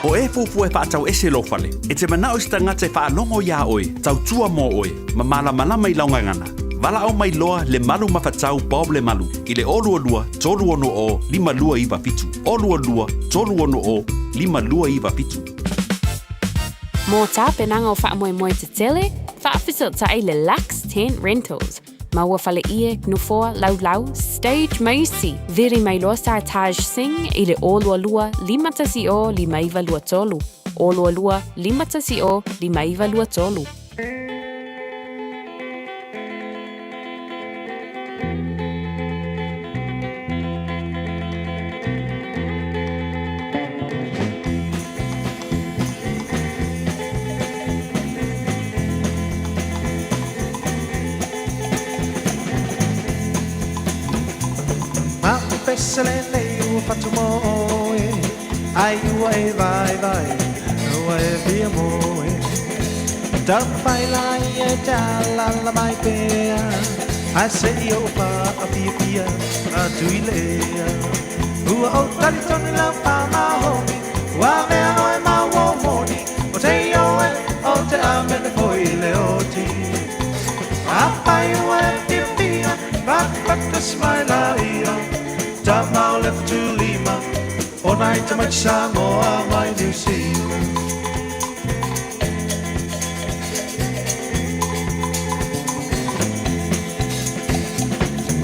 O e fuafua e faatau ese lou fale, e te manao i se tagata e faalogo iā oe, tautua mo oe, ma malamalama i lau gagana. Valaau mai loa le Malu Mafatau Bob Lemalu i le 022 360 5297, 022 360 5297. Mō tapenaga o faamoemoe tetele, faafesootai le Lux Tent Rentals. Maua fale ie, nofoa, laulau, stage ma isi. Vili mai loa sa Taj Singh i le 022 510 5923, 022 510 5923. Pese lenei ua fatu mo oe, Ai ua e vaivai, ua e fia moe. Taumafai laia e te alaala mai pea, Ae se i ou faapiapia atu i le ea. Ua ou talitonu lau pāmahomi, Ua avea oe ma ua moni, O te ioe, o te amene foi i le oti. Afai ua e fiafia, Patapata mai laia, Tama o le Fetulima, O nai tamaiti Samoa mai Niu Sila.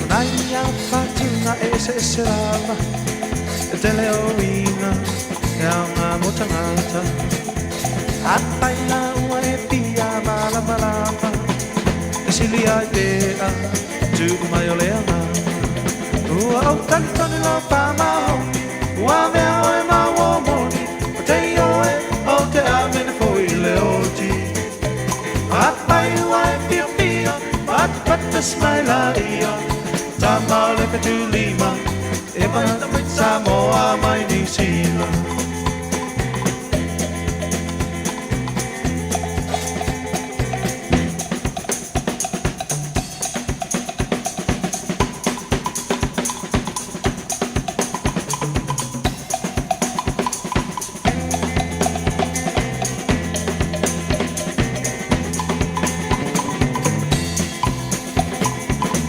O nai whatunga e eseese lava, E tele o uiga, e aoga mo tagata. Afai la ua e fia malamalama, E sili ai pea, tuu mai o le agaga. Ua ou talitonu lau faamaoni, Ua avea oe ma uo moni. smaila ia Tama o le fetulima E mana mai Samoa mai New Zealand.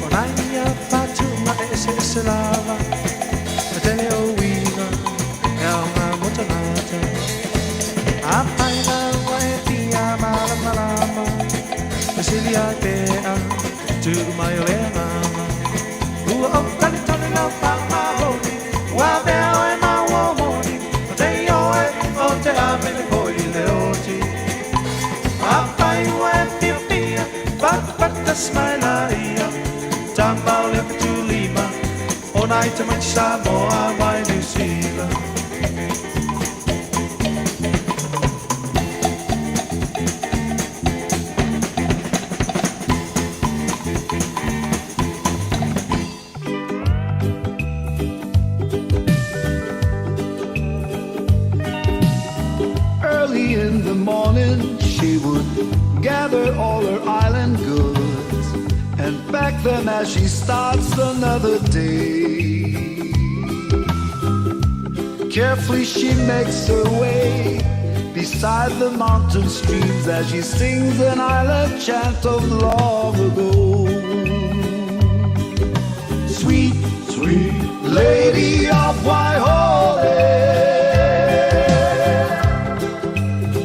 O nai ia whātunga e ese ese lava E tele o uiga e ao ngā mo tangata A pai ngā ua e pia malama lama E sili ai pea tu mai o le anganga Ua o tali tali lau whamahoni Ua mea o e maua moni O te ioe o te amene koi le oti A pai ua e pia pia Pata smaila ia Tama o le fetulima O nai tamaiti Samoa mai New Zealand. Early in the morning, she would gather all her island goods and pack them as she starts another day. Carefully she makes her way beside the mountain streams as she sings an island chant of long ago. Sweet, sweet lady of Waihole,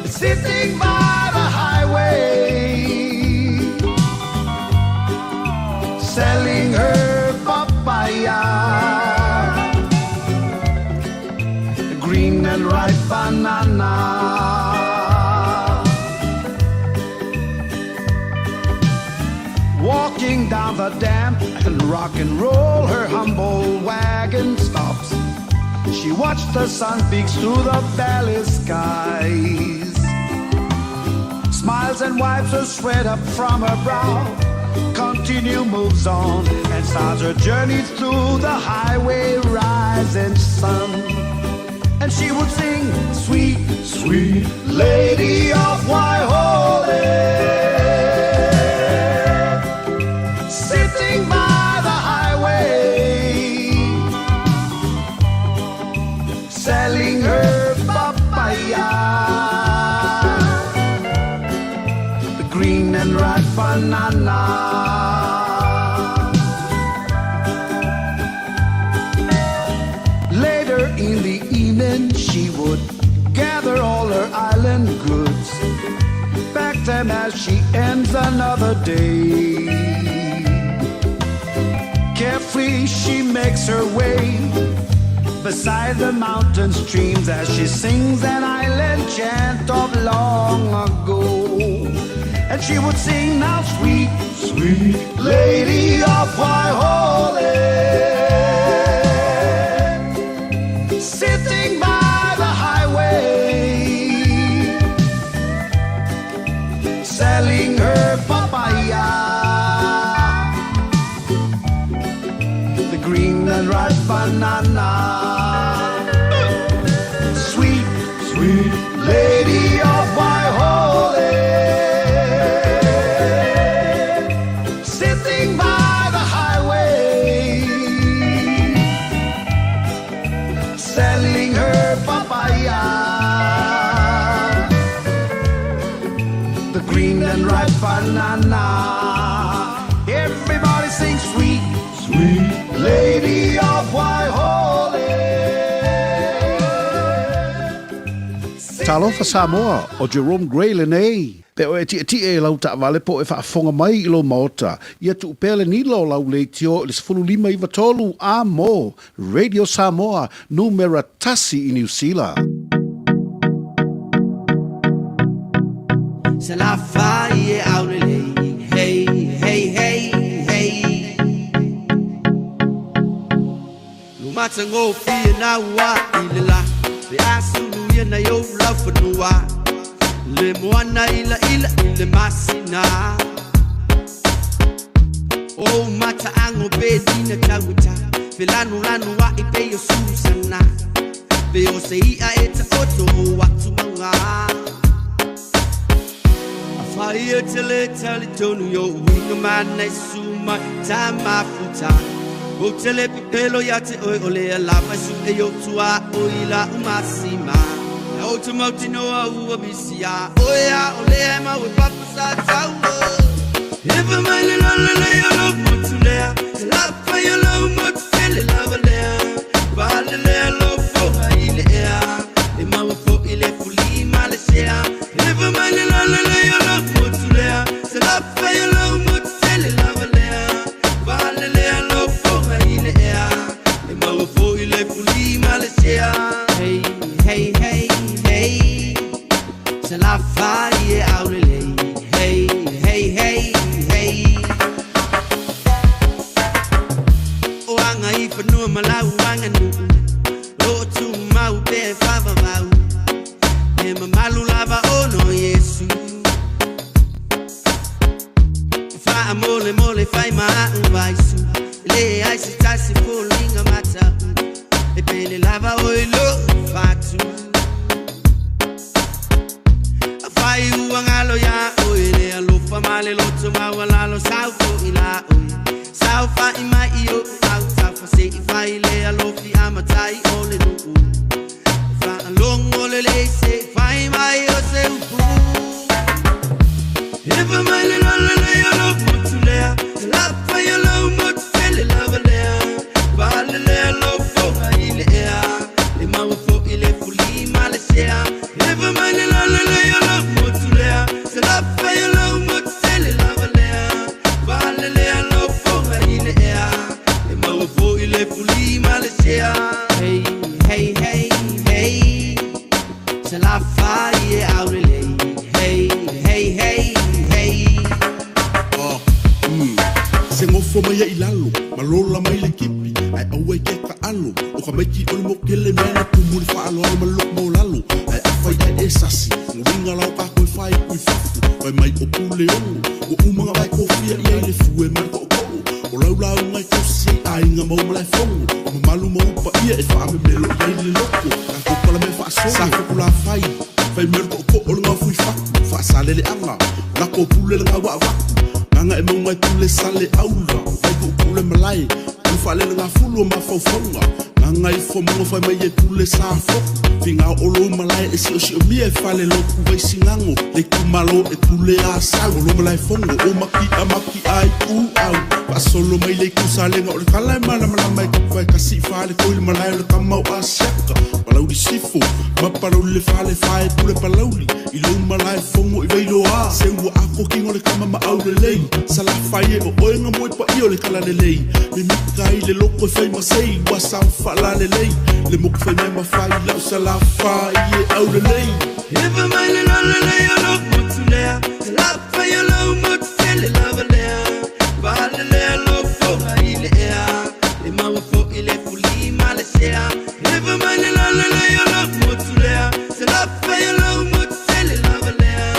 sitting by the highway, selling her papaya, green and ripe banana. Walking down the damp and rock and roll, her humble wagon stops. She watched the sun peeks through the valley skies, smiles and wipes the sweat up from her brow. Continue moves on and starts her journey through the highway rising sun. And she would sing, sweet, sweet lady of Waihole, sitting by the highway, selling her papaya, the green and ripe banana. Later in the evening, she would gather all her island goods, pack them as she ends another day. Carefully she makes her way beside the mountain streams as she sings an island chant of long ago. And she would sing now, sweet, sweet lady of Waihole, sitting by the highway, selling her papaya, the green and ripe banana. Sweet, sweet lady of Waihole, sitting by the highway, selling her papaya, the green and ripe banana. Everybody sings, sweet, sweet lady of Waihole. Talofa Samoa, o Jerome Gray lenei. Pe o e tietie e lau taavale po e faafofoga mai i lou maota, ia tuu pea le nila o lau leitio i le 15 93 a mo Radio Samoa, numera tasi i Niu Sila. Se la fai e aulelei, hey, hey, hey, hey. Lumatagofie na ua i le la Pe a sulu ia nai ou laufanua Le moana ilaila i le masina. O mataago pe lina tauata Felanulanu a'i pei o Susana Pe o se i'a e taoto o atu mauga Afai e te le talitonu i o'u uiga mana e susu mai tamafuta Ou te le pepelo ia te oe o lea lava e su'e i o'u tuaoi la'u masima Ou te mautinoa ua misi iā oe a o lea e mau e papa sa taua Efa mai le lalelei o lou motu lea Te lafai o lou motu tele lava lea Faalelea lou foga i le ea E maua fo'i le fuli ma le sea Efa mai le lalelei o lou motu lea Te lafai o lou motu tele lava lea Faalelea lou foga i le ea E maua fo'i le fuli ma le sea Hey, hey, hey, hey Salafai e aulelei Hey, hey, hey, hey O aga i fanua ma lau aganuu Loo tumau pea e faavavau E mamalu lava ona o Iesu Faamolemole fai ma a'u vaisu E leai se tasi foliga mata'u E pele lava oe i lo'u fatu Afai ua galo iā oe le alofa ma le loto maualalo Sau fo'i la oe Saofa'i mai i o'u autafa Se'i fai le alofi amatai o le nuu Faalogo lelei se'i fai mai o se upu Efa mai le lalelei o lou motu lea Te lafai o lou motu tele lava lea Faalelea lou foga i le ea E maua fo'i le fuli ma le sea Efa mai le lalelei o lou motu lea Te lafai o lou motu tele lava lea Faalelea lou foga i le ea E maua fo'i le fuli ma le sea Hey, hey, hey, hey Salafai e aulelei Hey, hey, hey, hey Oh, Se gofo mai ai i lalo, ma lola mai le kipi, ae aua i ke taalo. O ka maiki o le mokele mea na tumu i le faaaloalo ma le loko maualalo. Ae afai ae e sasi, uiga la o kākou e fāiku i fafo, fai mai o Puleono, ua uma ona vae kofia i ai le fue ma le toʻotoʻo. O lau lauga e tausi ai aiga ma ou malaefono, o mamalu ma ou paia e faamemelo i ai le loko. Tatou palamea faasolo, sa Fokulafai, fai mai o le toʻotoʻo o le gaofo i fatu, faasaleleaga, lako pule le gaua avatu, gaga e mauga e pule sale aula, vai puupuu le malae, o le faalelegafulu o mafaufauga, gaga ifo mauga fai mai e pule sa foku, figao o lou malae e siosiomia e fale lotu vaisigago, le itumalo e pule asau, o lou malaefono o maki'a maki'a ai ūau, faasolo mai le itu salega o le tala e malamalama e tapuai kasi i fale koi le malae o le tama o Asiata, Palauli Sifo, ma Palauli le fale fae pule Palauli, i lou malaefono i Vailoa, se ua ako kino le tama ma aulelei, Salafai e o oe ga moe paia o le talalelei, mimita ai le loko e fai ma sei, ua sao faalalelei, le moku fai mea ma fai lau Salafai e aulelei. Efa mai le lalelei o lou motu lea Salafai o lou motu tele lava lea Faalelea lou foga i le ea E maua fo'i le fuli ma le sea Efa mai le lalelei o lou motu lea Salafai o lou motu tele lava lea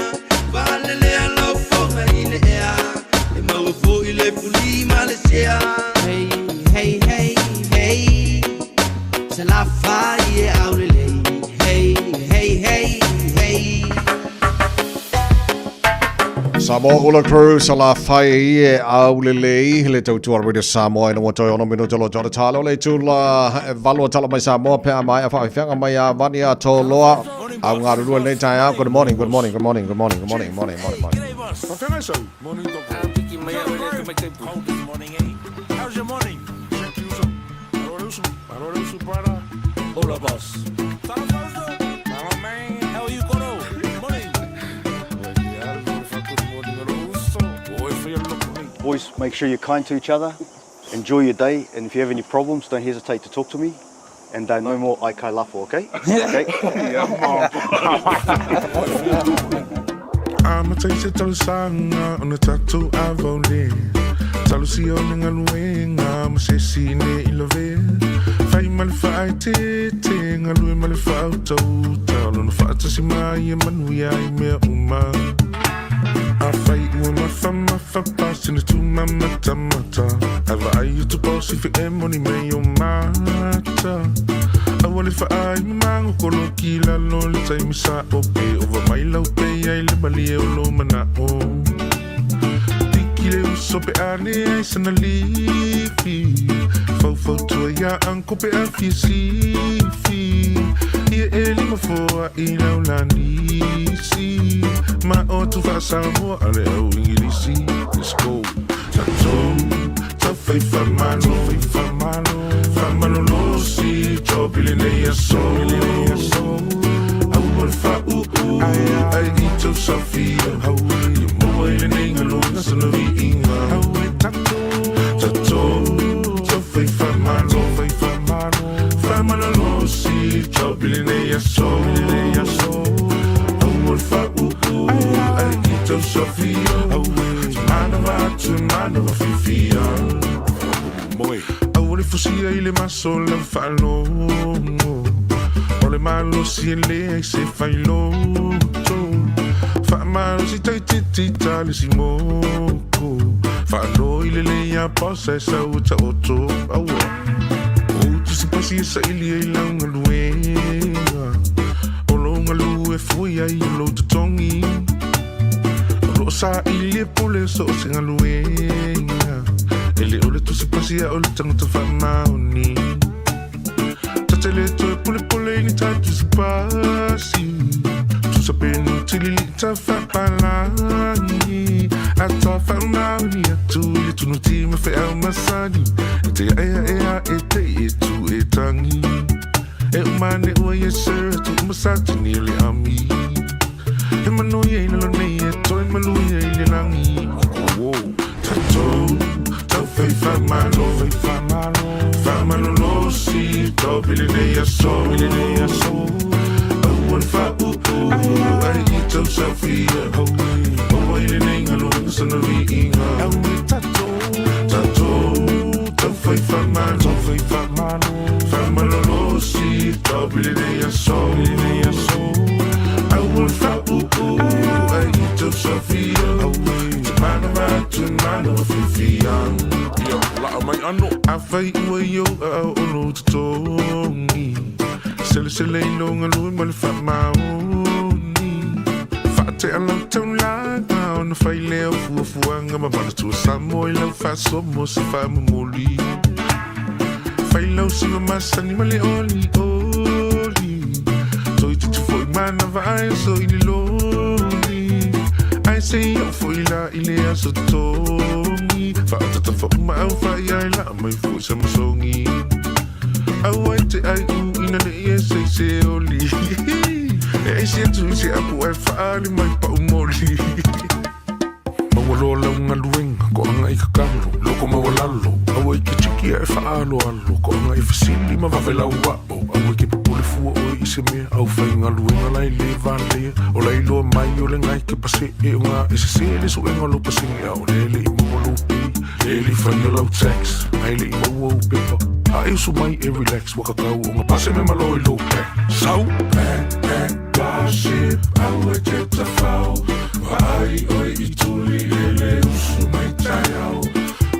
Faalelea lou foga i le ea E maua fo'i le fuli ma le sea Hey, hey, hey, hey Salafai e aulelei Hey, hey, hey, hey Samoa Ula Crew, Salafai e aulelei, le tautua Radio Samoa ina ua toe ono minuta lo tona talo le tula e valu tala mai Samoa pe a mai a whaawhiwhianga mai a vani a tōloa au ngā rurua nei tae au. Good morning, good morning, good morning, good morning, good morning, morning, morning, morning. Whawhengai sau. Morning, Doc. Piki mai au e le tamaitai pui. Cold this morning, eh? How's your morning? Thank you, uso. Alo le uso. Alo le uso, brother. Hola, boss. Hello, man. How are you, Koro? Morning. Boys, make sure you're kind to each other. Enjoy your day, and if you have any problems, don't hesitate to talk to me. And no more aikai lafo, okay? Okay. Amata i se talosaga ona tatou avaole Talosia o le galuega ma se isi ne i lavea Fai ma le faaeteete, galue ma le faautauta O lona faatasi mai e manuia ai mea uma Afai ua Mafa mafa pasi na tu mama tamata Ava ai tu posi fi emoni me o mata Aua le faai mamango kolo ki lalo le taimi sa o pe Ova mai lau pe ai le malie o lo mana'o Tiki le uso pe ane ai sana lifi Faufautua ia anko pe a fia sifi Ia e lima foa i lau lanisi Ma o tu faasamoa a le au ingilisi. Let's go. Tatou taufai faamalo faamalolosi job i lenei aso Aua le faauu ai i tau safia Ia maua i lenei galuega sana viiga Tatou taufai faamalo faamalolosi job i lenei aso Aua le faauu ai i tau safia Manava atu manava fiafia Aua le fusia i le maso lau faalogo O le malosi e leai se failoto Faamalosi taititi ta le simoko Faalo i le lei a posa e sau e taoto Aua O tusipasi e saili ai lau galuega O lou galu e fui ai o lou totogi O loo saili e pule so o se galuega E le o le tusipasi a o le tagata faamaoni Tatele toe pulepule i ni ta tusipasi Tusa penu tilili ta faapalagi A ta faamaoni atu i le tunuti ma feau masani E te aeaea e te i e tu e tangi E umane ua yes sir atu uma satini o le ami He manuia i lalo nei e toe maluia i le lagi Wow. Tatou taufai faamalo faamalolosi topi lenei aso Aua le faauu ai i tau safia Maua i lenei galuega sana viiga Tatou taufai faamalo faamalolosi topi lenei aso Aua le faauu ai i tau safia Manava atu manava fiafia Ia, laa mai ano. Afai ua i ou aao o lou totogi Selesele i lou galue ma le faamaoni Faatea lau taulaga ona fai lea o fuafuaga ma manatua Samoa i lau faasoa mo se faamomoli Fai lau siva masani ma le olioli Toeitiiti foi manava ae oso i le loli Ae se i oo foi la i le aso totogi Faaatata fauma au faia e laa mai foi sa masogi Aua e te ai u ina nei e sei se oli E ese atu i se apu ae faali mai pau moli Maua loa lau galuega, koaga i kakalo, loko maualalo, aua i ke tiki a e faaaloalo, koaga i fesili ma vave lau ao, aua i ke popole fua oe i se mea, au faigaluega la e le valea, o la iloa mai o le gai ke pasee o ga e sesē le suega o lou pasene a o lea e le i maua lou pay, lea e le i faia lau tax, ae le i maua ou pepa, a e usu mai e relax, ua kakau o ga pase me malo i lou back, sau! Back, back, Starship, aua e te tawhao Vaai oe i tuli e le usu mai taeao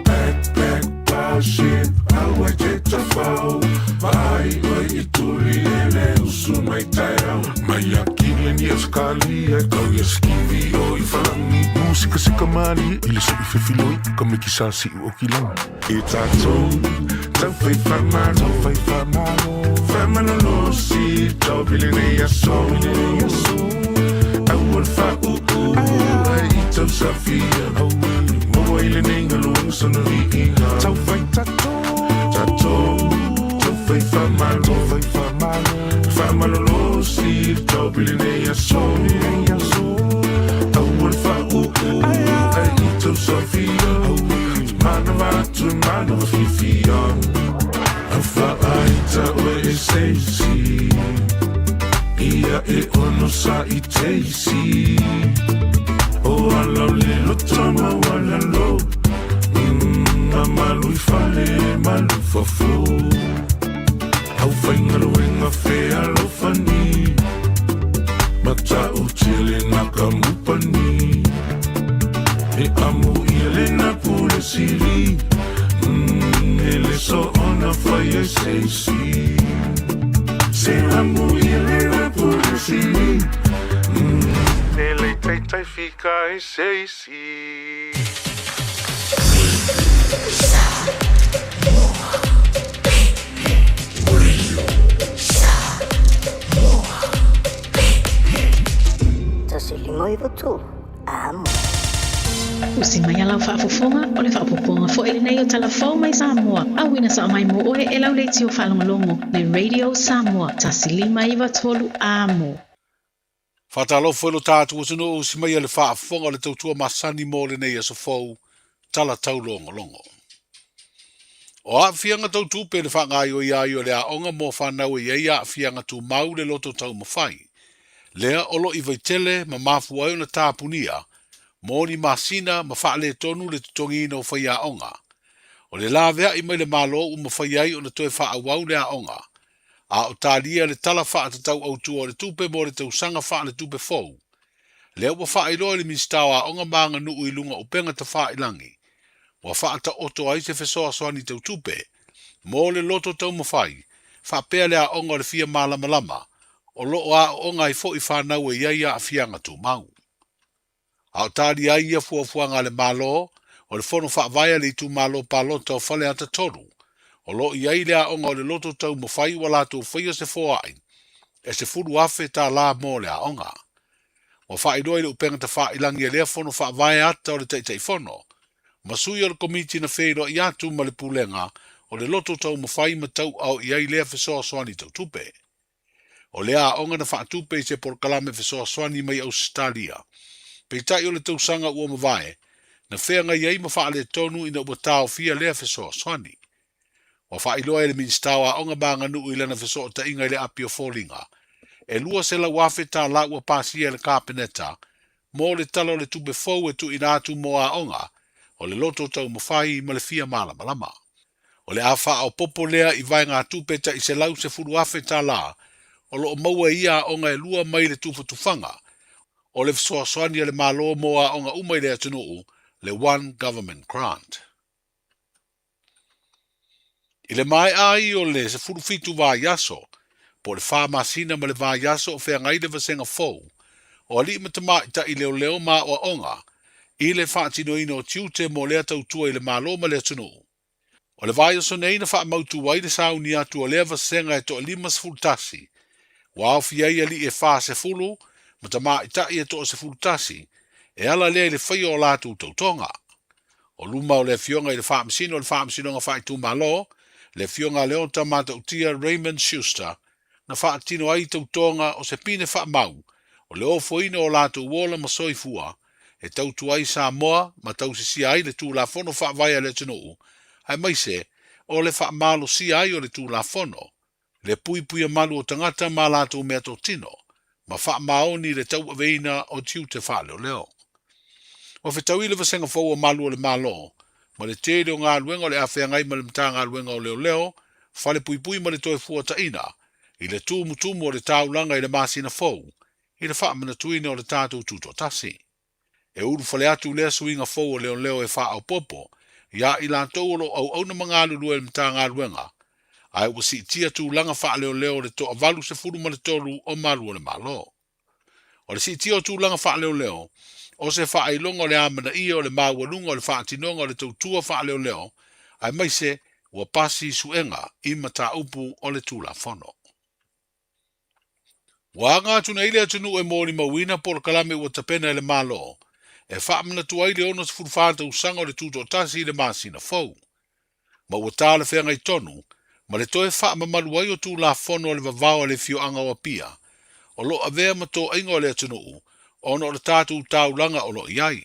Back, back, Starship, aua e te tawhao Vaai oe i tuli e le usu mai taeao Mai a kile ni Auskalia e kau ia skivi o i whalangi Musikasika malie i le sui fefiloi Ka miki sa siu o kilangi E tatou taufai faamalo faamalolosi topi lenei aso Aua le faauu ai i tau safia Maua i lenei galuega sana viiga Taufai tatou taufai faamalo faamalolosi topi lenei aso Aua le faauu ai i tau safia Manava atu manava fiafia Au faaita oe e seisi Ia e ono sa i teisi O ala o le loto maualalo Malu i fale malu i fafo Au faigaluega fealofani Matautia le nakamupani E amu ia lena pule sili E le soona fai ai se isi Se amu ia lena pule sili E le taitai fika ai se isi. 159 Amo. Usi mai a lau faafofoga, o le faaopoopoga foi lenei o Tala Fou mai Samoa, auina sao mai mo oe e lau leitio faalogologo, le Radio Samoa, 159 Amo. Faatalofa i lo tatou atunuu, usi mai a le faafofoga o le tautua masani mo lenei aso fou, tala taulogologo. O aafiaga tau tupe le faagaoioia ai o le aoga mo fanau e i ai aafiaga tumau le loto taumafai, lea o lo i Vaitele ma mafua ai ona tapunia mo ni masina ma faaletonu le totogiina o faiaoga. O le laveai mai le Malo ua mafai ai ona toe faaauau le aoga, a o talia le Tala Faatatau Autu o le Tupe mo le tausaga faaletupe fou. Lea ua faailoa e le Minisita o Aoga ma Aganuu i luga o upega tafailagi, ua faataoto ai se fesoasoani tau tupe mo le loto taumafai faapea le aoga o le fia malamalama o lo o aooga ai foi fanau e i ai aafiaga tumau. A o talia ai ia fuafuaga a le Malo, o le Fono Faavae a le Itumalo Palota o Faleata 3, o lo o i ai le aoga o le loto taumafai ua latou faia se foai e $10,000 mo le aoga. Ua faailoa i le upega tafailagi e lea Fono Faavae ata o le Taitaifono ma sui o le Komiti na feiloai atu ma le Pulega o le Loto Taumafai ma tauao i ai lea fesoasoani tau tupe. O lea aoga na faatupe i se polokalame fesoasoani mai Ausetalia. Peitai o le tausaga ua mavae, na feagai ai ma faaletonu ina ua taofia lea fesoasoani. Ua faailoa e le Minisita o Aoga ma Aganuu i lana fesootaiga i le api o foliga, e $200,000 ua pasia e le Kapeneta mo le Tala o le Tupe fou e tuuina atu mo aoga o le loto taumafai ma le fia malamalama. O le a faaopoopo lea i vaegatupe tai $110,000 o lo o maua e ia aoga e lua mai le tufatufaga o le fesoasoani a le Malo mo aoga uma i le atunuu, le One Government Grant. I le maea ai o le 17 vaiaso, po o le fa masina ma le vaiaso o feagai le vasega fou o alii ma tamaitai leoleo ma aoaoga i le faatinoina o tiute mo lea tautua i le Malo ma le atunuu. O le vaiaso nei na faamautu ai le sauni atu o lea vasega e toa 51, ua aofia ai alii e 40 ma tamaitai e toa 11, e ala lea i le faia o latou tautoga. O luma o le Afioga i le Faamasino o le Faamasinoga Faaitumalo, le Afioga a Leota Matautia Raymond Schuster, na faatino ai tautoga o se pine faamau o le ofoina o latou ola ma soifua e tautua ai Samoa ma tausisia ai le Tulafono Faavae a le atunuu, aemaise o le faamalosia ai o le Tulafono, le puipuia malu o tagata ma a latou meatotino, ma faamaoni le tauaveina o tiute faaleoleo. Ua fetaui le vasega fou o malu o le Malo ma le tele o galuega o le a feagai ma le Matagaluega o Leoleo, Falepuipui ma le Toefuataiga i le tumutumu o le taulaga i le masina fou i le faamanatuina o le tatou Tutoatasi. E ulufale atu lea suiga fou o leoleo e faaopoopo iā i latou o lo o auauna ma galulue i le Matagaluega, ae ua siitia tulaga faaleoleo o le toa 83 o malu o le Malo. O le siitia o tulaga faaleoleo, o se faailoga o le amanaia o le maualuga o le faatinoga o le tautua faaleoleo, aemaise ua pasi suega i mataupu o le Tulafono. Ua aga atu nei le atunuu e molimauina polokalame ua tapena e le Malo e faamanatu ai le 64 tausaga o le Tutoatasi i le masina fou, ma ua talafeagai tonu ma le toe faamamalu ai o Tulafono a le Vavao a le Afioaga o Apia o lo o avea ma toaiga o le atunuu ona o le tatou taulaga o lo o i ai.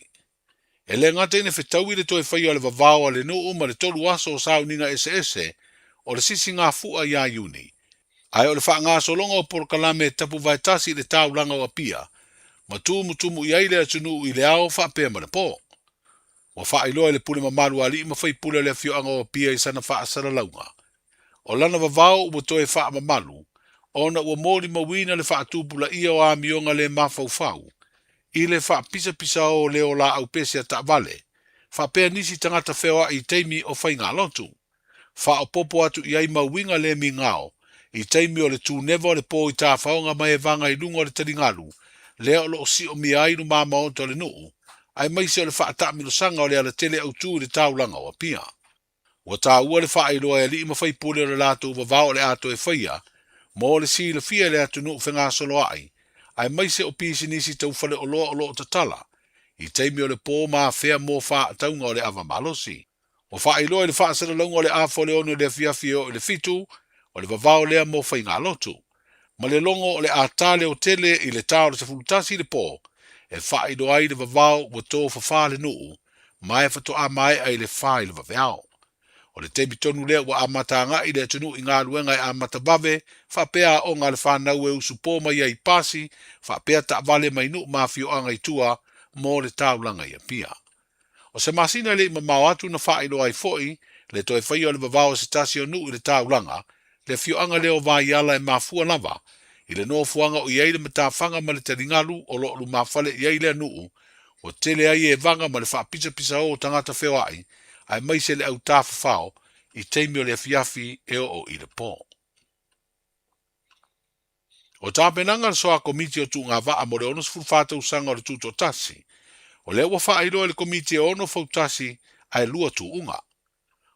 E le gata ina fetaui le toe faia o le vavao a le nuu ma le tolu aso o sauniga eseese o le sisigafua ia Iuni, ae o le faagasologa o polokalame e tapuvaetasi i le taulaga o Apia ma tumutumu i ai le atunuu i le ao faapea ma le po. Ua faailoa e le pule mamalu a alii ma faipule o le afioaga o Apia i sana faasalalauga, o lana vavao ua toe faamamalu ona ua molimauina le faatupulaia o amioga le mafaufau. i le faapisapisao o leo laau pese a taavale, faapea nisi tagata feoai i taimi o faigalotu. Faaopoopo atu i ai ma uiga le migao i taimi o le tuneva o le po i tafaoga ma evaga i luga o le taligalu lea o lo o siomia ai lumamaota o le nuu, aemaise o le faataamilosaga o le alatele autu i le taulaga o Apia. Ua taua le faailoa e alii ma faipule o le latou vavao o le a toe faia mo le silafia e le atunuu fegasoloai aemaise o pisinisi tau faleoloa o lo o tatala i taimi o le po ma afea mo faatauga o le ava malosi. Ua faailoa i le faasalalauga o le afa o le 6 i le afiafi e oo i le 7, o le vavao lea mo faigalotu. Ma le logo o le a ta leotele i le ta o le 11 i le po, e faailoa ai le vavao ua tofafa le nuu, ma e faatoa maea i le 4 i le vaveao. O le taimi tonu lea ua amata agai le atunuu i galuega e amata vave, faapea aoga a le fanau e usupo mai ai i pasi, faapea taavale mai nuu ma afioaga i tua mo le taulaga i Apia. O se masina e le i mamao atu na faailoa ai foi le toe faia o le vavao o se tasi o nuu i le taulaga, le afioaga lea o Vaiala e mafua lava i le nofoaga o i ai le matafaga ma le taligalu o lo o lumafale i ai lea nuu, ua tele ai evaga ma le faapisapisaō o tagata feoai aemaise le au tafafao i taimi o le afiafi e oo i le po. O tapenaga a le Soa Komiti o Tuugavaa mo le 64 tausaga o le Tutoatasi, o lea ua faailoa e le Komiti e ono fautasi ae lua tuuga.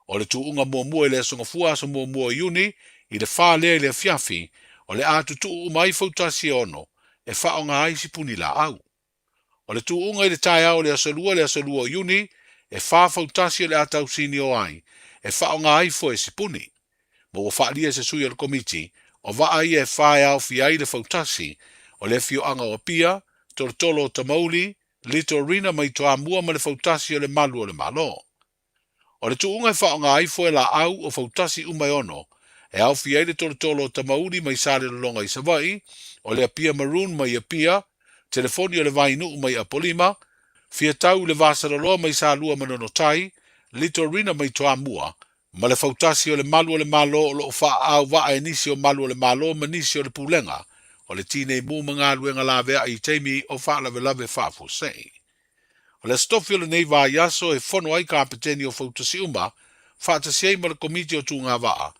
O le tuuga muamua i le Aso Gafua aso muamua o Iuni i le fa lea i le afiafi, o le a tutuu uma ai fautasi e ono e faaaoga ai sipuni laau. O le tuuga i le taeao o le Aso Lua le aso 2 o Iuni, e fa fautasi o le a tausinio ai, e faaaoga ai foe sipuni. Ma ua faaalia e se sui o le Komiti, o vaa ia e fa e aofia ai le fautasi, o le afioaga o Apia, Tolotolo o Tamauli, Little Rina mai Toamua ma le fautasi o le Malu o le Malo. O le tuuga e faaaoga ai foe laau o fautasi uma e ono, e aofia ai le tolotolo o Tamauli mai Salelologa i Savaii, o le Apia Maroon mai Apia, telefoni o le Vainuu mai Apolima, Fiatau i le Vasaloloa mai Salua Manono Tai, Little Rina mai Toamua, ma le fautasi o le Malu o le Malo o lo o faaau vaa e nisi o Malu o le Malo ma nisi o le Pulega o le Tinei Mu ma Galuega Laveai i taimi o faalavelave faafuasei. O le Aso Tofi o lenei vaiaso e fono ai Kapeteni o Fautasi uma, faatasi ai ma le Komiti o Tugavaa,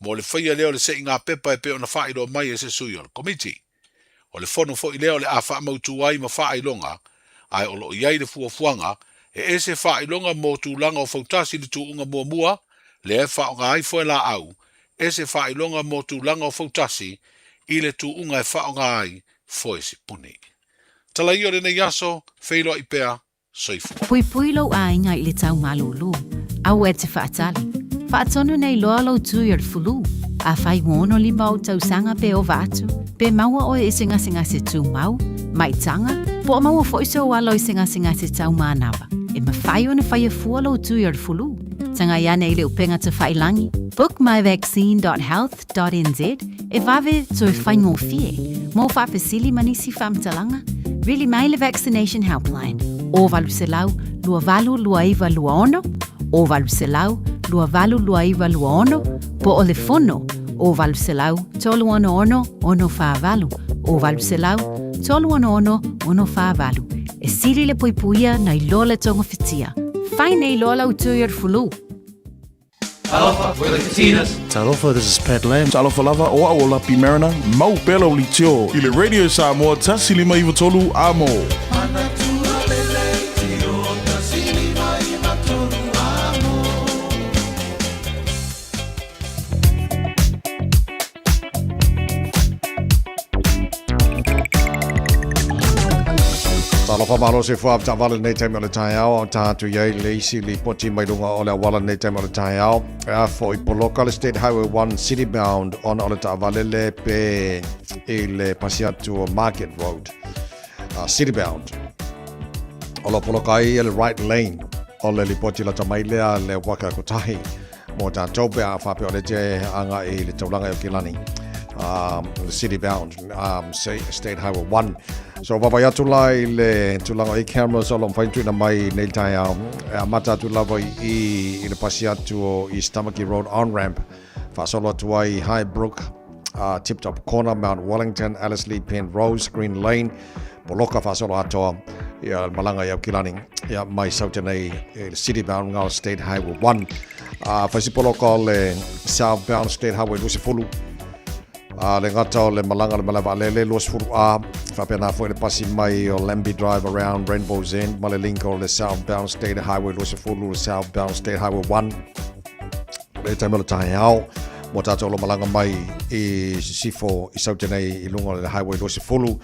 mo le faia lea o le seigapepa e pei ona faailoa mai e se sui o le Komiti. O le fono foi lea o le a faamautu ai ma faailoga, ae o lo o i ai le fuafuaga e ese faailoga mo tulaga o fautasi i le tuuga muamua, lea e faaaoga ai foelaau, ese faailoga mo tulaga o fautasi i le tuuga e faaaoga ai foe sipuni. Tala ia o lenei aso, feiloai pea, soifua. Puipui lou aiga i le tau malūlū, aua e te faatali. Faatonu nei loa lou tui o le fulu. Afai ua 65 ou tausaga pe ova atu, pe maua oe i se gasegase tumau, maitaga, po o maua foi sou alo i se gasegase tau manava, e mafai ona faia fua lou tui o le fulu. Tagai ane i le upega tafailangi, bookmyvaccine.health .nz e vave toe faigofie mo faafesili ma nisi faamatalaga, vili mai le Vaccination Helpline o 800 282926 o 800 282926 po o le fono o 800 366 648 o 800 366 648. E sili le puipuia nai lo le togafitia. Fai nei loa lau tui o le fulu. Talofa, we're the Katinas. Talofa, this is Pat Lam. Talofa lava, o au o Lapi Mariner, mau pea lau leitio i le Radio Samoa 153 Amo. Talofa malo se fua taavale lenei taimi o le taeao o ta atu i ai le isi lipoti mai luga o le auala lenei taimi o le taeao e a foi poloka le State Highway 1 City Bound ona o le taavale le pe i le pasi atu o Market Road City Bound o lo poloka ai le right lane o le lipoti lata mai lea le waka kotahi Mō tātou pe a faapea o le te anga i le taulaga i Okilani, the city bound, State Highway 1. So vavai atu la i le tulaga i cameras o lo mawhai tuina mai nei taeao, e amata atu lava i le pasi atu o East Tamaki Road on-ramp, whaasolo atu ai Highbrook, Tip Top Corner, Mount Wellington, Ellerslie, Penrose, Green Lane, Poloka faasolo atoa ia le malaga i Aukilani ia mai Saute nei i le City Bound Ngao State Highway 1. Faisi poloka o le Southbound State Highway 20 a le gata o le malaga le malae vaalele 20 A faapena foi le pasi mai o Lambie Drive around Rainbow's End ma le link o le Southbound State Highway 20 le Southbound State Highway 1 le taimi o le taeao mo tātou lo malaga mai i Sisifo i Saute nei i lunga o le Highway 20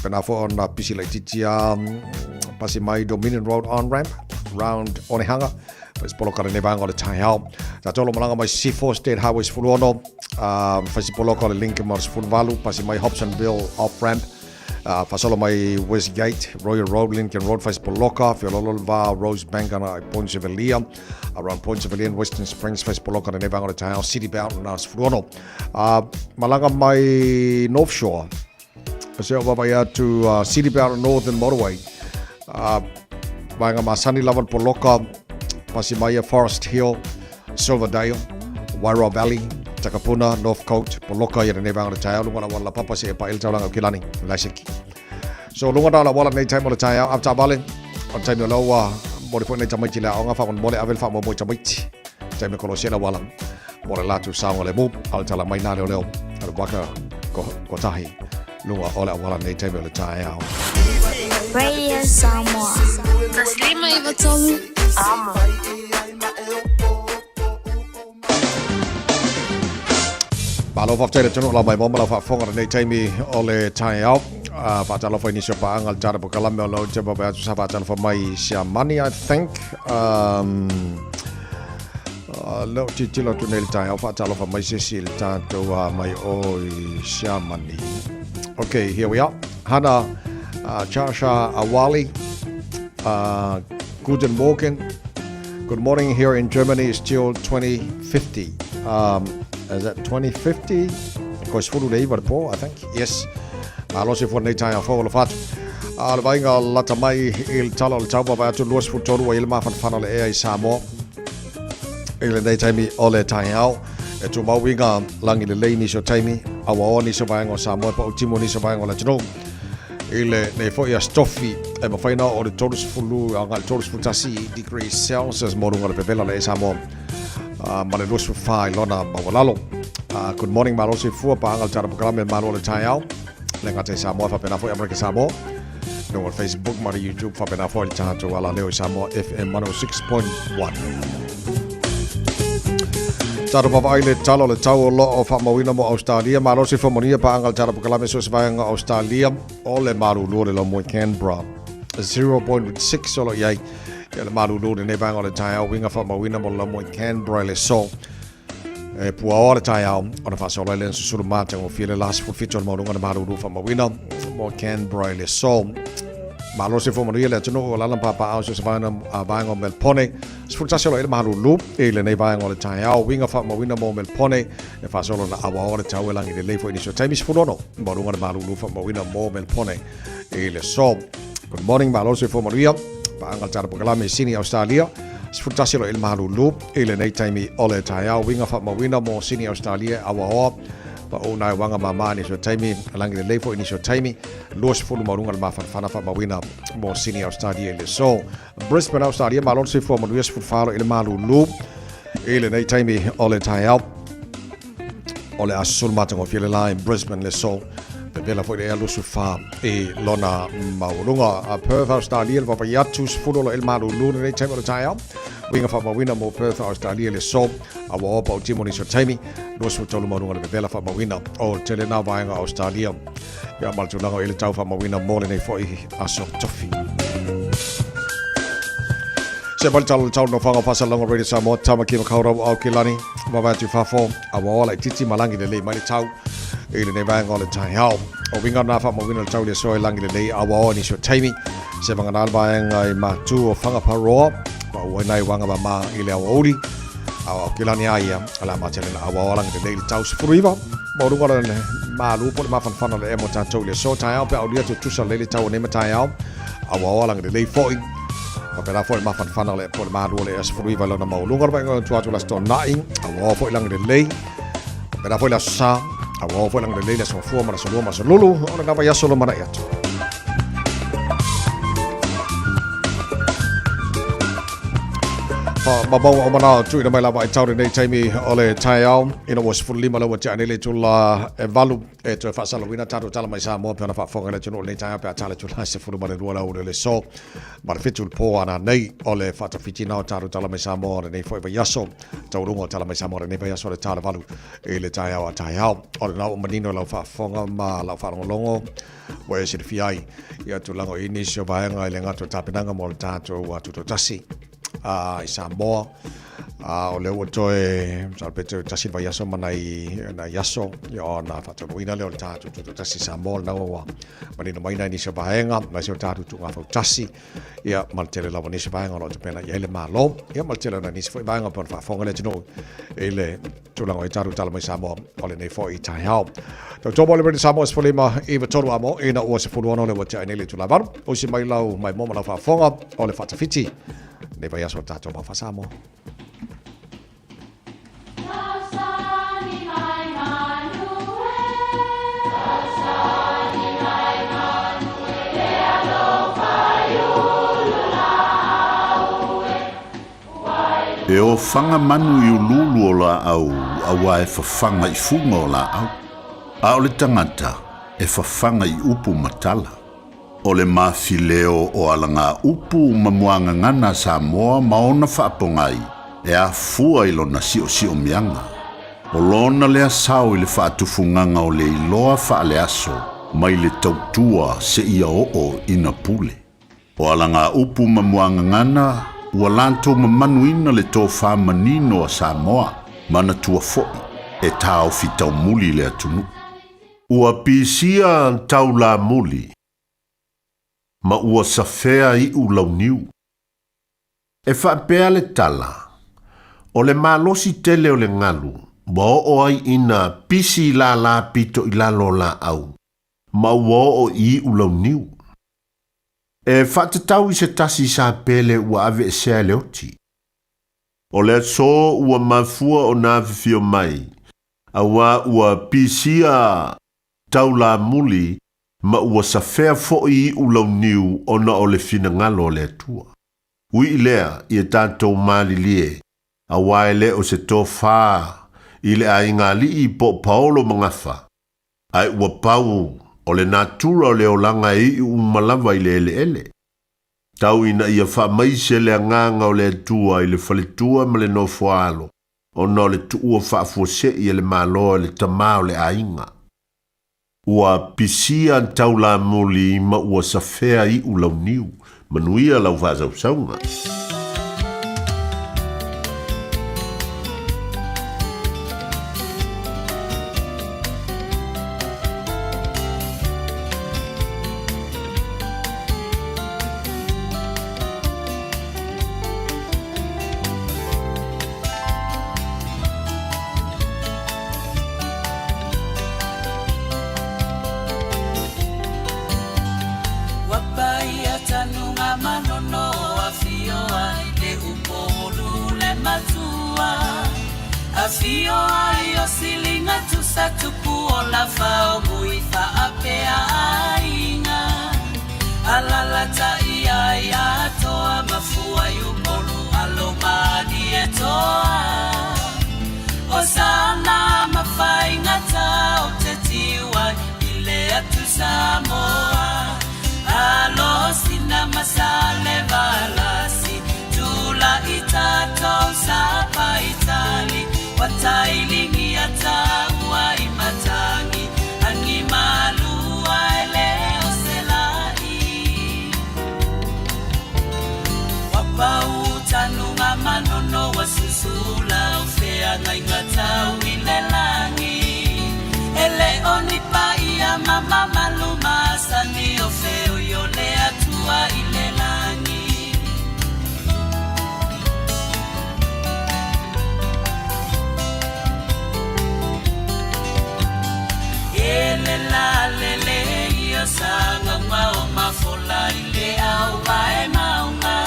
Pena foi ona pisi laitiiti a pasi mai Dominion Road on ramp round Onehanga faisi poloka lenei vaega o le taeao. Tatou lo malaga mai Sisifo State Highway 16 faisi poloka o le Lincoln ma le 18 pasi mai Hobsonville off ramp faasolo mai Westgate Royal Road Lincoln Road faisi poloka feololo le va Rosebank ana i Point Chevalier around Point Chevalier and Western Springs faisi poloka lenei vaega o le taeao City Bound na 16 malaga mai North Shore Se o vaavaai atu City Bound Northern Motorway. Vaega masani lava le poloka, pasi mai ia Forest Hill, Silverdale, Wairoa Valley, Takapuna, Northcote, poloka ia lenei vaega o le taeao, luga o le auala laupapa seia paia le taulaga o Kilani, Laiseki. So luga na o le auala lenei taimi o le taeao, ave taavale, o le taimi o lea ua momoli foi nai tamaiti i le aoga, faamolemole ave le faamoemoe i tamaiti, taimi e kolosi ai le auala mo le latou saogalemu, a o le tala mai nā leoleo a le waka kotahi luga o le auala nei taimi o le taeao. Radio Samoa. 153 Amo. Malo faafetai le atunuu lau maimoa ma lau faafofoga lenei taimi o le taeao. Faatalofa i nisi o paaga le tala pokalame o lau te vaavaai atu sa faatalofa mai i Siamani I think. Lea o tilotilo atu nei i le taeao faatalofa mai se isi i le tatou mai o i Siamani. Okay, here we are. Hana Chasha Awali, Guten Morgen. Good morning here in Germany, it's still 2050. Is that 2050? Ko sefulu le iva le po, I think. Yes. Malo se fua nei taeao fou alofa atu. A le vaaiga lata mai i le tala o le tau vaavaai atu 23 ua i le mafanafana o le ea i Samoa. I lenei taimi o le taeao, e tumau uiga lagi lelei nisi o taimi, auaoa nisi o vaega o Samoa e pautimu nisi o vaega o le atunuu. I lenei foi aso tofi, e mafai ona oo i le 30 agai i le 31 degrees Celsius mo luga o le pepela o le ea Samoa ma le 24 i lona maualalo. Good morning, malo soifua, paaga le tala pokalame malo o le taeao. Le gata i Samoa, faapena foi Amerika Samoa. Luga o le Facebook ma le YouTube, faapena foi le tatou alaleo i Samoa FM 106.1. Tatou vaavaai le tala o le tau o lo o faamauina mo Australia. Malo soifua manuia paaga le tala pokalame so o se vaega o Australia o le malulu o le laumua i Canberra. 0.6 o lo o i ai ia le malulu lenei vaega o le taeao uiga faamauina mo le laumua i Canberra i le aso. E puaoa le taeao ona faasolo ai lea na susulu matagofie le la 17 o le maualuga na malulu faamauina mo Canberra i le aso. Malo soifua manuia le atunuu o lala ma papaaao i so o se vaega vaega o Melpone. 11 o lo o i ai le malulu i lenei vaega o le taeao. Uiga faamauina mo Melpone e faasolo na auaoa le tau e lagi lelei foi i nisi o taimi 16 maualuga na malulu faamauina mo Melpone i le aso. Good morning, malo soifua manuia. Paaga le tala pokalame i Sini, Australia. 11 o lo o i ai le malulu i lenei taimi o le taeao. Uiga faamauina mo Sini, Australia e auaoa pau nai uaga mama i nisi o taimi, lagi lelei foi i nisi o taimi. 20 maualuga le mafanafana faamauina mo Sini, Australia i le aso. Brisbane, Australia, malo le soifua manuia 14 o lo o i ai le malulu i lenei taimi o le taeao. O le aso sulu matagofie le la i Brisbane le aso. Pepela foi le ea 24 i lona maualuga. A Perth, Australia, le vaavaai atu 10 o lo o i ai le malulu lenei taimi o le taeao. Uiga faamauina mo Perth, Australia le aso. A ua oa pautimo nisi o taimi. 23 maualuga le pepela faamauina o le tele na vaega o Australia. Ia ma le tulaga o i le tau faamauina mo lenei foi aso tofi. Se mai le tala o le tau nofoaga o faasalalauga Radio Samoa, Tamaki Makaurau o Aukilani, vaavaai atu i fafo, a ua oa laitiiti ma lagi lelei mai le tau i lenei vaega o le taeao. O uiga na faamauina le tau i le aso e lagi lelei a ua oa nisi o taimi. Se vagana le vaega i Matu o Whangaparāoa, ma ua ai nai uaga mama i le aoauli. A o Aukilani a ia, a le a matele na aua oa lagi lelei le tau 19. Maualuga o le malu po o le mafanafana o le ea mo tatou i le aso taeao pe a aulia tutusa lelei le tau o nei mataeao. Aua oa lagi lelei foi. Faapena foi le mafanafana o le po o le malu o le ea 19 i lona maualuga o le vaaiga o tua atu le Aso Toonai. Aua oa foi lagi lelei. Faapena foi le Aso Sa. Aua oa foi lagi lelei le Aso Gafua ma le Aso Lua ma le Aso Lulu o lena vaiaso lumanai atu. Faamaumauga o manao tuuina mai lava i tau lenei taimi o le taeao ina ua 15 le ua tea nei le itula e 8 e toe faasalalauina tatou tala mai Samoa pe ona faafofoga i le atunuu i lenei taeao pe a tala itula 12 le aoauli o le aso ma le 7 le po ana nei o le faatafitiina o tatou tala mai Samoa o lenei foi vaiaso taualuga o tala mai Samoa o lenei vaiaso le ta le 8 i le taeao a taeao. O lena ua manino lau faafofoga ma lau faalogologo ua e silafia ai ia tulaga o i nisi o vaega i le gata o tapenaga mo le tatou tutoatasi i Samoa. O lea ua toe masalo pe toe tasi le vaiaso ma nai, nai aso ia ona faataunuuina lea o le tatou tutoatasi i Samoa. Lena ua manino mai nai nisi o vaega aemaise o tatou tuuga fautasi ia ma le tele lava o nisi vaega o lo o tapena i ai le Malo ia ma le tele o nai nisi foi vaega pei ona faafofoga le atunuu i le tulaga o i tatou tala mai Samoa o lenei foi taeao. Tautua mo le Radio Samoa 15 93 amo ina ua 16 le ua tea ai nei le itula 8. Usi mai lau maimoa ma lau faafofoga o le faatafiti nei vaiaso o le tatou mau faa-Samoa. E ofaga manu i uluulu o laau auā e fafaga i fuga o laau, a o le tagata e fafaga i upu ma tala. O le mafileo o alagaupu ma muagagana a Samoa ma ona faapogai e afua i lona siosiomiaga. O lona lea sao i le faatufugaga o le iloa faaleaso mai le tautua seia oo ina pule. O alagaupu ma muagagana ua latou mamanuina le tofa manino a Samoa, manatua foi e taofi taumuli le atunuu. Ua pisia taulamuli ma ua safea iʻu launiu. E faapea le tala, o le malosi tele o le galu ua oo ai ina pisi lālā pito i lalo o laau ma ua oo i iʻu launiu. E faatatau i se tasi sapele ua aveesea e le oti. O le aso ua mafua ona afifio mai, auā ua pisia taulamuli ma ua safea foi iʻu launiu ona o le finagalo o le Atua. Ui i lea, ia tatou malilie, auā e le o se tofā i le aiga alii po o Paolo ma Gafa, ae ua pau o le natura o le olaga e iʻu uma lava i le eleele. Tau ina ia faamaise le agaga o le Atua i le faletua ma le nofoaalo, ona o le tuua faafuasei e le Malo e le tamā o le aiga. Ua pisia taulamuli ma ua safea iʻu launiu. Manuia lau faasausauga. Ua paia tanuga manono afio ai le upolu le matua Afio ai o silinga tusa tupu o lafa o mui faapea aiga Alalatai ai atoa mafua i Upolu alo malie toa O sana mafaigata o te tiu ai i le atu Samoa Alo sina masale valasi tula i tatou sapa itali Wa tailingi ataua i matangi angi malua e le o selai Wa pau tanuga manono wa susula o feagaiga tau i le lagi E le o ni paia ma mamalu masani o feoi o le Atua i le lagi. E le la le le ia sagaga o mafola i le au mae maunga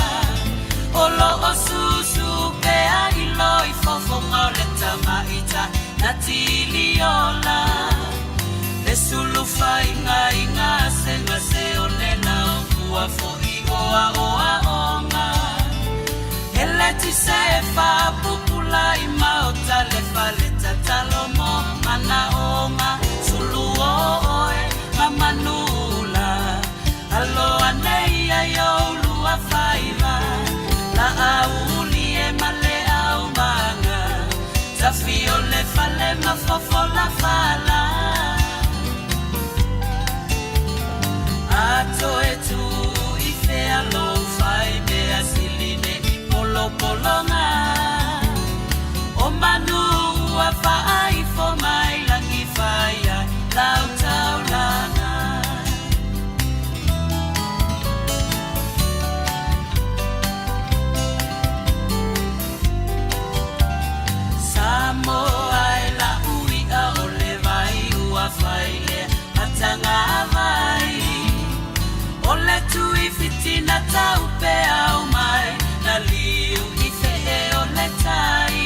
O lo o susu pea i loi fofoga o le tamaita na tiliola Le sulufa iga gasegase o le lao ua foi oa oa onga E le tise manaoga Sulu o oe ma manula Alo ane ia i ou lua faiva La auli e ma le aumaga Tafi o le fale ma fofola fala A toe tuu i fea lou fai mea sili nei polopologa O manu ua faaifo mai lagi fai ai lau taulaga. Samoa e la'u i'a o le vai ua fai lea matagavai O le tuifiti na taupeau mai na liu i fe'e o le tai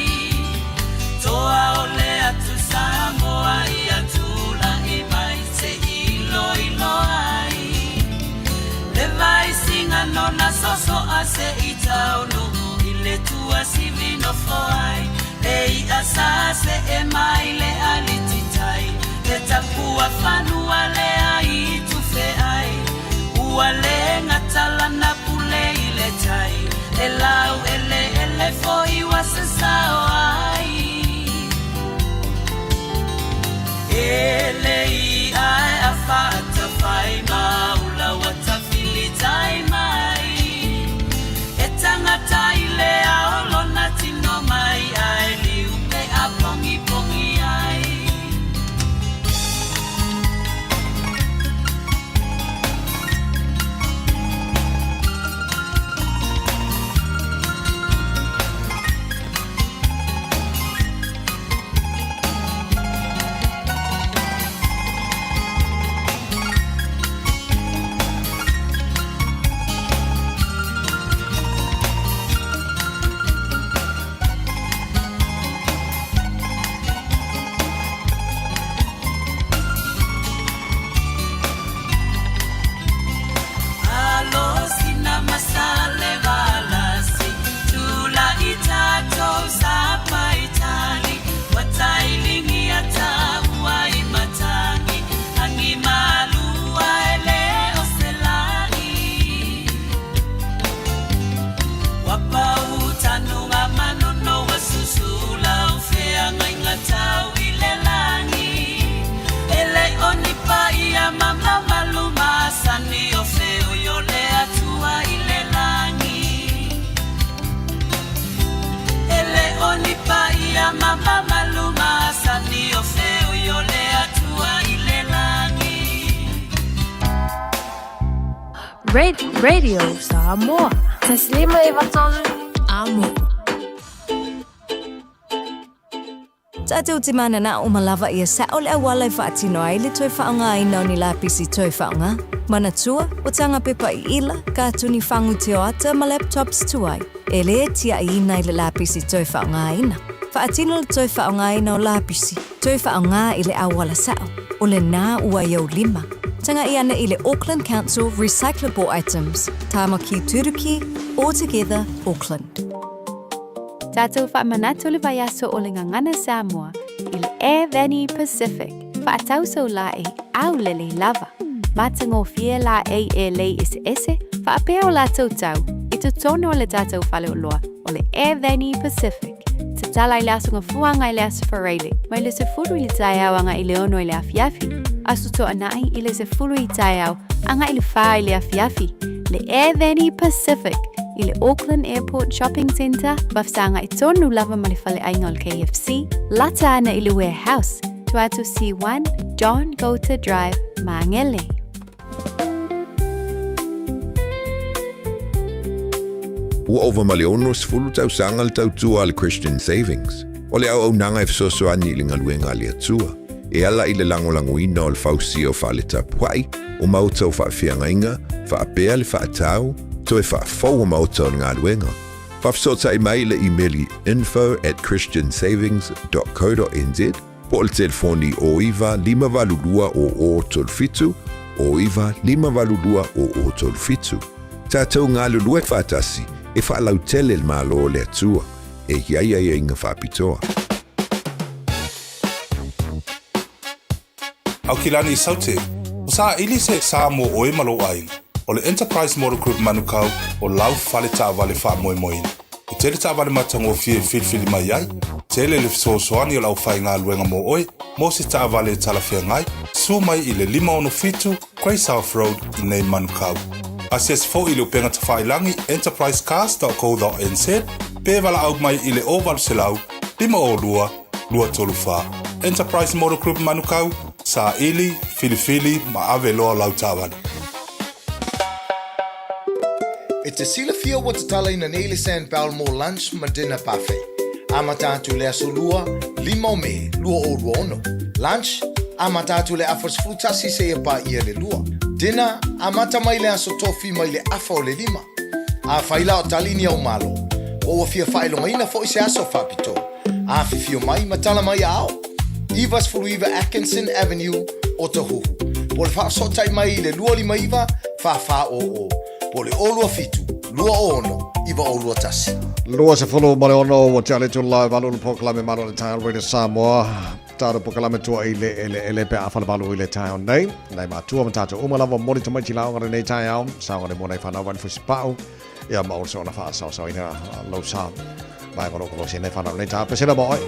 Toa o le atu Samoa ia tula'i mai se'i iloilo ai Le vaisigano na soso'a se'i taunuu i le tuasivi nofo ai Le i'a sa se'e mai le alititai Le tapuafanua lea i tufe ai Ua le gata lana pule i le tai E laueleele foi ua sasao ai E le i'a e afa atafai ma ula ua tafilitai mai E tagata i le ao lona tino mai ae liu pe a pogipogi ai. Alo sina masale valasi Tula'i tatou sapaitali Ua tailigia taua i matagi Agi malua e le o se la'i Ua pau tanuga manono ua susu lau feagaiga tau i le lagi E le o ni paia ma mamalu masani o feoi o le Atua i le lagi E le o ni paia ma mamalu masani o feoi o le Atua i le lagi. Radio Samoa. 1593 Amo. Tatou te mananao ma lava ia sa'o le auala e faatino ai le toe faaaogaina o ni lapisi toe faaaoga. Manatua, o tanga pepa i ila, katuni fagu tioata ma laptops tuai, e lē tia'iina i le lapisi toe faaaogaina. Faatino le toe faaaogaina o lapisi, toe faaaoga i le auala sa'o, o lenā ua i ou lima. Taga'i ane i le Auckland Council Recyclable Items, Tāmaki Turuki, All Together Auckland. Tatou faamanatu le vaiaso o le Gagana Samoa i le Air Vani Pacific, faatau sau laei aulelei lava. Matagofie laei e lei eseese faapea o latou tau i totonu o le tatou faleoloa o le Air Vani Pacific. Tatala i le Aso Gafuaga i le Aso Faraile mai le 10 i le taeao agai i le 6 i le afiafi, Aso Toonai i le 10 i taeao agai i le 4 i le afiafi, le Air Vani Pacific i le Auckland Airport Shopping Centre, vafesagai tonu lava ma le faleaiga o le KFC, lata ana i le Warehouse, tua atu C1, John Goulter Drive, Māngere. Ua ova ma le 60 tausaga le tautua a le Christian Savings. O le auaunaga e fesoasoani i le galuega a le Atua, e ala i le lagolagoina o le fausia o fale tapuai, o maota o faafeagaiga, faapea le faatau, toe faafou o maota o le galuega. Faafesootai mai i le imeli info at christiansavings dot co dot nz po o le telefoni 09 582 0037, 09 582 0037. Tatou galulue faatasi e faalautele le Malo o le Atua e i ai aiaiga faapitoa. Aukilani Saute, o saili se sa mo oe ma lou aiga. O le Enterprise Motor Group Manukau o lau fale taavale faamoemoeina. E tele taavale matagofie e filifili mai ai, tele le fesoasoani o le aufaigaluega mo oe mo se taavale e talafeagai, susu mai i le 567 Grey South Road i nei Manukau. Asiasi foi i le upega tafailagi enterprisecars.co.nz pe valaau mai i le 0800 502 234. Enterprise Motor Group Manukau, saili, filifili ma ave loa lau taavale. E te silafia ua tatalaina nei le Sandbell mo lunch ma dinner buffet. Amata atu i le aso Lua, 5 o Me, 2026. Lunch, amata atu i le afa 11 seia paia le lua. Dinner, amata mai le aso Tofi mai le afa o le lima. Afai la o tali ni au malo, po ua fia faailogaina foi se aso faapitoa, afifio mai ma tala mai aao. 99 Atkinson Avenue, Otahuhu. Po o le faafesootai mai i le 259 4400, po o le 027 26 9021. 26 ua tea le itula e valu o le polokalame Malo i le Taeao Radio Samoa. Tatou polokalame tua i le eleele pe a falevalu i le taeao nei. Nai matua ma tatou uma lava momoli tamaiti laoga lenei taeao. Saogalemu nai whanau wani fusipau. Ia ma o se ona faasaosaoina lou sa. Vaega o lo o kolosi nei whanau nei taeao. Pesela ma oe.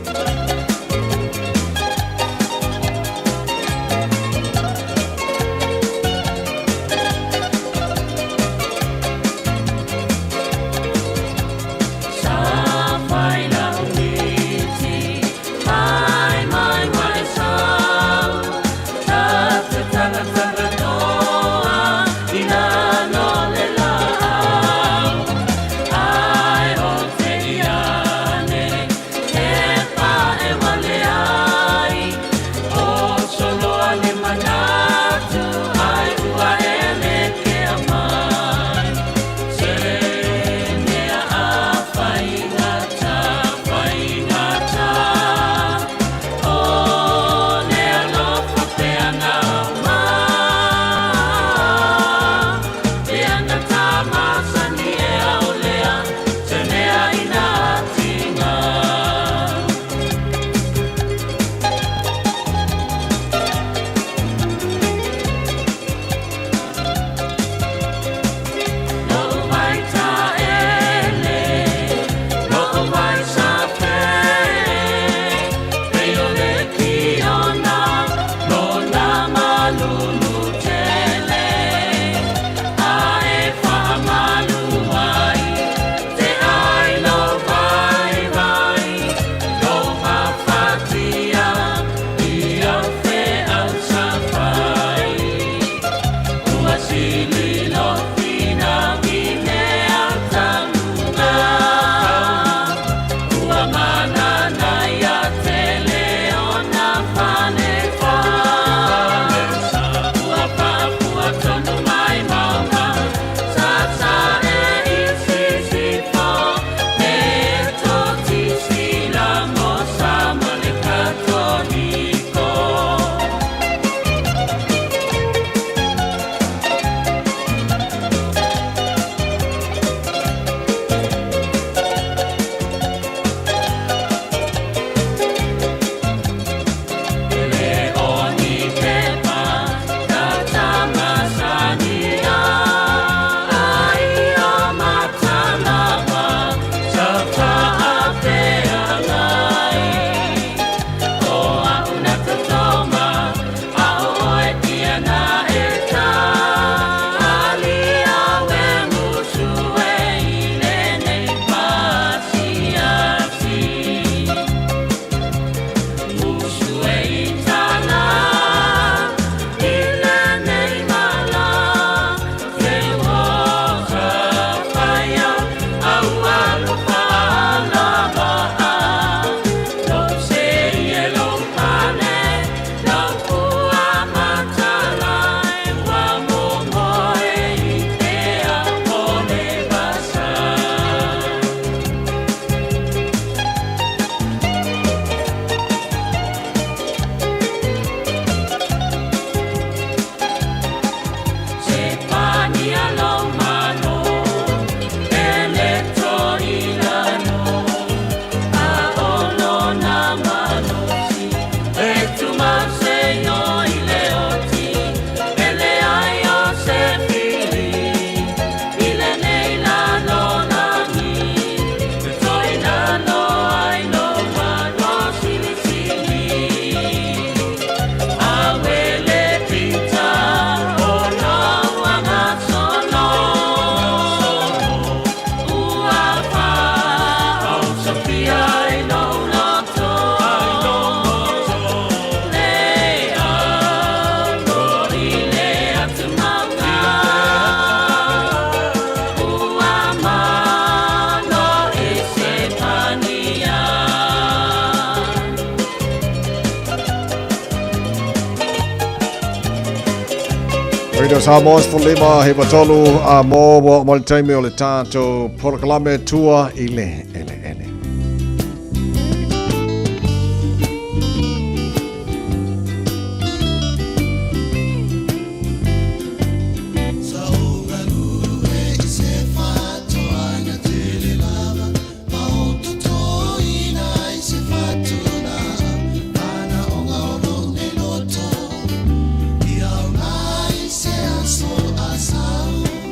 Radio Samoa 15 93 a mo ua ma le taimi o le tatou polokalame tua i le eleele.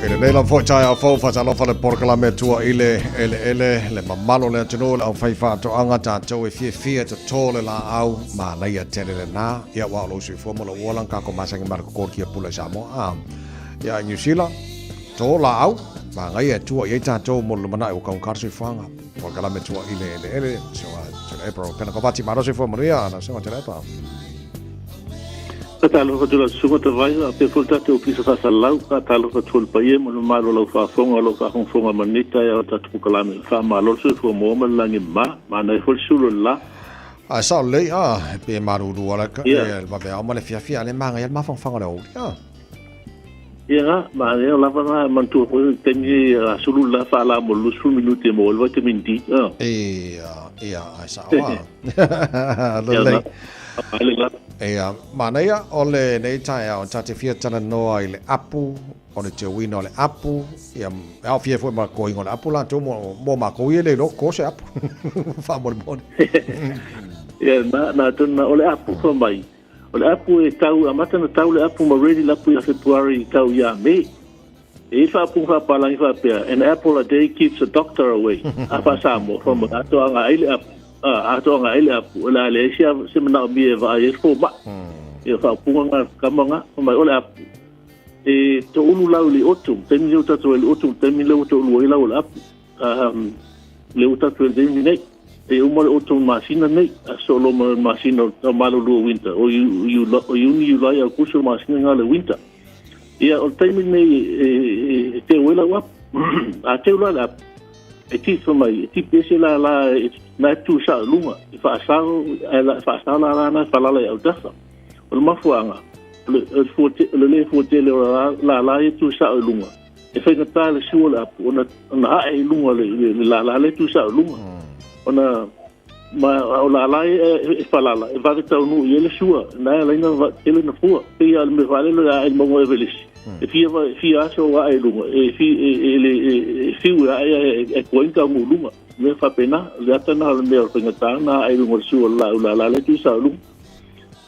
I lenei lava foi taeao fou, faatalofa le polokalame tua i le eleele, le mamalu o le atunuu, le aufaifaatoaga, tatou e fiafia e toto le laau, manaia tele lena. Ia aua o lou soifua ma lou ola na tatou masani mai le toto i le tiapula i Samoa. A, ia i Niu Sila, toto laau, manaia e tua i ai tatou mo le lumanai ua taugata le soifuaga. Polokalame tua i le eleele, Susuga Tuilaepa Ropena Kovati, malo soifua manuia, lau Susuga Tuilaepa. Faatalofa atu lau Susuga Tavaio faapea foi le tatou Ofisa Faasalalau. Faatalofa atu foi i le paia ma le mamalu o lau faafofoga o lo o faafogafoga mai lenei taeao i le tatou polokalame. Faamalo le soifua maua ma le lagi e mama. Manaia foi le sulu o le la. Ae sao lelei a, e pei e malulu lava le vaveao ma le fiafia, a o lea e manaia le mafanafana o le aoauli a. Ia na, manaia lava na, manatua foi le taimi a sulu le la faala mo le 20 minute e maua ai le vitamin D. Ia, ia, ae sao a. Lelei. Ia, manaia o lenei taeao ta te fia talanoa i le apu, o le teuina o le apu, ia, e aofia ai foi ma le totoina o le apu latou mo, mo matou ia e le iloa toto se apu. Faamolemole. Ia, na, na tonu na, o le apu fa mai. O le apu e tau, amata na tau le apu ma ready le apu ia February tau ia May. E i ai le faaupuga faapalagi faapea, An apple a day keeps a doctor away. A faa-Samoa, fai mai, atoaga ai le apu, a, atoaga ai le apu, o le a leai se, se manaomia e vaai ai le fomai. Ia, faaupuga na, kama na, fai mai, o le apu, e toulu lau i le autumn, taimi lea ua tatou ai i le autumn, taimi lea ua toulu ai lau o le apu. Um, lea ua tatou ai i le taimi nei. E uma le autumn masina nei, a solo ma le masina o malolo o winter, o, o Iuni, Iulai, Aukuso, masina nga le winter. Ia, o le taimi lenei e, e, e teu ai lau apu. A teu la le apu, e tifa mai, e tipi ese la la, e, na e tu sa lunga, e whaasao, e la, whaasao la la na e whalala i autafa. O le mafuaanga, o le, o le, fua te, o le le fua tele o la la, la e tu sa lunga. E whaingatā le sua le apu, ona, ona ae i lunga le, le, le la la le tu sa lunga. Ona, Ma o lālā e, e whalala, e vave taunuu i ai le sua, na e alaina va, tele na fua. Pei a le mea whaalelo a e maunga Everest. E fia, va, fia aso o ae lunga, e, fi, e, e, le, e, e fiu e ae e, e koe ka ngu lunga. Mea whapena, le ata na le mea o whaingatā, na ae lunga le sua la u lālā le tu sa lunga.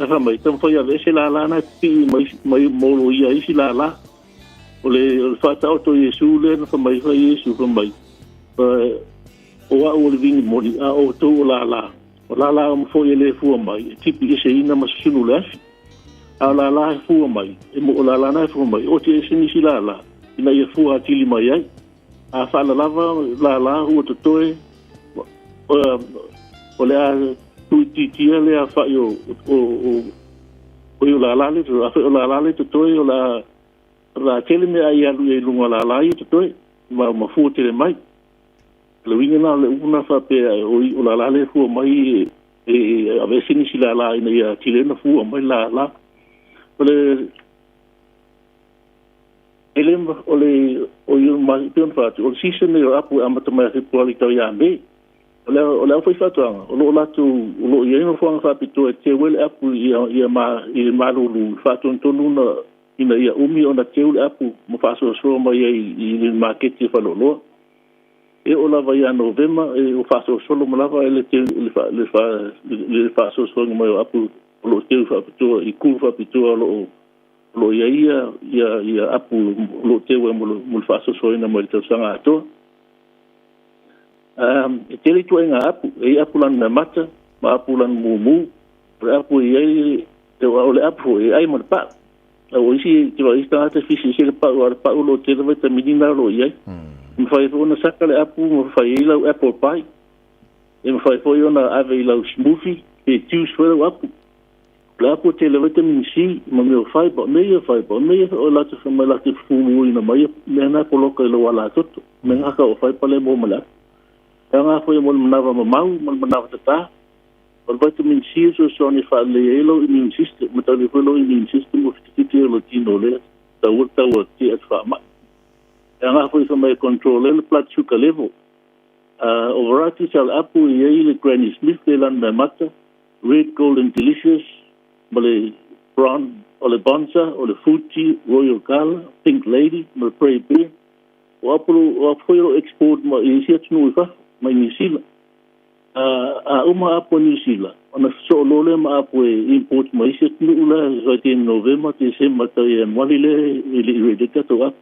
Na wha mai, tam whai ave ese lālā na pii mai, mai molo ia isi lālā. O le, o le whaataoto Iesu le na wha mai whai Iesu wha mai. O a'u o le vini moni, a o outou o lālā. O lālā uma foi e lē fua mai, e tipi eseina ma susunu le afi. A o lālā e fua mai, e mo o lālā na e fua mai, oti ese nisi lālā, ina ia fua atili mai ai. A faalalava lālā ua totoe, o, o le a tuuitiitia le afa'i o, o, o, o i o lālā le, afai o lālā le totoe, o le a, o le a tele mea ai alu i ai luga o lālā ia totoe, ma, ma fua tele mai. O le uiga lena o le upu lena faapea, o, o lālā lea e fua mai e, e, e aveese nisi lālā ina ia atili ai ona fua mai lālā. O le, e le, o le, o ia ma, pei ona fai atu, o le season nei o apu e amata mai ia Fepuari tau ia Me. O le, o le aufaifaatoaga, o lo o latou, o lo o i ai nofoaga faapitoa e teu ai le apu i ia, ia ma, i le malulu, i faatonutonu ona, ina ia umi ona teu le apu ma faasoasoa mai ai i le maketi e faleoloa. E oo lava ia Novema, e o faasolosolo ma lava ai le teu, le, fa, le, fa, le faasoasoaina mai o apu o lo o teu faapitoa, i kulu faapitoa o lo o, o lo o i ai ia, ia, ia apu o lo o teu ai mo le, mo le faasoasoaina mai le tausaga atoa. Um, e tele ituaiga apu, e i ai apu lanu meamata, ma apu lanu mumu, o le apu e i ai, o le apu foi e ai ma le pa'u. O isi, te wa isi tagata e fisi ese le pa'u, a o le pa'u o lo o tele vaitamini na o lo o i ai. E mafai foi ona saka le apu ma fai ai lau apple pie. E mafai foi ona ave i lau smoothie pe juice foi lau apu. O le apu e tele vitamin C ma mea o fibre, o mea ia fibre, o mea ia o latou fai mai latou te fufuluina mai ia mea na e poloka i lou alatoto. Mea ngaka o fibre lea e maua mai le apu. E aoga foi mo le manava mamau ma le manava tatā. O le vitamin C e fesoasoani e faalelei ai lou immune system, ma tau foi lou immune system ua fitifiti ai lou tino lea taua le tau o tea te faamai. E aga foi fai mai e control ai le blood sugar level. O varieties a le apu e i ai le Granny Smith le lanu meamata, Red Golden Delicious ma le Brown, o le Bonza, o le Fuji, Royal Gala, Pink Lady ma le Prey Bear. O apu o apu foi o lo o export ma i isi atunuu i fafo, mai Niu Sila. A uma apu a Niu Sila, ona sosoo loa lea ma apu e import mai isi atunuu la e fai te Novema, Tesema tau Ianuari lea e le i ready ai tatou apu.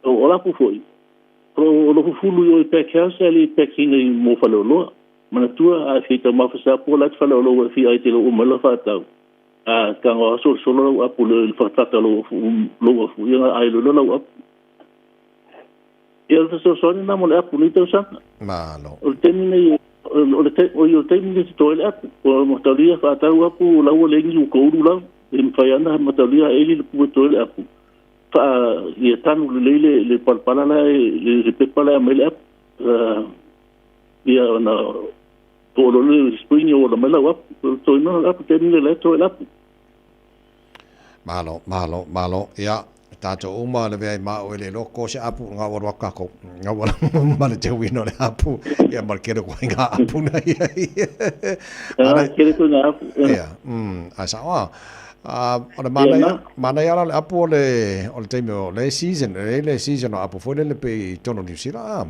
O le apu foi, o lo o fufulu i o i pack house ae le i pack ina i mo faleoloa. Manatua, a e fia taumafa se apu, ala atu faleoloa ua e fia ai te lou uma ai lau faatau. A tago a solosolo lau apu i le whakatata lou afu, ia ai loa lau apu. Ia o le fesoasoani lena mo le apu i lenei tausaga. Malo. O le taimi nei, o le oi o le taimi nei e toto ai le apu. Ua mataulia faatau apu lau ua leai ni ua koulu lau. E mafai ana mataulia eli le pua e toto ai le apu. Faa ia tanu lelei le le palapala la e le pepa la e aumai le apu. Ia ona po o le spring ia ola mai lau apu. O le totoina o le apu taimi nei la e toto ai le apu. Malo, malo, malo. Ia, tatou uma le vea i ma oe le loko se apu ngā waru a kako. Ngā waru ma le te wino le apu. Ia, ma le kere koe ngā apu na ia. Ia, kere koe ngā apu. Ia, ai sa oa. O le manaia, manaia la le apu o le, o le taimi o le season, e le season o apu foi lele pe i tonu Niu Sila, a.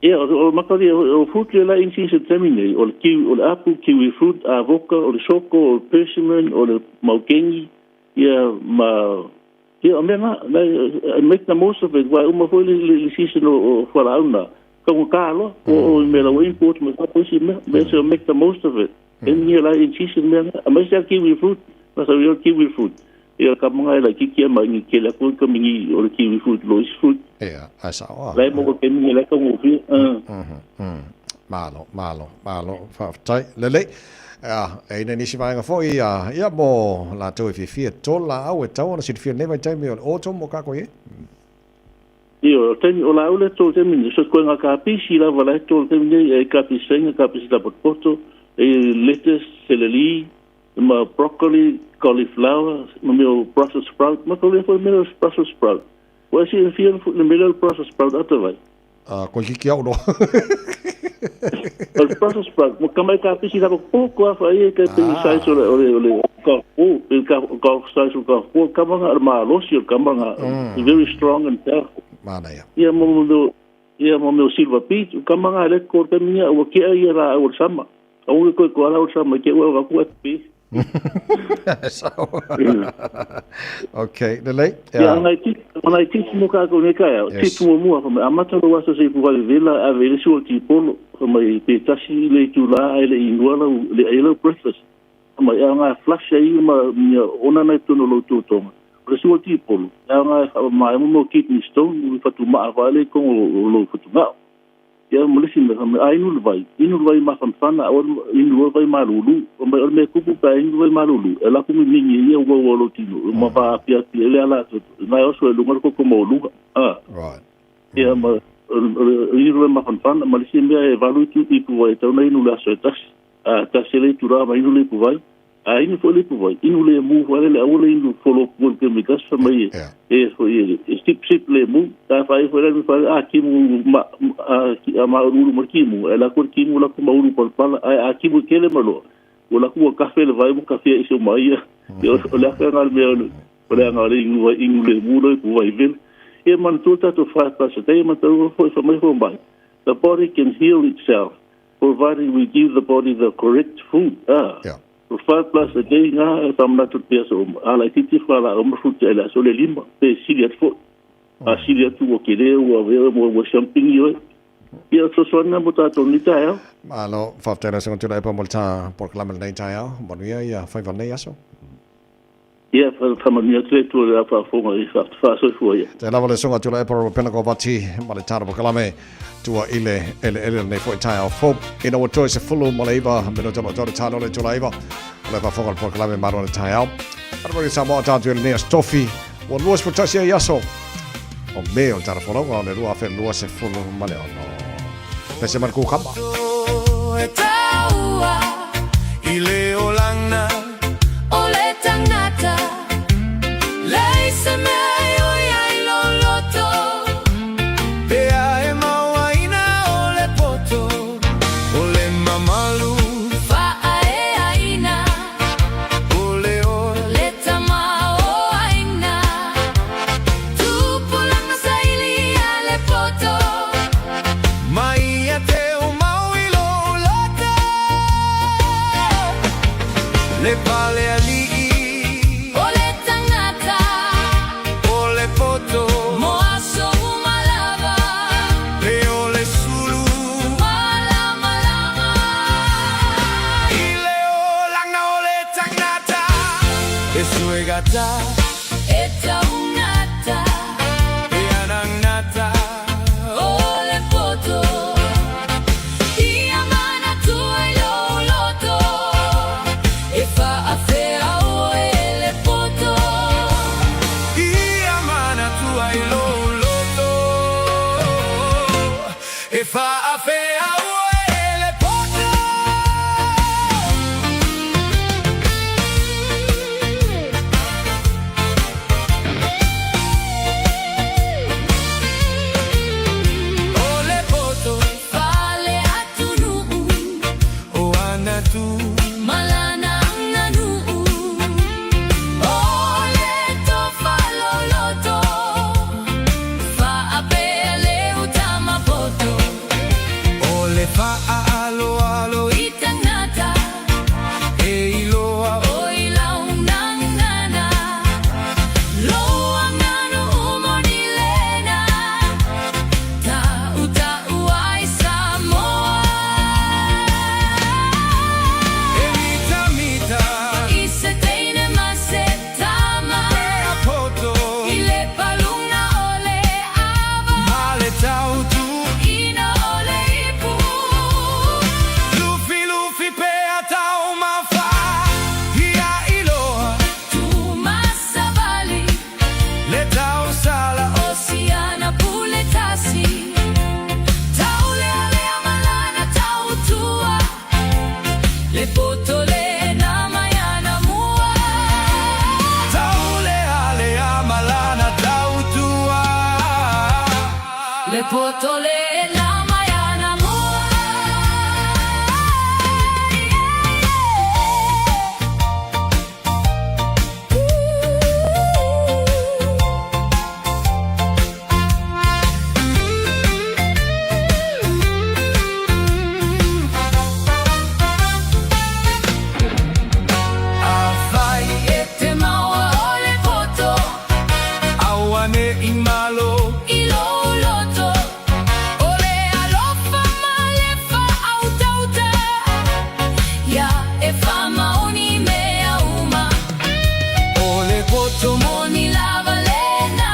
Ia, o le makalia, o fruit lea la in season taimi nei, o le kiwi, o le apu, kiwi fruit, avoka, o le soko, o le persimmon, o le maukengi, ia, ma, ia, o mea na, I make the most of it, aua e uma foi le, le, le season o, o fualaau na, taugata loa, o, o mea la ua import mai fafo isi mea, mea so make the most of it. Eni ia la in season mea na, aemaise lava kiwi fruit, na sau ia o le kiwi fruit. Ia ka manga e laitiiti ia ma ingi kele atu ai ka mingi o le kiwi fruit lo isi fruit. Ia, ae sao a. Lai mo ko ke mingi lai taugofie. Malo, malo, malo, faafetai. Lelei. Ia, e ina nisi vaega foi, ia, ia mo latou e fiafia tolu laau e tatau ona silafia i lenei vaitaimi o le autumn o kako i ai. Ioe, o le taimi, o laau lea e toto i le taimi nei, so koe ngā kapisi lava la e toto i le taimi nei, e kapisi saina, kapisi lapotopoto, e lettuce, celery, ma broccoli, cauliflower, ma mea o Brussels sprout, ma tau lea foi mea o Brussels sprout. Ua e silafia le mea lea o le Brussels sprout ata vai? Ah, koe kiki au noa. O le Brussels sprout, mo ka mai kapisi lava poko a whai e kai pengi size o le, o le, o le golf ball, pe golf size o golf ball, kamanga o le malosi o le kamanga, very strong and powerful. Manaia. Ia mo mo ia mo mea o silver beet, o kamanga le ko te minga ua kea ia la au o le sama. Aua ke koe ko ala o le sama ke ua wa ku e Okay, lelei. Ia, ana i ana i titi mo kākou nei kaeao, yes. Titi muamua, wha mai, amata lo aso se ipu wale vela, ave i le sua ti polo, wha mai, pe tasi i le itu la, ai le inua lau, le ai lau breakfast. Wha mai, a ngā flush ai ma, mea, ona nei tono lau tōtonga. O le sua ti polo, a ngā wha mai mo kidney stone, ui whatu maa whale kongo o lau whatu ngao. Ia ma le isi mea, fai mai, a inu le vai, inu le vai mafanafana, aua le inu loa le vai malulu. Fai mai, o le mea tupu pe a inu le vai malulu, e lako mimigi ai ia uaua o lou tino, ma faaapiapi ai le ala atu, na e oso e luga le koko maualuga. A. Right. Ia ma, o le inu le vai mafanafana, ma le isi mea e valu itu ipu vai, e tatau ona inu i le aso e tasi. A tasi le itulā ma inu le ipu vai. A inu foi le ipu vai, inu le mu foi le aua le inu folo pua le kemi kasi fa mai e foi e sip sip le mu ta fai foi le fai a kimu ma a a ma uru ma kimu e la ko kimu la ko ma uru pal pala a a kimu kele ma lo o la ku kafe le vai mo kafe i so mai ia o le aka ngal me o le anga le inu vai inu le mu le ku vai vel e man tu ta to fa pa se te man tu foi fa mai foi mai. The body can heal itself provided we give the body the correct food. Ah. Yeah. For five plus a day ngā e whamanatu te aso oma. A lai titi whala oma fruit e le aso le lima, pe sili atu foi. A sili atu ua ke lea ua vea mua ua champingi oe. Ia fesoasoani mo tātou nei taeao. Malo, faafetai lau Susuga Tuilaepa mo le tā polokalame lenei taeao. Manuia ia faiva lenei aso. Ia, faamanuia atu le Atua i le faafofoga i faasoifua ia. Tē lava le Susuga Tuilaepa Robert Penako Vati ma le tā polokalame tua i le eleele lenei foi taeao fou. Ina ua toe 19 minute o lo o tau le tā le itula 9 o le faafofoga le polokalame malo le taeao. Ana mai Samoa tātou i lenei aso tofi ua 21 ai aso o Me o le tala folauga o le 2026. Pese mai le kūkama. E taua i le olanga o le tangata, lei se Taungata E taungata E anangata O le poto Ia manatua i lou loto E faafea oe e le poto. Ia manatua i lou loto E faafea oe e le poto. O le poto Fale atunuu. O ana tu. Malana aganuu. O le tofa loloto. Faapea le uta ma poto. O le faaaloalo. I tagata. E iloa. O i lau gagana. Lou aganuu moni lena. Tautau ai Samoa. E mitamita. I se teine ma se tama. Pea poto. I le paluga o le ava. Ma le tautu. Ina o le ipu. Lufilufi pea taumafa. Ia iloa. Tumasavali. Le tausala. O siana pule tasi. Taulealea ma lana tautua. Le poto lena mai ana mua. Taulealea ma lana tautua. Le poto lena mai ana mua. Afai E te maua o le poto. Auane'i malo. I lou loto. O le alofa ma le faautauta. Ia e faamaoni i mea uma. O le poto Moni lava lena.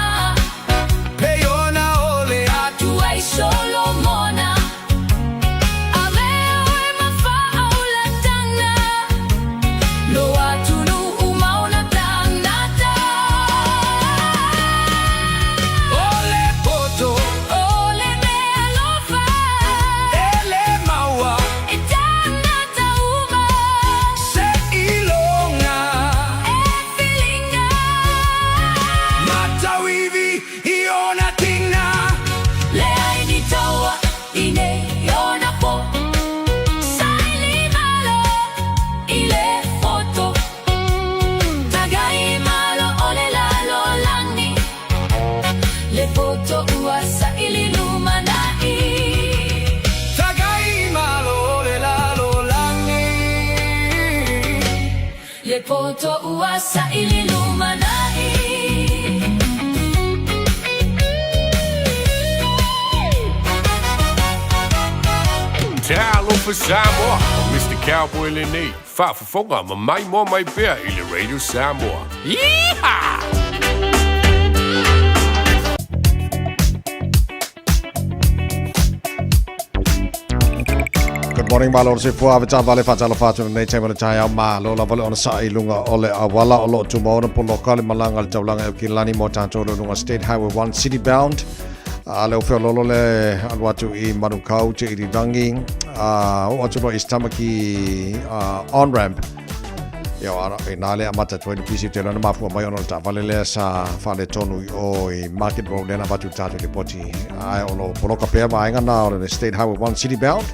Pei ona o le Atu ai Solomona. Avea oe ma faaulataga. Lo atunuu ma ona tagata. O le poto. O le meaalofa. E le maua. I tagata uma. Seiloga. E filiga. Ma tauivi i ona tiga. Leai ni taua i nei ona po. Saili malo i le poto. Tagai malo o le lalolagi. Le poto ua saili lumanai. Tagai malo o le lalolagi. Le poto ua saili lumanai. Talofa Samoa, o Mr. Cowboy lenei, faafofoga ma maimoa mai pea i le Radio Samoa. Yeehaw! Good morning, malo le soifua ave taavale faatalofa atu i lenei taimi o le taeao malo lava le onosai i luga o le auala o lo o tumau ona poloka le malaga a le taulaga e Aukilani mo tatou i luga State Highway 1 City Bound a le feololo le alu atu i Manukau te Irirangi a oo atu loa i East Tamaki on ramp Ia, o ara, inā le amata atu ai le pisi o te lana mafua mai ona o le taavale lea sa faaletonu i o i Market Road lea na avatu i le tatou lipoti. Ae o lo o poloka pea vaega na o le State Highway 1 City Bound.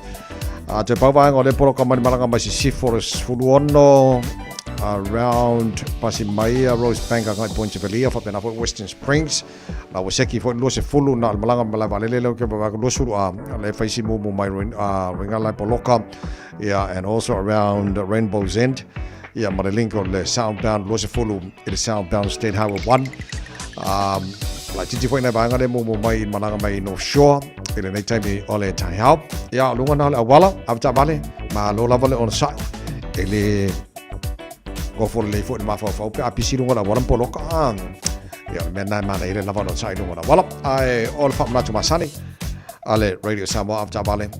A toe pau vaega o le poloka mai le malaga mai Sisifo le 16 around pasi mai a Rosebank agai Point Sevelia faapena foi Western Springs. La ua seki foi le 20 na o le malaga malae vaalele lea ke vaega 20 a le fai si mumu mai Ringala e poloka. Yeah, and also around Rainbow's End. Yeah, ma le link o le southbound 20 i le southbound State Highway 1. Um, laititi foi nai vaega le mumu mai i malaga mai i North Shore i lenei taimi o le taeao. Ia, o luga na o le auala, ave taavale, malo lava le onosai. E le Nofo lelei foi i le mafaufau pe a pisi i luga o le auala ma poloka. Ia, o le mea lena e manaia le lava ona onosai i luga o le auala. Ae o le faamanatu masani a le Radio Samoa avetaavale,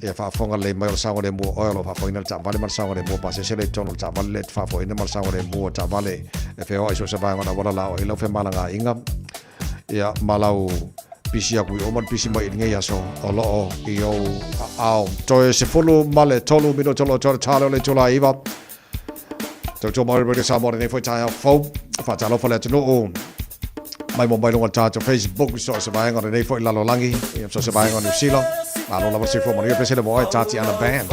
ia faafofoga lelei mai o le saogalemu o oe o lo o faafoeina le taavale ma le saogalemu o pasese lea i totonu o le taavale lea e te faafoeina ma le saogalemu o taavale e feoai i so o se vaega o le auala la o ai lau femalagaaiga ia ma lau pisi aku i o ma le pisi mai i lenei aso o lo o i ou aao. Toe 13 minute o lo o toe tale o le itula e 9. Tautua mai Radio Samoa lenei foi taeao fou. Faatalofa le atunuu. Mai mo mai luga o le tatou Facebook so o se vaega o lenei foi lalolagi, ia so o se vaega o Niu Sila. Malo lava le soifua manuia pese le moa e Tatiana Band.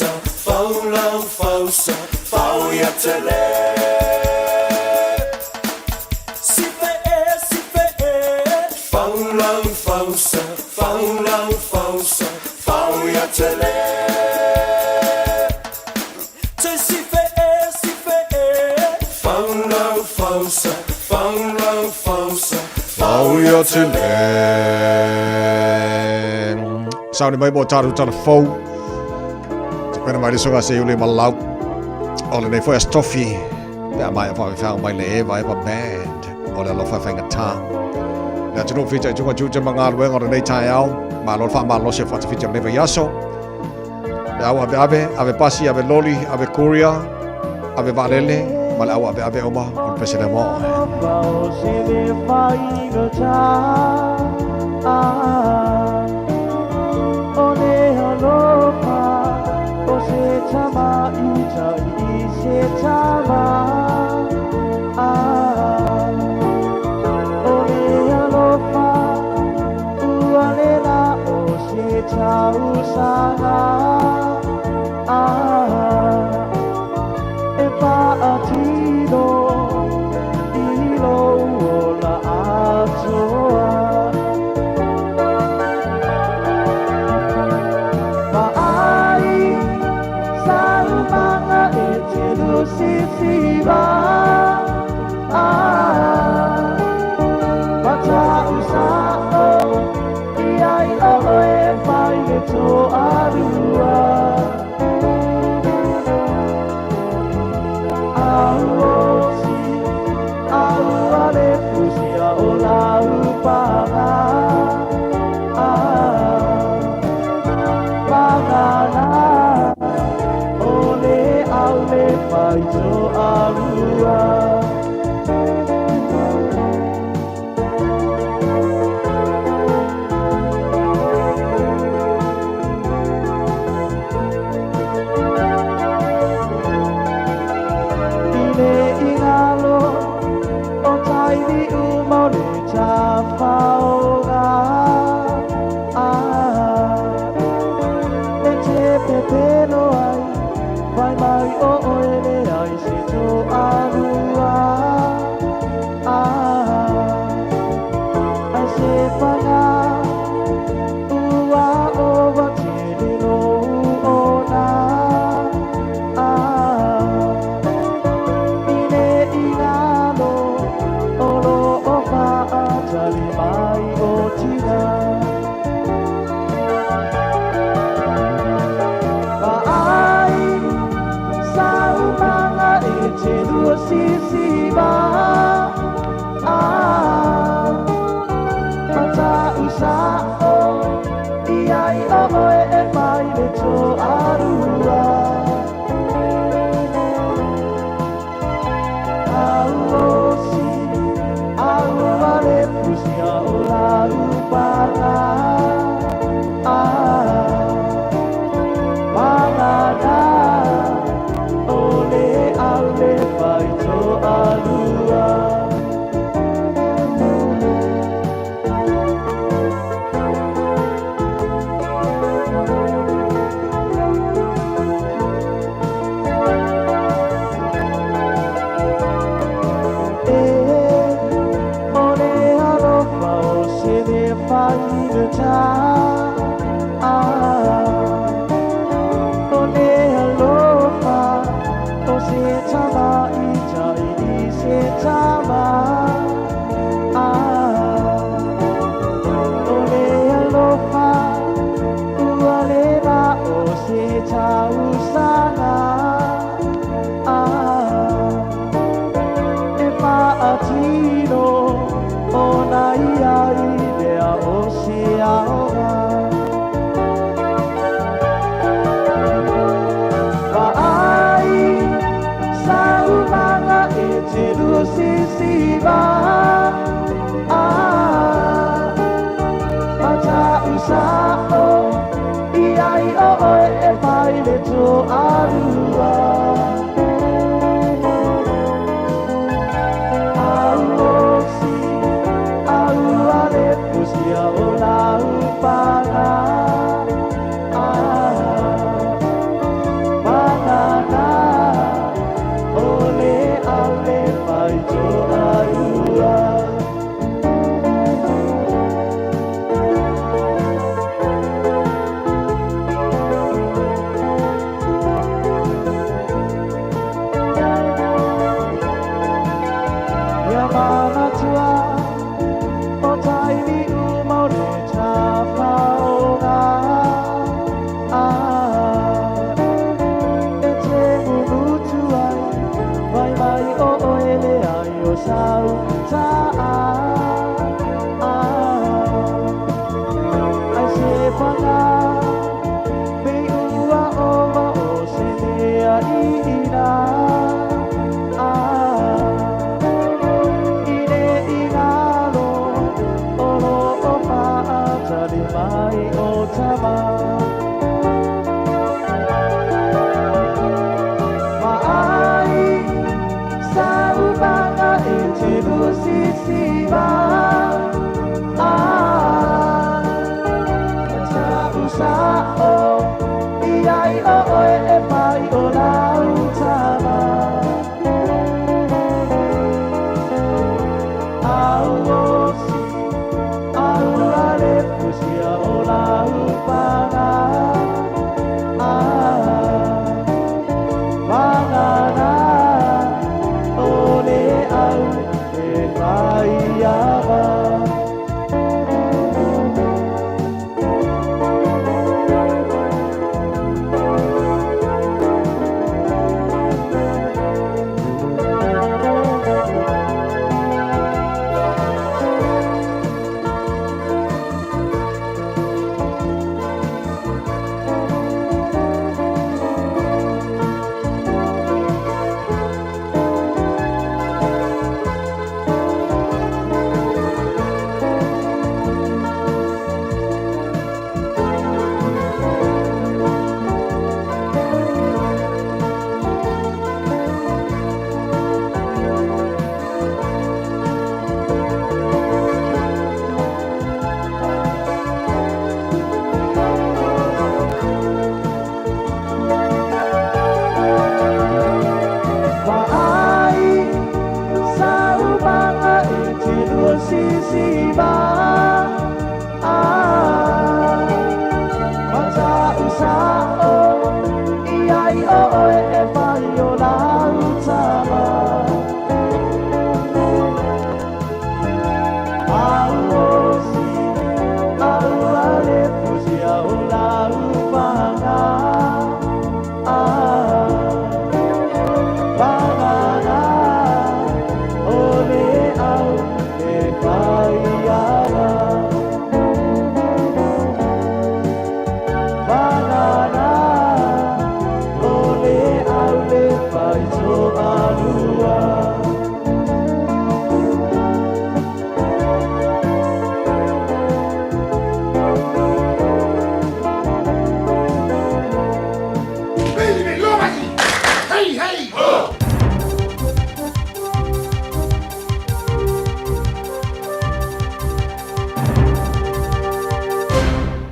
fausa, faulau fausa, fau ia tele. Sife e, sife e, faulau fausa, faulau fausa, fau ia tele. Te sife e, sife e, faulau fausa, faulau fausa, fau ia tele. Sauni mai mo tatou tala fou. Tapena mai le soga se ule malau. O lenei foi aso tofi. Pe a maea faafefeaga mai le Eva Eva Band. O le alofa e faigata. Le atunuu fitaituga tiute ma galuega o lenei taeao. Malo le faamalosi o faatafiti o lenei vaiaso. Le au aveave, ave pasi, ave loli, ave courier, ave vaalele, ma le au aveave uma o le pese lea mo oe.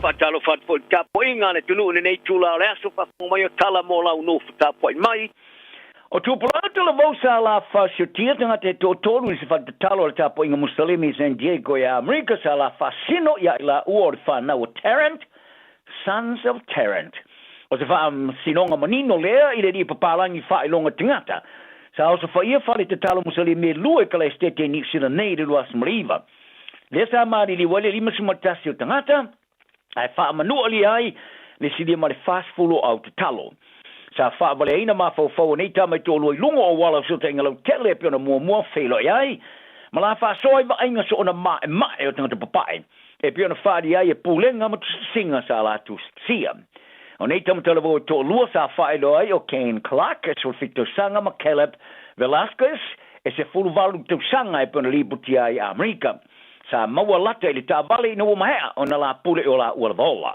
Faatalofa atu foi i le tapuaiga a le atunuu i lenei itula o le aso, faafofoga mai o tala mo lau nofo tapuai mai. O Tupulaga Talavou sa la faasiotia tagata e toatolu i se faletatalo a le tapuaiga Musalemi i San Diego i Amerika sa la faasino ia i laua o le fanau o Tarrant, Sons of Tarrant. O se faamasinoga manino lea i le alii papalagi faailoga tagata sa osofaia faletatalo Musalemi e lua i Kalaesetete i Niu Sila nei i le 2009. Lea sa maliliu ai le 51 o tagata ae faamanualia ai le silia ma le 40 o au tatalo. Sa faavaleaina mafaufau o nei tama e toalua i luga o auala o fesootaiga lautele e pei ona muamua feiloai ai ma la faasoa i vaaiga soona maemae o tagata papae e pei ona faaali ai e pulega ma tusitusiga sa latou sia. O nei tama talavou e toalua sa faailoa ai o Kane Clark e 17 tausaga ma Caleb Velasquez e 18 tausaga e pei ona lipotia ai i Amerika. Sa maua lata i le taavale ina ua maea ona la pule o laua lava ola.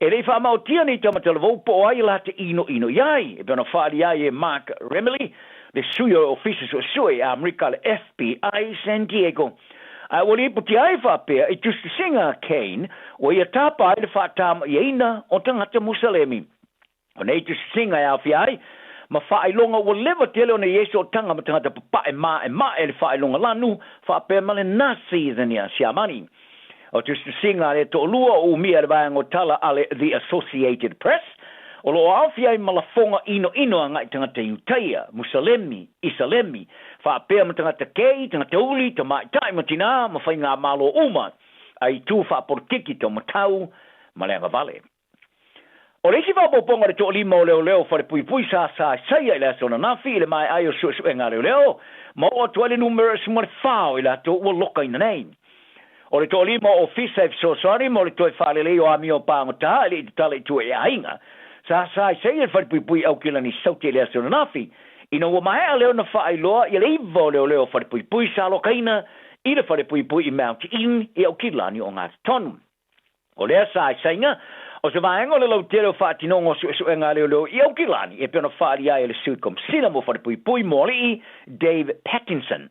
E le i faamaotia nei tama talavou po o ai la te inoino i ai, e pei ona faaali ai e Mark Remily, le sui o le Ofisa Suesue i Amerika le FBI i San Diego. Ae ua lipotia ai faapea i tusitusiga a Kane ua ia tapa ai le faatama'iaina o tagata Musalemi. O nei tusitusiga e aofia ai ma faailoga ua leva tele ona i ai sootaga ma tagata papae maemae le faailoga lanu faapea ma le Nazism ia Siamani. O tusitusiga a le toalua o umia e le vaega o tala a le The Associated Press, o lo o aofia ai ma lafoga inoino agai tagata Iutaia, Musalemi, Isalemi, faapea ma tagata kei, tagata uli, tamaitai ma tinā, ma faigamalo uma a itu faapolokiki taumatau ma le agavale. O le isi faaopoopoga o le toalima o leoleo falepuipui sa saesaia i le aso ananafi i le maea ai o suesuega a leoleo, ma oo atu ai le numera e 14 o i latou ua lokaina nei. O le toalima o ofisa e fesoasoani mo le toe faalelei o amio pagota e le i tatala i tua i aiga, sa saesaia i le falepuipui Aukilani Saute i le aso ananafi, ina ua maea lea ona faailoa ia le iva o leoleo falepuipui sa lokaina i le falepuipui i Mount Eden i Aukilani o Gatotonu. O lea saisaiga, o se vaega o le lautele o faatinoga o suesuega a leoleo i Aukilani e pei ona faaalia ai e le Sui Komisina mo Falepuipui mo Alii, Dave Pattinson.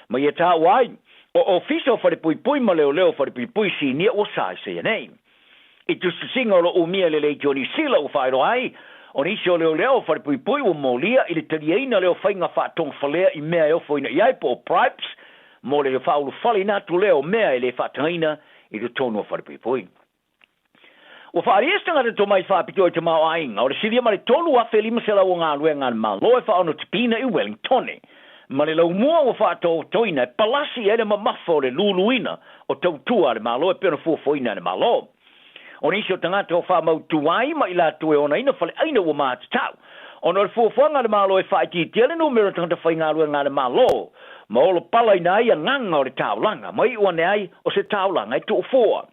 Ma ia taua ai, o Ofisa o Falepuipui ma Leoleo Falepuipui Sinia ua saisaia nei. I tusitusiga o lo o umia e le Leitio Niu Sila ua faailoa ai, o nisi o leoleo o Falepuipui ua molia i le taliaina lea o faiga faatogafalea i mea e ofoina i ai po o bribes mo le faaulufaleina atu lea o mea e le faatagaina i totonu o Falepuipui. Ua faaalia se tagata tomai faapitoa i tamaoaiga o le silia ma le 3,500 o galuega a le Malo e faaonotipina i Wellingtone, ma le laumua ua faatoatoina e palasi i ai le mamafa o le luluina o tautua a le Malo e pei ona fuafuaina e le Malo. O nisi o tagata ua faamautu ai ma i latou e onaina faleaiga ua matatau ona o le fuafuaga a le Malo e faaitiitia le numera o tagata faigaluega a le Malo ma olopalaina ai agaga o le taulaga, ma iu ane ai o se taulaga e tuufua.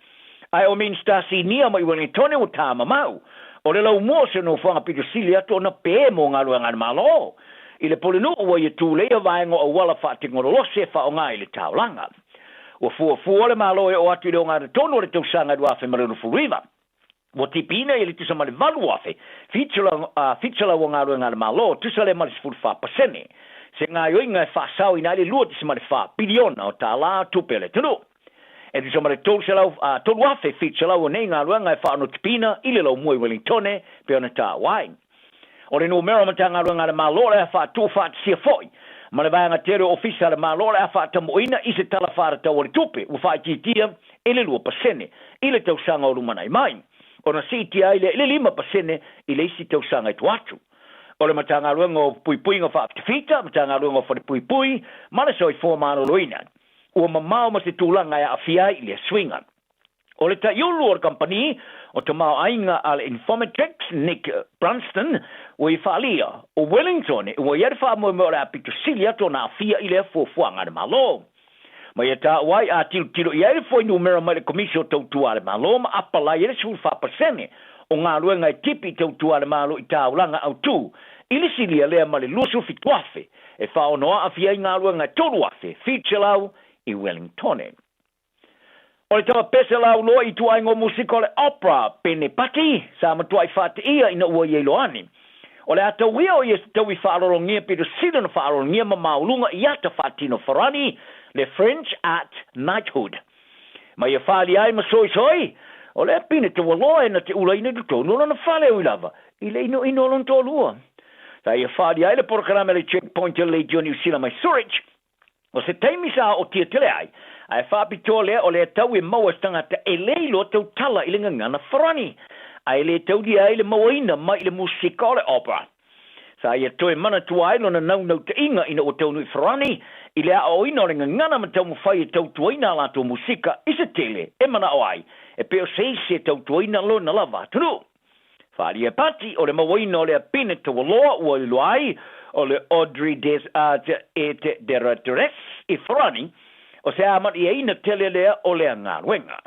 Ae o Minisita Sinia mai Wellingtone ua tamamau, o le laumua o se nofoaga pito sili atu ona pē mo galuega a le Malo. I le Pulenuu ua ia tuleia vaega o auala faatekonolosi e faaaoga i le taulaga. Ua fuafua le Malo e oo atu i le ogatotonu o le tausaga 2019. Ua tipiina ia le tusa ma le 8,700 o galuega a le Malo, tusa lea ma le 14%. Se gaoioiga e faasaoina ai le 2.4 piliona o tala tupe a le atunuu. E tusa ma le 3,700 o nei galuega e faaonotipiina i le laumua i Wellingtone pei ona taua ai. O le numera o Matagaluega a le Malo o le a faatuufaatasia foi ma le vaega tele o Ofisa a le Malo o le a faatamuuina i se Tala Faatatau o le Tupe ua faaitiitia i le 2% i le tausaga o lumanai mai, ona siitia ai lea i le 5% i le isi tausaga i tua atu. O le Matagaluega o Puipuiga Faafitafita, Matagaluega o Falepuipui ma le Soifua Maloloina ua mamao ma se tulaga e aafia ai i lea suiga. O le taiulu o le kamupani o tamaoaiga a le Infometrics, Nick Brunston, ua i faaalia, o Wellington ua i ai le faamoemoe o le a pito sili atu ona aafia i lea fuafuaga a le Malo. Ma ia taua ai, a tilotilo i ai le fuainumera mai le Komisi o Tautua a le Malo ma apalai ai le 14% o galuega e tipi i tautua a le Malo i taulaga autū i le silia lea ma le 27,000 e faaono aafia ai galuega e 3,700 i Wellingtone. O le tama pese lauloa i ituaiga o musika o le opera, Pene Pati, sa matuai faateia ina ua ia iloa ane. O le a tauia o ia se taui faalologia pito sili ona faalologia ma mauluga i ata faatino Farani, le French Art Knighthood. Ma ia faaalia ai ma soisoi, o lea pine taualoa e na te ulaina i totonu o lona fale ui lava i le inoino o lona toalua. Sa ia faaalia ai le polokalame a le Checkpoint a le Leitio Niu Sila mai Zurich, O se taimi sa ootia tele ai, ae faapitoa lea o lea tau e maua e se tagata e le iloa tautala i le gagana farani, ae le taulia ai le mauaina mai i le musika o le opera. Sa ia toe manatua ai lona naunautaiga ina ua taunuu i Farani i le aoaoina o le gagana ma taumafai e tautuaina a latou musika i se tele e manao ai e pei o se isi e tautuaina lona lava atunuu. Faaalia e Pati o le mauaina o lea pine taualoa ua iloa ai o le Audrey des Arts et des Lettres i Farani, o se amalieina tele lea o lea galuega.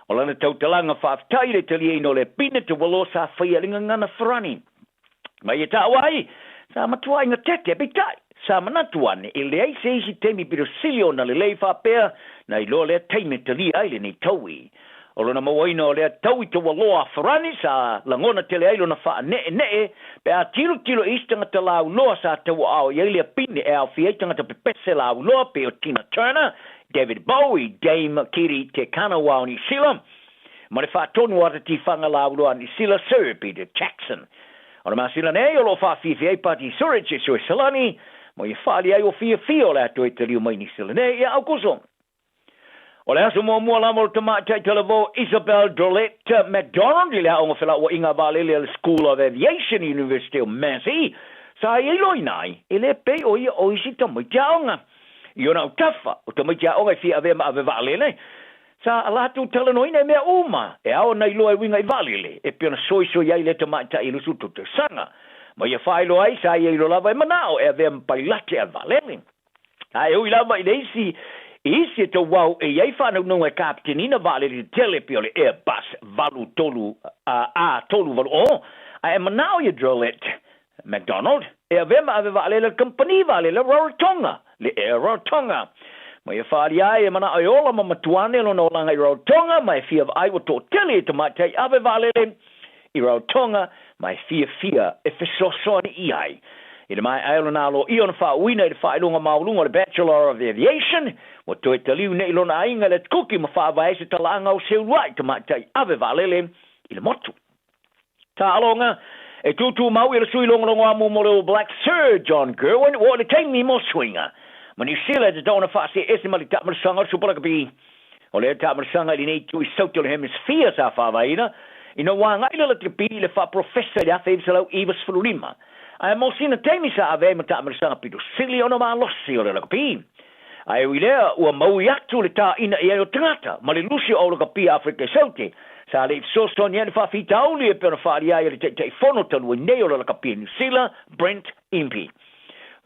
O lana tautalaga faafetai i le taliaina o lea pine taualoa sa faia i le gagana Farani. Ma ia taua ai, sa matuai gatete, peitai, sa manatu ane e leai se isi taimi pito sili ona lelei faapea na iloa lea taimi e talia ai lenei taui. O lona mauaina o lea taui taualoa a Farani sa lagona tele ai lona faaneenee pe a tilotilo i isi tagata lauloa sa tauaao i ai lea pine e aofia ai tagata pepese lauloa pei o Tina Turner, David Bowie, Dame Kiri Te Kanawa o Niu Sila, ma le faatonu o ata tifaga lauloa a Niu Sila Sir Peter Jackson. O le masina nei o lo o faafiafia ai Pati Surridge e Suesalani ma ia faaali ai ua fiafia o le a toe taliu mai Niu Sila nei ia Aukuso. O le aso muamua lava o le tamaitai talavou Isabel Drolette McDonald i le aoga felauaiga vaalele a le School of Aviation i University o Massey, sa ia iloaina ai e le pei o ia o isi tamaiti aoga. I ona autafa, o tamaiti aoga e fia avea ma ave vaalele, Sa a latou talanoaina i mea uma e ao ona iloa e uiga i vaalele, e pei ona soisoi ai lea tamaitai i 23 tausaga. Ma ia faailoa ai, sa ia iloa lava e manao e avea ma pailate a le vaalele. A e ui lava i le isi i isi e tauau e i ai faanaunauga e kapiteniina vaalele tetele pei o le Airbus 83 A380, a e manao ia Drolette McDonald e avea ma ave vaalele a le kamupani vaalele o Rarotonga, le Air Rarotonga. Ma ia faaalia ai e manao e ola ma matua ane lona olaga i Rarotonga ma e fia vaai ua toatele i tamaitai ave vaalele i Rarotonga ma e fiafia e fesoasoani i ai. I le maea ai o lona aloaia ona faauuina i le faailoga maualuga o le Bachelor of Aviation, ua toe taliu nei lona aiga i le Atukuki ma faavae ai se talaaga o se uluai tamaitai ave vaalele i le motu. Taaloga, E tūtū mau i le sui logologo amu mo le All Blacks Sir John Kirwan ua oo i le taimi mo suiga ma Niu Sila e tatau ona faasee ese ma le taamilosaga o le Super Rugby. O lea taamilosaga i lenei itu i Saute o le Hemisphere sa faavaeina ina ua agai le rugby i le faaprofesa i le 1995. Ae mo sina taimi sa avea ai ma taamilosaga pito sili ona malosi o le rugby. Ae ui lea, ua maui atu le tāina i ai o tagata ma le lusi o aulakapia Afrika i Saute, sa le i fesoasoani ai le faafitauli e pei ona faaalia ai e le Taitaifono talu ai nei o le Lakapia Niu Sila, Brent Impey.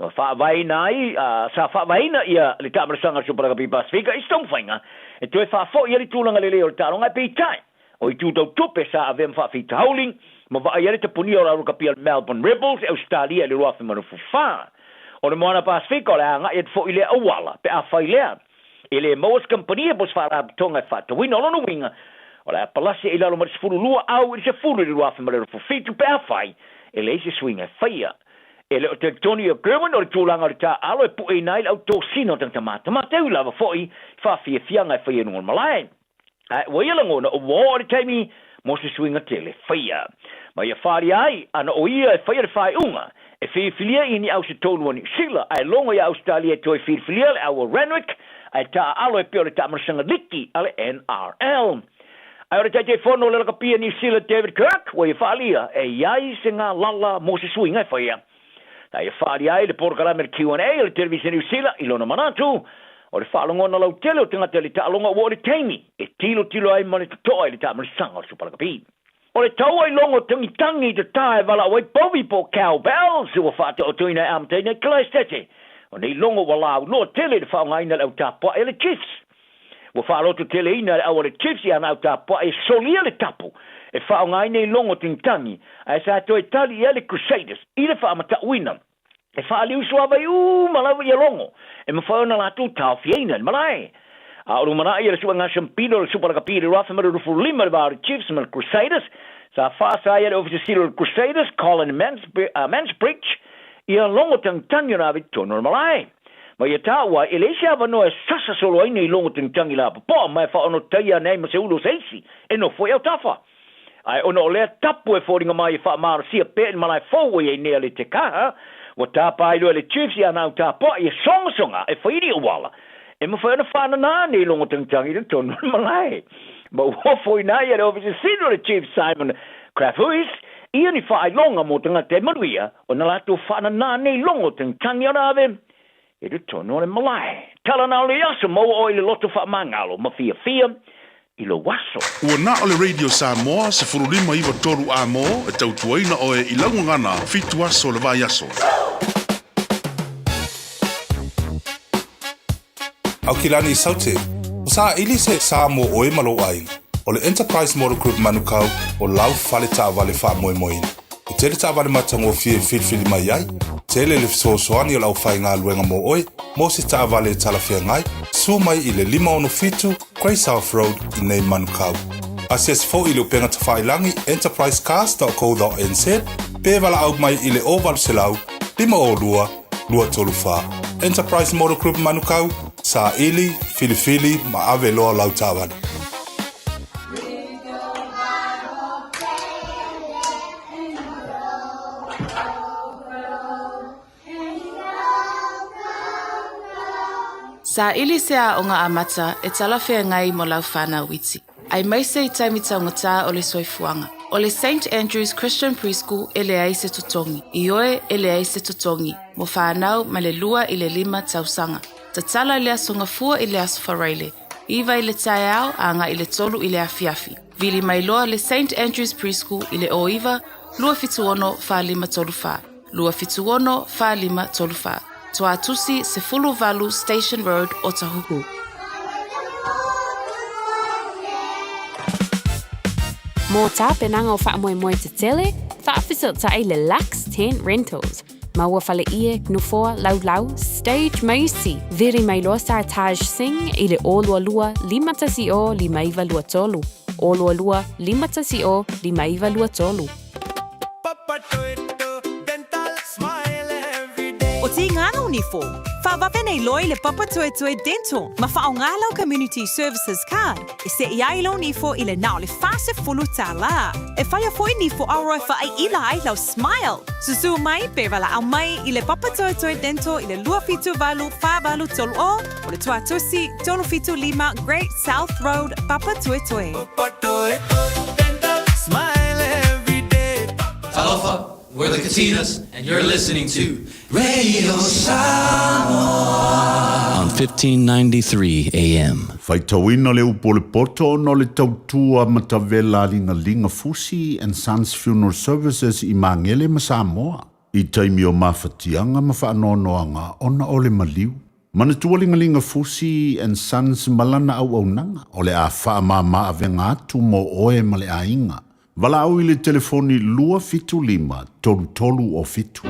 Ua faavaeina ai, sa faavaeina ia le taamilosaga a le Supa Lakapi Pasifika i se taumafaiga e toe faafoi ai le tulaga lelei o le taaloga ae peitai, o itu tau tupe sa avea ma faafitauli ma vaai ai le tapunia o le aulakapia a le Melbourne Rebels i Ausetalia i le 2004. O le Moana Pasifika o le a agai atu foi i lea auala pe afai lea e le maua se kamupani po o se faalapotopotoga e faatauina. O lona uiga, o le a palasi i lalo mai le 12 au i le 10 i le 2027 pe afai e leai se suiga e faia. E le o talitonu ia Gerwyn o le tulaga o le taaalo e pueina ai le autosina o tagata matamata e ui lava foi i faafiafiaga e faia i luga o le malae. Ae ua ia lagona ua oo le taimi mo se suiga tele faia. Ma ia faaalia ai, ana o ia e faia le faaiuga, e filifilia i ni au se tolu a Niu Sila, ae logo iā Ausetalia e toe filifilia le au a Renwick, ae taaalo e pei o le taamalasaga liki a le NRL. Ae o le Taitaifono o le Lakapia Niu Sila David Kirk, ua ia faaalia e i ai se galala mo se suiga e faia. Na ia faaalia ai le polokalame le Q&A a le Televisa Niu Sila i lona manatu, o le faalogona lautele o tagata i le taaloga ua oo le taimi e tilotilo ai ma le totoa i le taamalasaga o le Supalakapi. O le taua i logo tangitangi i te tā e valaau ai povi po o cowbells ua faataotoina e amataina i Kalaesetete. O nei logo ua lauloa tele i le faaaogaina e le au tapuae a le Chiefs. Ua faalototeleina e le au a le Chiefs i ana au tapuae e solia le tapu e faaaogaina i logo tangitangi ae sa toe tali i ai le Crusaders i le faamatauina e faaliu suavai uma lava ia logo e mafai ona latou taofiaina i le malae. A o lumanai ia le suega siampino o le Supa Lakapi i le 2025 i le va o le Chiefs ma le Crusaders, sa faasa ai e le Ofisa Sili o le Crusaders, Colin Mansbridge, ia logo tangitangi ona ave i totonu o le malae. Ma ia taua ai, e leai se avanoa e sasa solo ai nei logo tangitangi lapopoa ma e faaonotaia ane ai ma se ulu o se isi e nofo i autafa. Ae ona o lea tapu e foliga mai e faamalosia pea i le malae fou ua i ai nei a le Te Kaha, ua tapa ai loa e le Chiefs i ana au tapoai e sogasoga e fai i auala e mafai ona faanana ane i logo tangitangi i totonu o le malae. Ma ua ofoina ai e le Ofisa Sili o le Chiefs Simon Crafhuis ia ni faailoga mo tagata e manuia ona latou faanana ane i logo tangitangi ona ave i totonu o le malae. Tala na o le aso maua oe i le loto faamagalo ma fiafia i lou aso. Ua na o le Radio Samoa 15 93 A mo e tautuaina oe i lau gagana fitu aso o le vaiaso. Aukilani i Saute, o saili se sa mo oe ma lou aiga. O le Enterprise Motor Group Manukau o lau fale taavale faamoemoeina. E tele taavale matagofie e filifili mai ai, tele le fesoasoani o le aufaigaluega mo oe mo se taavale e talafeagai, susu mai i le 567 Grey South Road i nei Manukau. Asiasi foi i le upega tafailagi enterprisecars.co.nz pe valaau mai i le 0800 502 234. Enterprise Motor Group Manukau, saili, filifili ma ave loa lau taavale. Saili se aoga amata e talafeagai mo lau whānau iti. Aemaise i taimi taugata o le soifuaga. O le Saint Andrew's Christian Preschool e leai se totogi. Ioe e leai se totogi mo whānau mai le 2 i le 5 tausaga. Tatala i le Aso Gafua i le Aso Faraile. 9 i le taeao agai i le 3 i le afiafi. Vili mai loa le St Andrews Preschool i le 09 276 4534. 276 4534. Tuatusi 18 Station Road, Otahuhu. Mō tapenaga o faamoemoe tetele, faafesootai le Lux Tent Rentals. Maua faleie, nofoa, laulau, stage ma isi. Vili mai loa Sartaj Singh i le 022 510 5923. 022 510 5923. O Tīngana o Nifo, whawawe nei loa i le Papatoetoe Dental ma whaonga lau Community Services Card e seʻi ai lou nifo i le na o le $40. E whaia foi nifo aroa e whaaila ai lau smile. Susu mai pe walaau mai i le Papatoetoe Dental i le 278 483 o o le Tuatusi 375 Great South Road, Papatoetoe. Talofa, we're the Katinas, and you're listening to Radio Samoa on 1593 AM. Faitauina le upu o le poto ona o le tautua matavela a Ligalinga Fusi and Sons Funeral Services i Magele ma Samoa i taimi o mafatiaga ma faanoanoaga ona o le maliu. Manatua Ligalinga Fusi and Sons ma lana auaunaga o le a faamama avega atu mo oe ma le aiga. Valaau i le telefoni 275 33 o 7.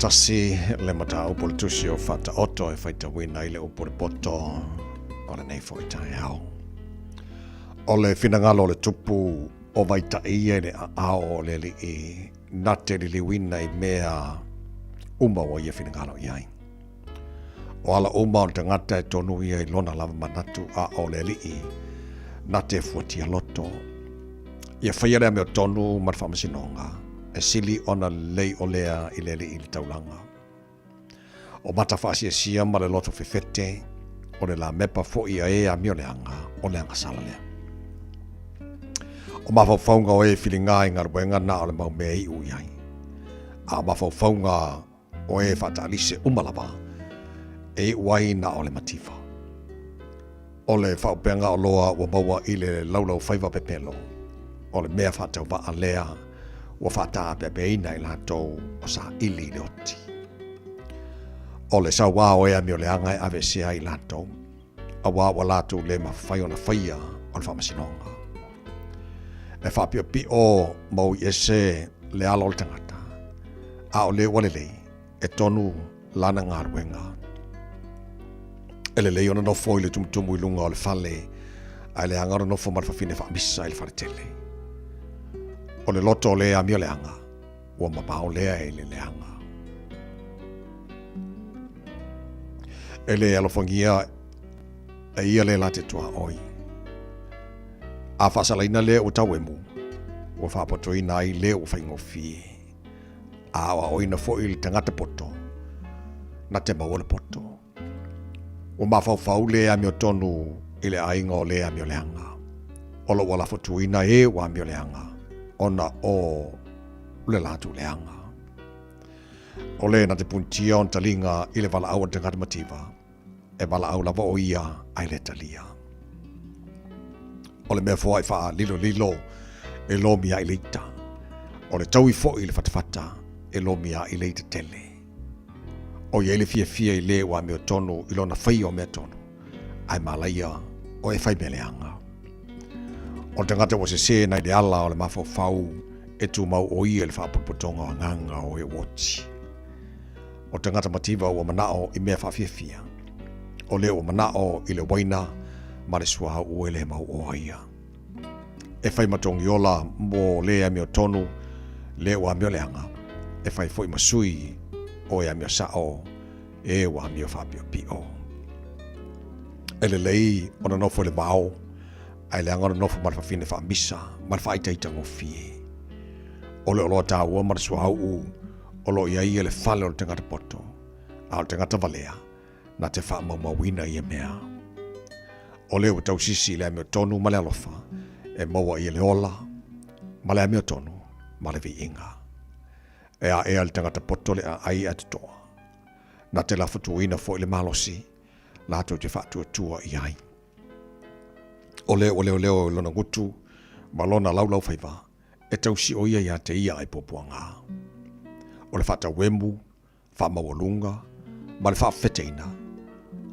21 le mataupu o le tusi o Faataoto e faitauina ai le upu o le poto o lenei foi taeao. O le finagalo o le tupu o Vaitaʻi ia i le aao o le alii na te liliuina i mea uma ua ia finagalo i ai. O ala uma o le tagata e tonu ia i lona lava manatu a o le alii na te fuatia loto. Ia faia le amiotonu ma le faamasinoga, e sili ona lelei o lea i le alii i le taulaga. O mata faasiasia ma le loto fefete, o le lamepa foi a e amioleaga, o le agasala lea. O mafaufauga o e filiga i galuega na o le mau mea e iu i ai. A o mafaufauga o e faataalise uma lava, e iu ai na o le mativa. O le faaupega oloa ua maua i le laulaufaiva pepelo, o le mea faatauvaa lea ua faataapeapeaina i latou o saili i le oti. O le sauā o e amioleaga e aveesea ai i latou, auā ua latou le mafai ona faia o le faamasinoga. E faapiopio ma ui ese le alo o le tagata, a o le ua lelei, e tonu lana galuega. E lelei ona nofo i le tumutumu i luga o le fale, ae leaga ona nofo ma le fafine faamisa i le faletele. O le loto o le amioleaga, ua mamao lea i le leaga. E le alofagia e ia le la te tuaoi. A faasalaina lea ua tauemu, ua faapotoina ai lea ua faigofie. A aoaoina foi le tagata poto, na te maua le poto. Ua mafaufau le amiotonu i le aiga o le amioleaga. O lo ua lafotuina e ua amioleaga, ona o le latou leaga. O le na te punitia ona taliga i le valaau a le tagata mativa, e valaau lava o ia ae le talia. O le mea foaʻi faalilolilo e lomia ai le ita. O le taui foʻi i le fatafata e lomia ai le ita tele. O i ai le fiafia i le ua amiotonu i lona faia o mea tonu, ae malaia o e fai mea leaga. O le tagata ua sesē nai le ala o le mafaufau e tumau o ia i le faapotopotoga o agaga o e ua oti. O le tagata mativa ua manao i mea faafiafia. O le ua manao i le uaina ma le suauu e le mauoa ia. E fai ma togiola mo le amiotonu le ua amio leaga, e fai foi ma sui o e amio sao e ua amio faapiopio. E lelei ona nofo i le vao, ae leaga ona nofo ma le fafine faamisa ma le faaitaitagofie. O le oloa taua ma le suauu o lo o i ai ia le fale o le tagata poto, a o le tagata valea, na te faamaumauina ia mea. O le ua tausisi i le amiotonu ma le alofa, e maua ia le ola ma le amiotonu ma le viiga. E aea le tagata poto le aai ae totoa. Na te lafotuina foi le malosi latou te faatuatua i ai. O le ua leoleo i lona gutu ma lona laulaufaiva, e tausi o ia ia te ia ai puapuaga. O le faatauemu, faamaualuga ma le faafefeteina,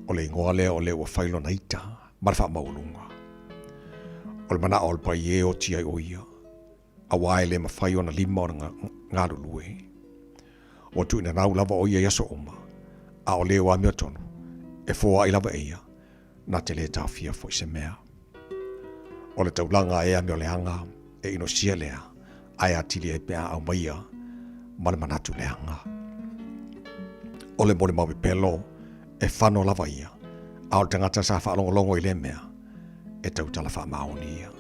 o le igoa lea o le ua fai lona ita ma le faamaualuga. O le manao o le paie e oti ai o ia, auā e le mafai ona lima ona galulue. Ua tuuinanau lava o ia i aso uma, a o le ua amiotonu, e foai lava e ia, na te le taofia foi se mea. O le taulaga e amioleaga e inosia lea, ae atili ai pe a aumaia ma le manatu leaga. O le molimau pepelo e fano lava ia, a o le tagata sa faalogologo i lea mea, e tautala faamaoni ia.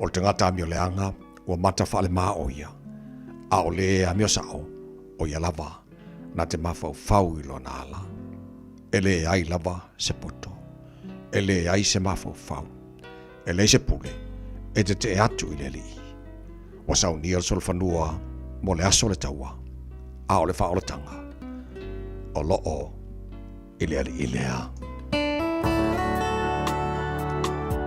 O le tagata amioleaga ua mata faalemā o ia, a o le amio sao, o ia lava na te mafaufau i lona ala. E leai lava se poto, e leai se mafaufau, e leai se pule e tetee atu i le Alii. Ua saunia le solofanua mo le aso o le taua, a o le faaolataga o lo o i le Alii lea.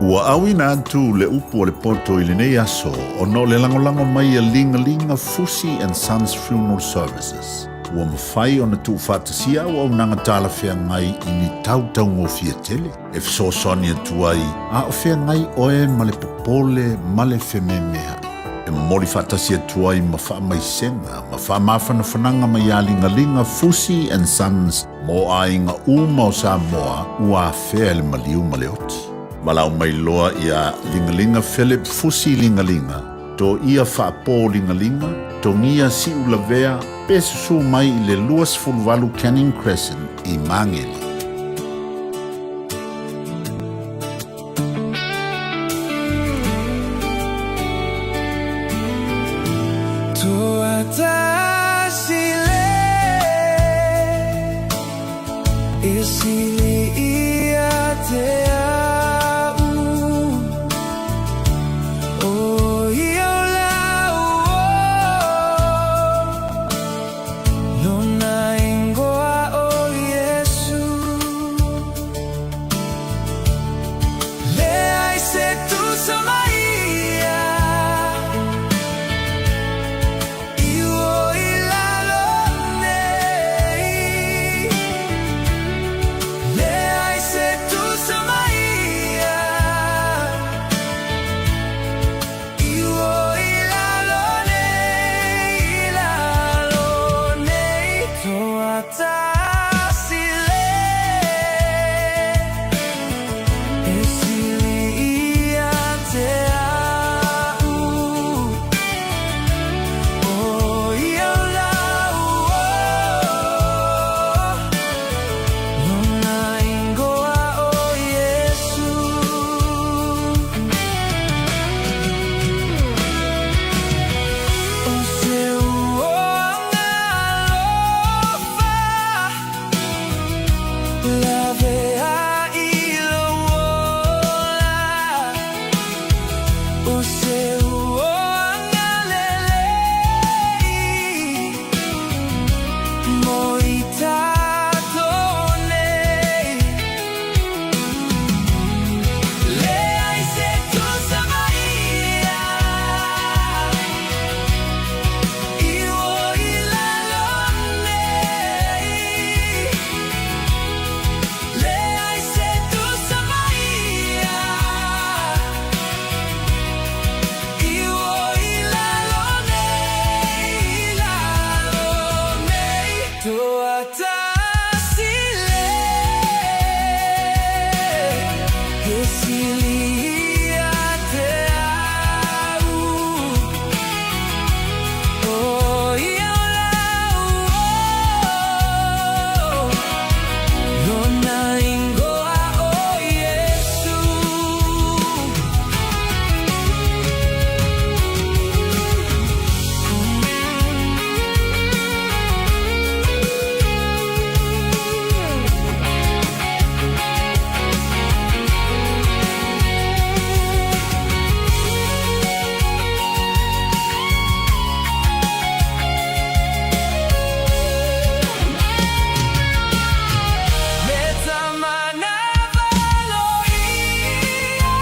Ua auina atu le upu o le poto i lenei aso ona o le lagolago mai a Ligalinga Fusi and Sons Funeral Services. Ua mafai ona tuufaatasia auaunaga talafeagai i ni tau taugofie tele e fesoasoani atu ai a o feagai oe ma le popole ma le fememeaʻi. E momoli faatasi atu ai ma faamaisega ma faamafanafanaga mai ia Ligaliga Fusi and Sons mo aiga uma o Samoa ua afea e le maliu ma le oti. Valaau mai loa iā Ligaliga Philip Fusi Ligaliga, Toia Faapō Ligaliga, Togia Siulavea pe susū mai i le 28 Canning Crescent i Magele. Toatasi le He sili ia te au O ia o lau o Lona ingoa o Iesu. Me tamana valo ia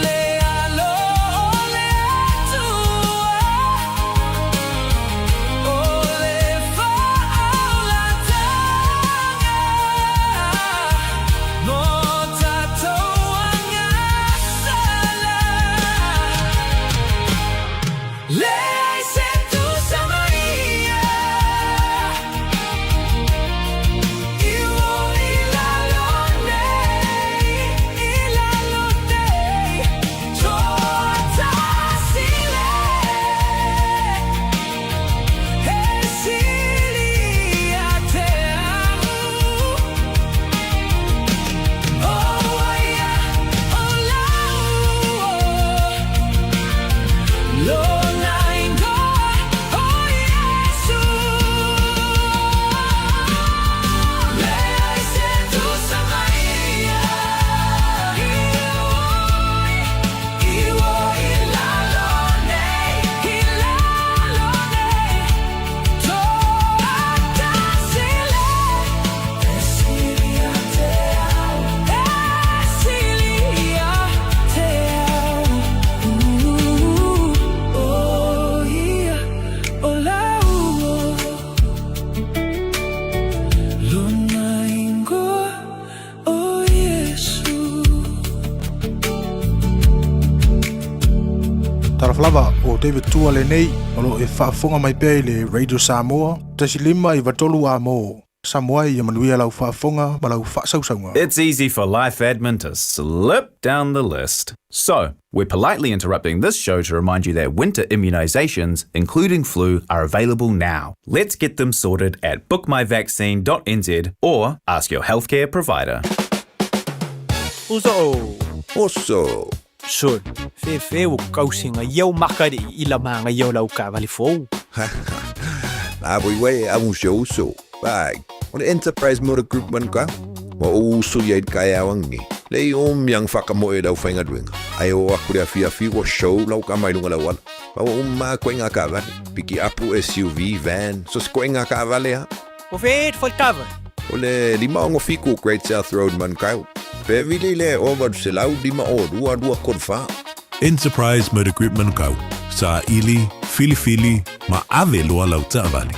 Le alo o le Atua O le faaolatanga Mo tatou agasala Leai se tusa ma ia I o i lalo nei, i lalo nei Toatasi le He sili ia te au O ia o lau Lona ingoa o Iesu Leai se tusa ma ia I o i lalo nei, i lalo nei Toatasi le E sili ia te au, e sili ia te au O ia o lau Lona ingoa o Iesu. Talofa lava, o David Tua lenei, o lo o e faafofoga mai pea i le Radio Samoa, 1 5 93 A mo Samoa ia manuia lau faafofoga ma lau faasausauga. It's easy for life admin to slip down the list. So, we're politely interrupting this show to remind you that winter immunisations, including flu, are available now. Let's get them sorted at bookmyvaccine.nz or ask your healthcare provider. Uso. Oso. Sol, fefe ua kausi ga iau maka le ila ma ga iau lau taavale fou. A voi uē a si ou uso. Vai, o le Enterprise Motor Group Manukau. Ua ou uso ia i le taeao ananei. Leai o miang whakamoe lau whaingaluenga. Ai o aku le afiafi ua show lau kama i lunga lau ala. Ma ua uma a koe ngā kaavale. Piki apu, SUV, van, so se koe ngā kaavale ha. O fea le fale taavale? O le 567 Great South Road Manukau. Pe vili le 0 800 502 234. Enterprise Motor Group Manukau. Saili, filifili, ma ave loa lau taavale.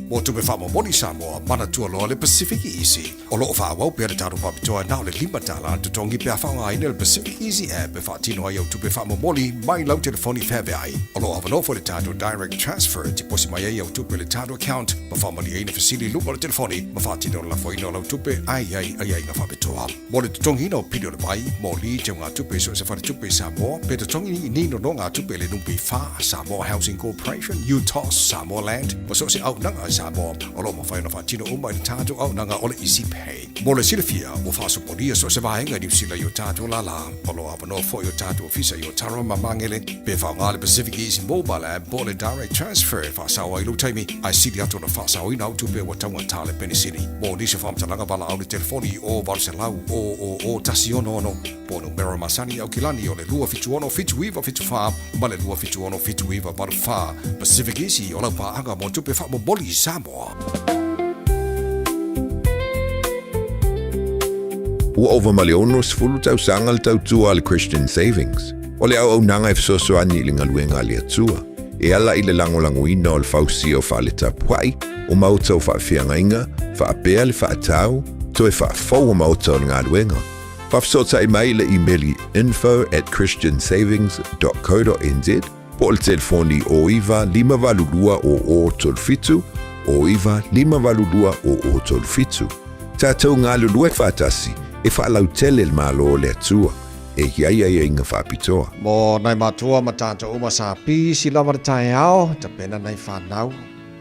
Mo tupe faamomoli Samoa, manatua loa le Pacific Easy. O loo faaauau pea le tatou faapitoa na o le $5 totogi pe a faaaogaina le Pacific Easy app e faatino ai au tupe faamomoli mai lau telefoni feaveai. O loo avanoa foi le tatou Direct Transfer e tiposi mai ai au tupe i le tatou account ma faamalieina fesili i luga o le telefoni ma faatino le lafoina o lau tupe ai ai aiaiga faapitoa. Mo le totogiina o pili o le vai, moli, teugatupe i so o se faletupe i Samoa, pe totogi ni nonogatupe i le NPF, Samoa Housing Corporation, UTOS, Samoa Land, ma so o se auaunaga a Samoa, o lo o mafai ona faatino uma i le tatou auaunaga o le Easy Pay. Mo le silafia, ua faasopolia so o se vaega i Niu Sila i o tatou lālā. O lo o avanoa foi o tatou ofisa i Otara ma Magele, pe faaaoga le Pacific Easy Mobile App po o le Direct Transfer e faasao ai lou taimi, ae sili atu ona faasaoina au tupe ua taugata le penisini. Mo nisi o faamatalaga valaau i le telefoni o 800 000 166 po o numera masani i Aukilani o le 276 7974 ma le 276 7984. Pacific Easy o lau paaga mo tupe faamomoli i Samoa. Ua ova ma le 60 tausaga le tautua a le Christian Savings. O le auaunaga e fesoasoani i le galuega a le Atua, e ala i le lagolagoina o le fausia o fale tapuai, o maota o faafeagaiga, faapea le faatau, toe faafou o maota o le galuega. Faafesootai mai i le imeli info at christiansavings.co.nz. Po o le telefoni 09 582 0037, 09 582 0037. Tatou galulue faatasi e faalautele le Malo o le Atua e i ai aiaiga faapitoa. Mo nai matua ma tatou uma sa pisi lava le taeao, tapena nai fanau,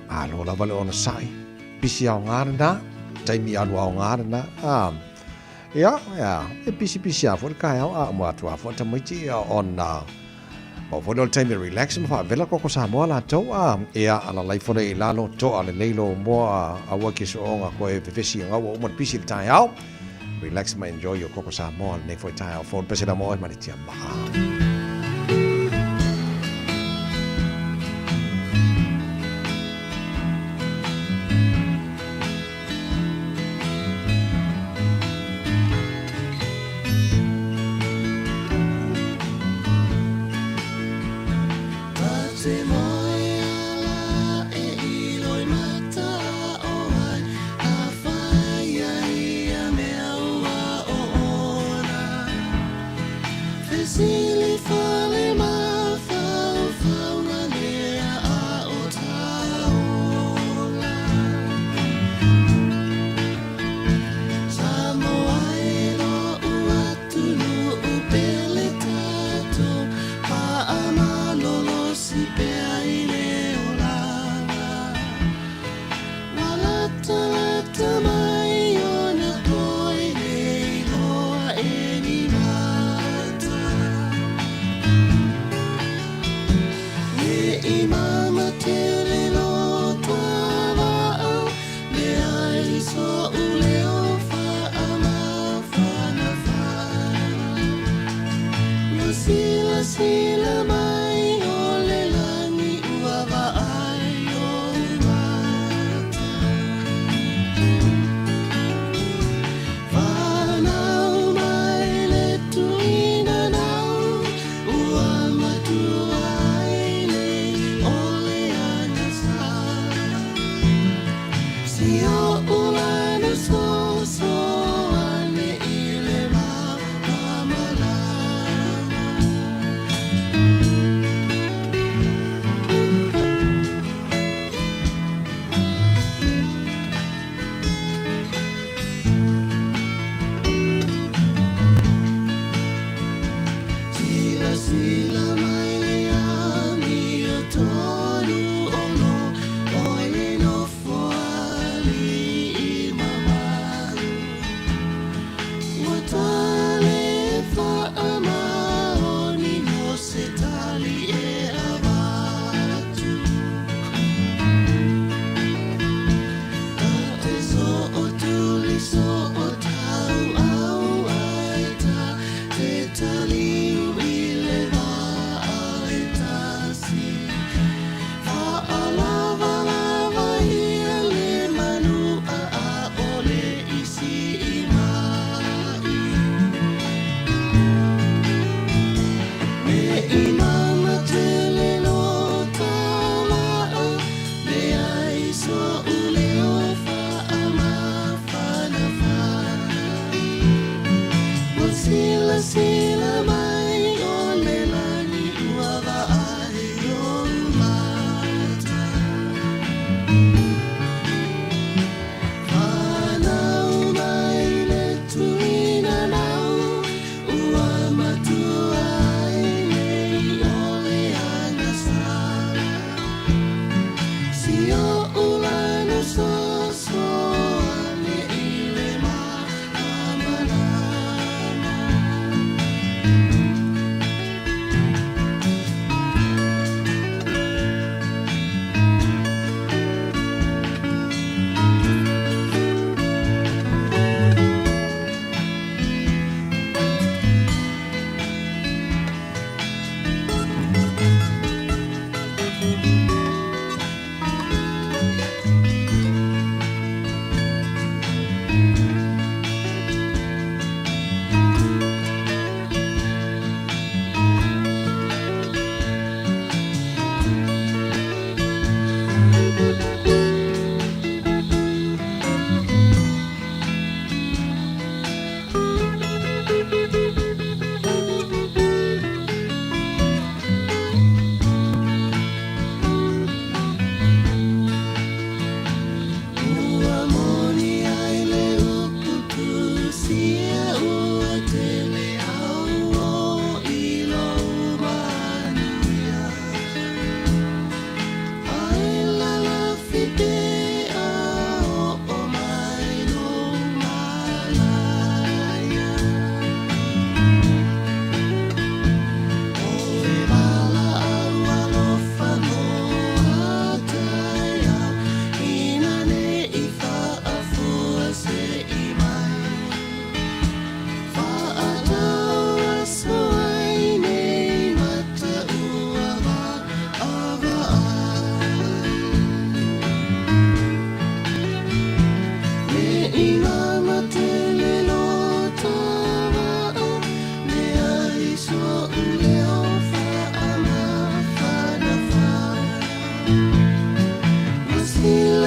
malo lava le onosai, pisi aoga lena, taimi alu aoga lena, a, ia, ia, e pisipisi lava foi le taeao a uma atu lava foi tamaiti ona maua foi lea o le taimi e relax ma faavela koko Samoa latou, a, ia, alalai foi lea i lalo, toa lelei lou moa, aua ke soonga koe vevesi agau ua uma le pisi i le taeao. Relax ma enjoy your koko Samoa lenei foi taeao fou. Le pesela mo oe ma le tiamaa.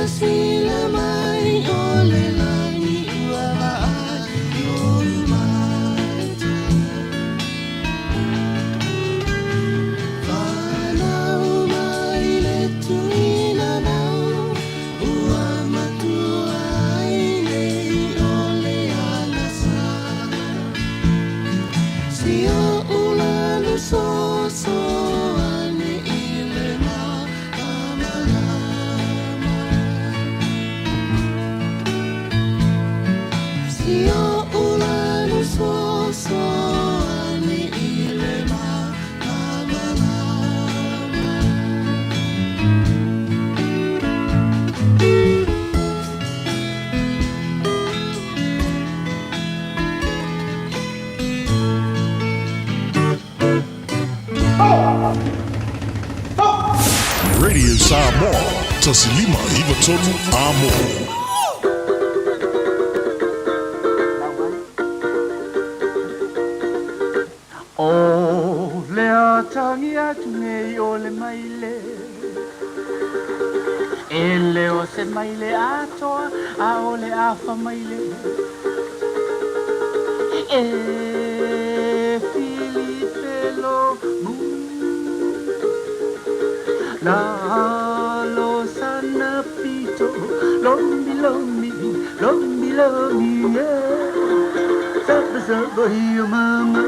Silasila mai o le lani ua vaai i ou mata. Whanau mai le tuina mau, ua matua ai nei o le alasa. Si o ulanu soso ane i le malamalama. Si o ulanu soso ane i le malamalama. Radio Samoa, 1593 Amo. O le atagi atu nei o le maile E le o se maile atoa a o le afa maile E filifelo mu La lo sana pito Lomi lomi lomi lomi yeah Saba saba ia mama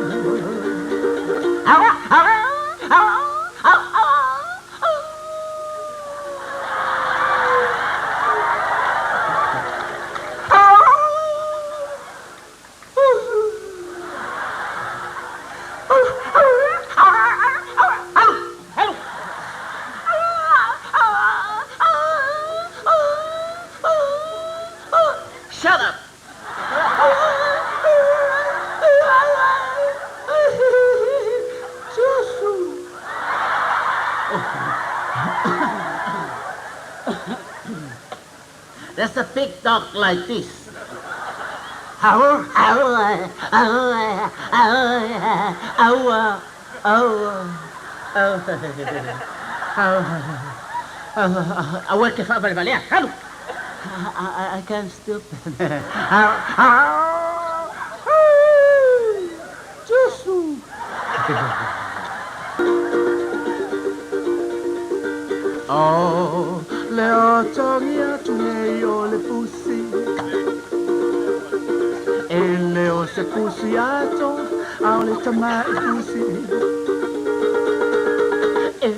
Shut up! There's a big dog like this. Ow, ow, ow, ow, ow, ow, ow, ow, aua ke faavalevalea alu I, I can't stop. Jesu. Oh, le atagi atu nei o le pusi E le o se pusi ato a o le tamai pusi E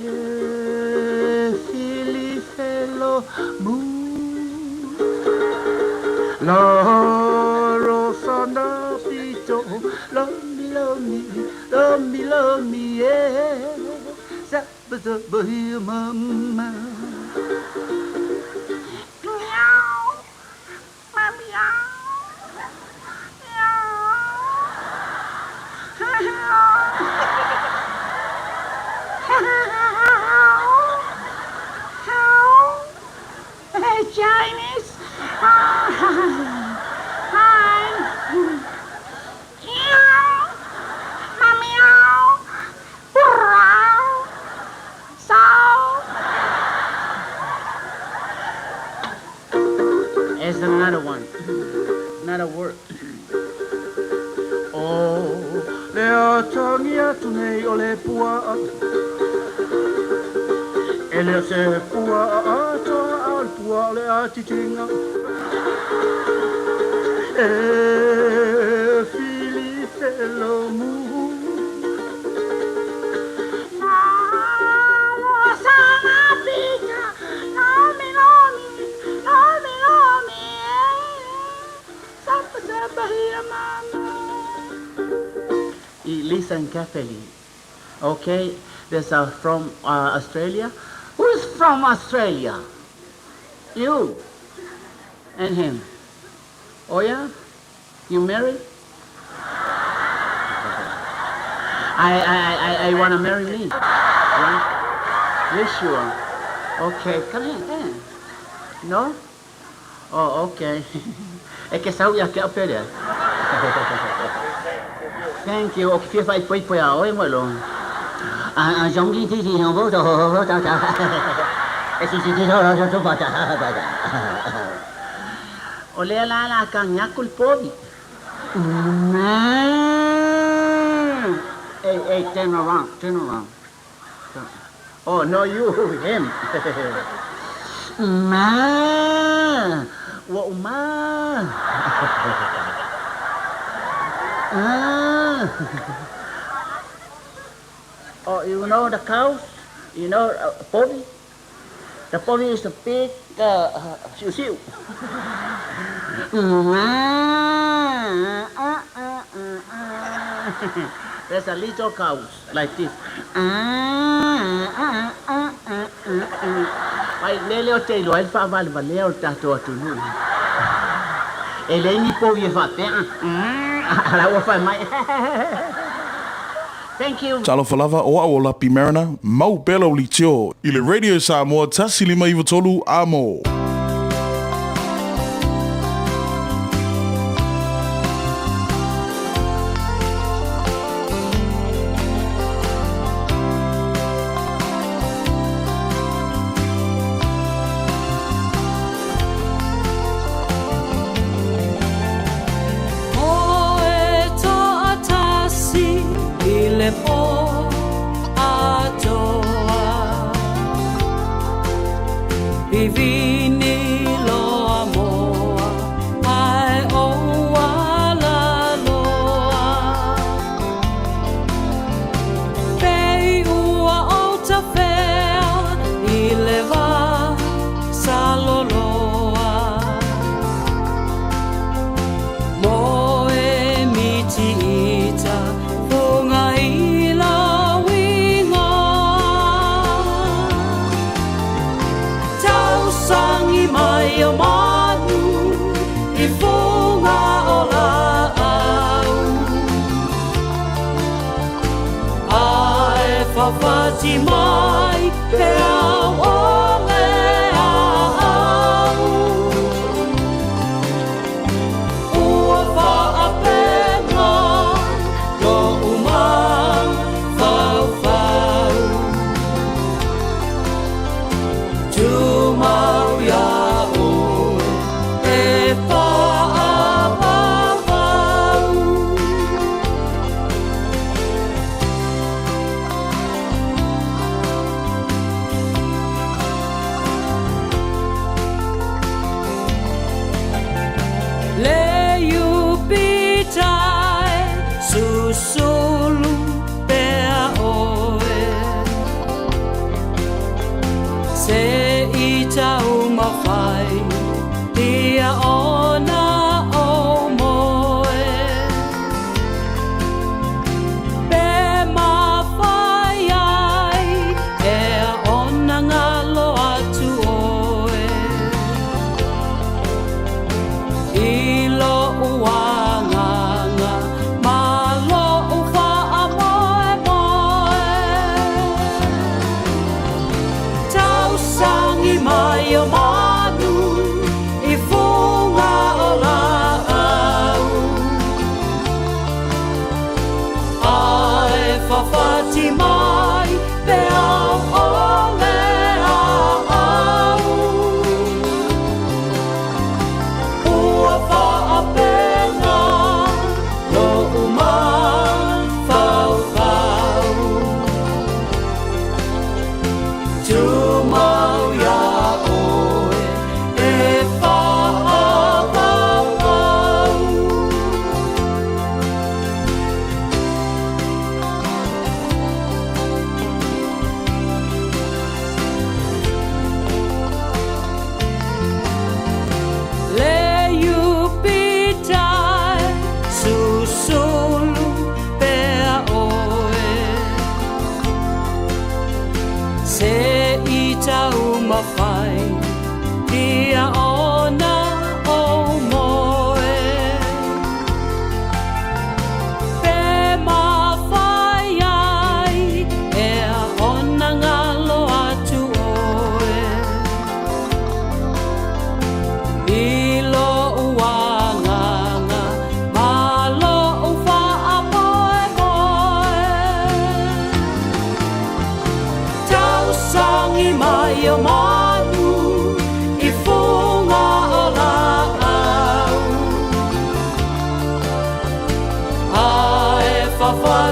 filifelo mu La rosana pito Lomi lomi lomi lomi yeah Saba saba ia mama Chinese. Hi. Meow. Meow. So. There's another one. Another word. Oh, le atagi atu nei o le pua E le o se pua atoa a o le pua o le atitinga E filifelo mu Listen carefully. Okay, there's a from Australia. Who's from Australia? You and him. Oh yeah? You married? I wanna marry me. Right? You sure? Okay, come here, come here. No? Oh, okay. E ke sau ia ke au pere. Thank you. O ke fia whai pui pui a oe mo lo. A zhong ji ti ti hong bo to ho ho ta ta. O lea la la kagi aku le povi. Hey, hey, turn around, turn around. Oh, no, you, him. Ma, ua uma. Ah. Oh, you know the cows? You know povi? The povi is a big siu siu. There's a little cows like this. Ai lele o te iloa ai le faavalevalea o le tatou atunuu. E leai ni povi e faapea. A la ua fai mai. Thank you. Talofa lava, o au o Lapi Mariner, mau pea lau litio i le Radio Samoa 1593 Amo.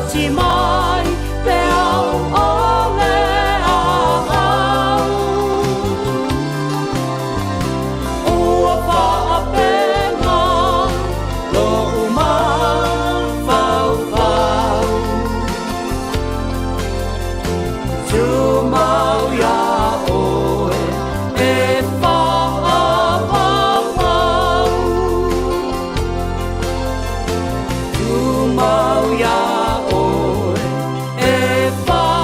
Lipoti mai peau o le ahau. Ua faapenga lo'u mafaufau. Tumau iā oe e faaauau. Tumau iā oe e faaauau.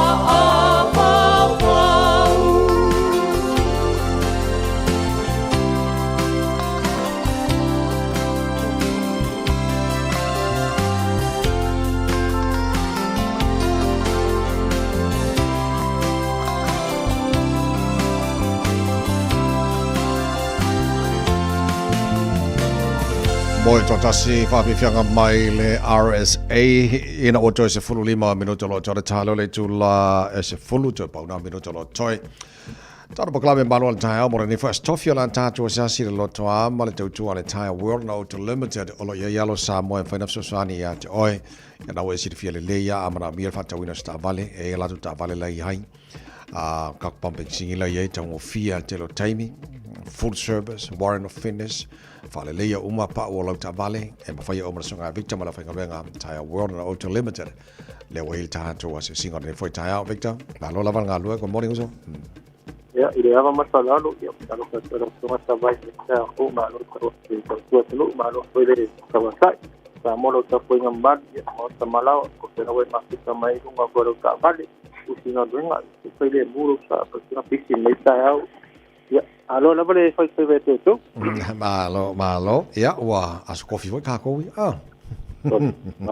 Mo e toatasi faafiafiaga mai le RSA ina ua toe 15 minuta o lo o toe talo le itula e 10 toe pauna minuta o lo o toe. Tano pakalame malo le taeao mo lenei foi aso tofi o le a tatou asiasi i le lotoa ma le tautua a le Tyre World and Auto Limited o lo o i ai alo Samoa e mafai ona fesoasoani ia te oe. Ia na ua e silafia lelei ia a manaomia le faatauina o se taavale e i ai a latou taavale la i ai. A ka pumping singi la i ai taugofie a le tele o taimi. Full service, warrant of fitness, faaleleia uma pau o lau taavale e mafai e oe ma le Susuga ia Victor ma le aufaigaluega Tyre World and Auto Limited. Lea ua i ai le tatou asiasiga o lenei foi taeao, Victor. Malo lava le galue. Good morning, uso. Ia, i le ava ma le faaaloalo, ia, alofa atu i lau Afioga Savai i le taeao, malo le tautua atunuu, malo foi le tauatai. Samoa lau tapuaiga mamalu, ia, Maota Malaoa, ko fea ua e mafuta mai ai luga o lau taavale, usi galuega, e fai le mu lou sa, pasina pisi i lenei taeao. Ia, alo lava le faifaiva ia te outou. Malo, malo. Ia, ua aso kofi foi kākou ia. Ah.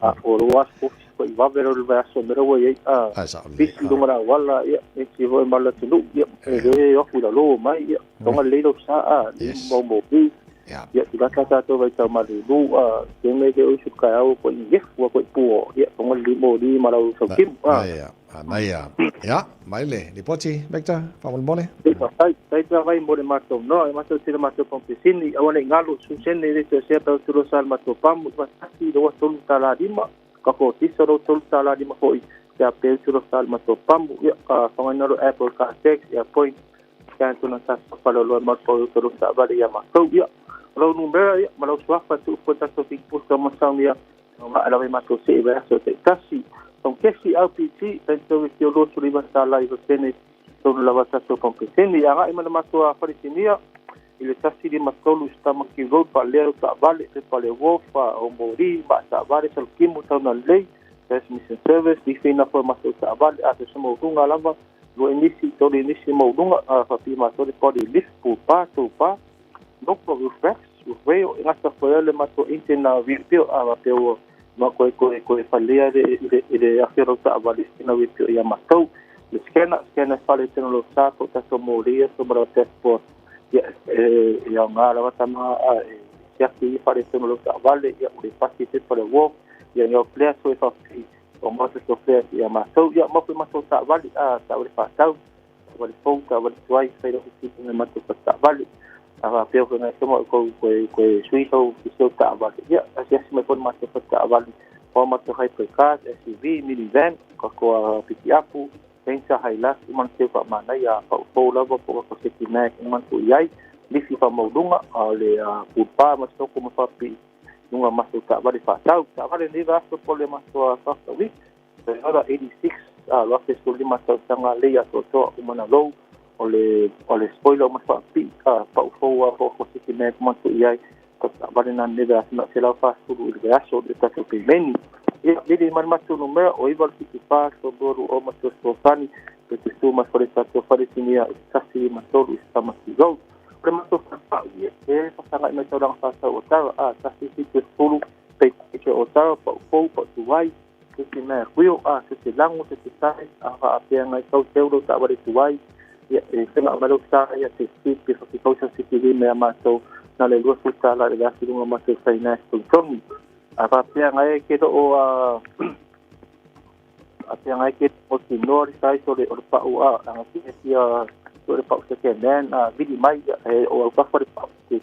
A, o lou aso kofi foi vave lau le vaiaso mea ua i ai. Ah, pisi lunga la auala, ia, nisi foi ma le atunuu, ia, e le ofu i lalo mai, ia, tonga lelei lou sa, ah, mau mau pi. Ia, tulata tātou vaitau malulu, ah, te mea ke usu kaeao ko i yefu, ko i puo, ia, tonga lelei mo li ma lau saukimu, ah. Ia, mai ia. Ia, mai le lipoti, Victor, faamolemole. Faafetai, faafetai pea vai mo le matou noa, e matou tele matou pampesini, aua nei galo susene le toe sea pea tulo sa le matou pamu, i tasi lua tolu tala lima, ka ko tisa lo tolu tala lima foi, pea pe tulo sa le matou pamu, ia, ka whangaina lo Apple ka text, ia point, scan tuna sa whalo loa mau pau tolu sa vale ia matou, ia, lau numera, ia, ma lau suafa tu upo tatou whikipuska masauni ia, ma alawe matou se i vaiaso te tasi. Tong kesi LPT, tau i fio lotu lima sa lai sene, tonu lava tatou pampeseni. Agai ma le matou a Falesinia, i le 153 Stamaki Road, Faalea o Taavale, Pepa le Wharf, o Mori, ma Taavale, Salkimu, Tauna Lelei, Transmission Service, lifeina foi matou taavale, a te sama ulunga lava, lua inisi, tolu inisi mauluga, a faapii matou le body lift, pupa, toupa, noko, roof racks, roof rail, e gata foi ai le matou engine na rebuild, a faapea ua ma koe koe koe falea le i le afe o lau taavale ina rebuild ia matou. Le scanner, scanner e fale tino lau sa po tatou molia so ma lau dashboard, ia e aoga lava tama a e siaki i fale tino lau taavale, ia ule pasi te pale wharf, ia ngau flare so e faapii o matou so flare ia matou, ia mau foi matou taavale a taavale faatau, taavale fou, taavale tuai, fai lau fifili me matou pa taavale. A faapea foi ngai soma kou koe koe sui hou i seu taavale. Ia, asiasi mai foi le matou pa taavale, o matou hybrid cars, SUV, minivan, kakoa pikiapu, Ranger, Hilux, uma na seu faamanaia, pau fou lava po o seki mag uma na tuu i ai, lifi faamauluga, a o le pulpa ma soko ma faapipii luga matou taavale faatau. Taavale nei vaiaso po le matou South Week, Toyota 86, 2015 tausaga lei atoatoa uma na lou, o le o le spoiler uma faapipii, pau fou a po o seki mag uma na tuu i ai, ka taavale na nei vaiaso na 140 i le vaiaso le tatou pemeni. Ia, lili mai le matou numera o 974 320 matou fesoasoani pe te su mai fale tatou fale sinia i 153 i Tamaki Road. O le matou faapau, ia, e fasagai mai taulaga faatau o Tara, a 170 pe te o Tara, pau fou, pau tuai, te te mea wheel, a te te lango, te te tae, a faapea ngai kau teu lau taavale tuai, ia, e whenga mai lau sa, ia, te speed pe whakikausa se te mea matou na le 20 tala i le vaiaso i luga matou finance togitogi. A faapea ngai ke loo a a pea ngai ke o ti noa le size o le o le pau a anga tia tia o le pau second hand a vili mai e o au kafa le pau te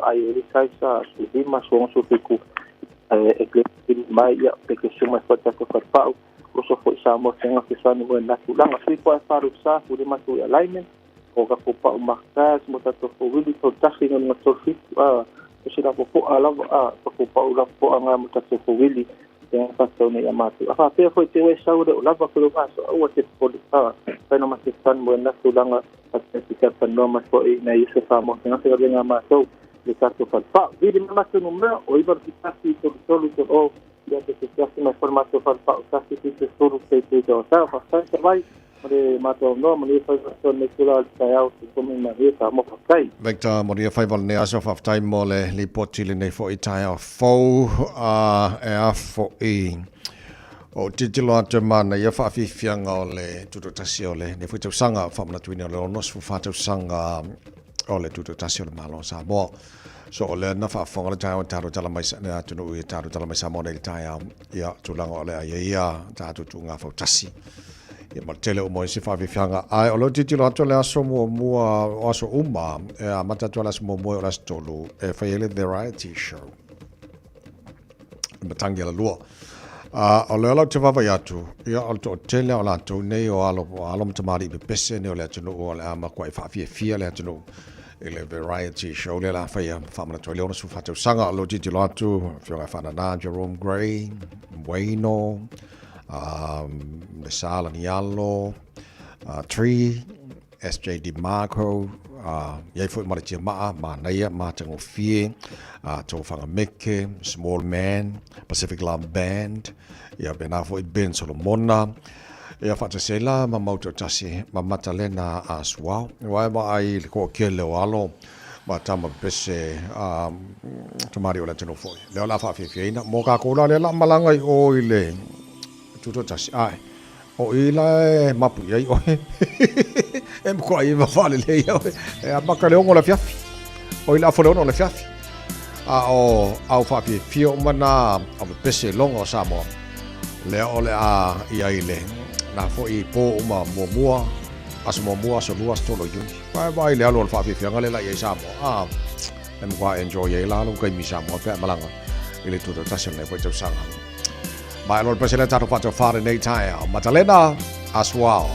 ai e le size a su lima su ono su fiku e e kle vili mai ia pe ke suma foi tatou falepa'u oso fo'i Samoa fega fesoani mo lena tulaga sui po ae falu sa fuli matou i alignment o tatou pa'u markas mo tatou fouili 31 galuga 37 a o se lapopo'a lava a tatou pa'u lapopo'a mo tatou fouili e fa'atatau nei ia matou a fa'apea fo'i te ua e sau le o lava ko lou aso aua te popole a faina ma fesoani mo lena tulaga atikapanoa mai fo'i nai uso Samoa fega fegaluega a matou le tatou falepa'u vili ma matou numea o 9 1 3 3 3 o ia te te mai foi matou falepa'u 1 7 10 te te te tau fa'afetai savai ma le matou noa ma le fai fa'asoa nei tula o le taeao tutomi ma ia Samoa fa'afetai. Victor, mo ia faiva lenei aso faafetai mo le lipoti lenei fo'i taeao fou a e a fo'i o tilotilo atu e manaia faafiafiaga o le tutoatasi o lenei foi tausaga faamanatuina o le 64 tausaga o le tutoatasi o le Malo o Samoa. So o lea na faafofoga le taeao e tatou tala mai le atunuu i tatou tala mai Samoa nei i le taeao ia tulaga o le a i ai ia tatou tuuga fautasi. Ia ma le tele uma o isi faafiafiaga. Ae o lea ou tilotilo atu le aso muamua o aso uma e amata atu le aso muamua o le aso 3 e fai ai le variety show. Matangi ala lua. O lea lau te vaavaai atu, ia o le toatele o latou nei o alo, o alo ma tamalii pepese nei o le atunuu o le a matuai faafiafia le atunuu i le variety show lea o le a faia faamanatu ai le 64 tausaga. O lea ou tilotilo atu, Afioga ia Faanana, Jerome Gray, Wayno, le Sa Lanialo, Tree, SJ DeMarco, i ai foi ma le Tiamaa, manaia, matagofie, Tofaga Meke, Small Man, Pacific Love Band, ia pēnā foi Ben Solomona, ia faatasi ai la ma mau toatasi ma Matalena Asuao. Ua e vaai i le toatele o alo ma tama pepese tamalii o le atunuu foi. Lea o le a faafiafiaina mo kākou la lea la malaga i o i le tutoatasi. Ae, O i la e mapu i ai oe. E matua i ma faalelei ia oe. E amata le 6 o le afiafi. O i le afa o le 6 o le afiafi. A o au faafiafia uma na au pepese loga o Samoa. Lea o le a i ai le na foi po uma muamua, aso muamua, aso lua, aso tolu o Iuni. Vae vaai le alu o le faafiafiaga le la i ai Samoa. A, e matua enjoy ai la lou taimi i Samoa pe a malaga i le tutoatasi o lenei foi tausaga. Mai Lord President tatou whātau whare nei taeao. Matalena Asuao.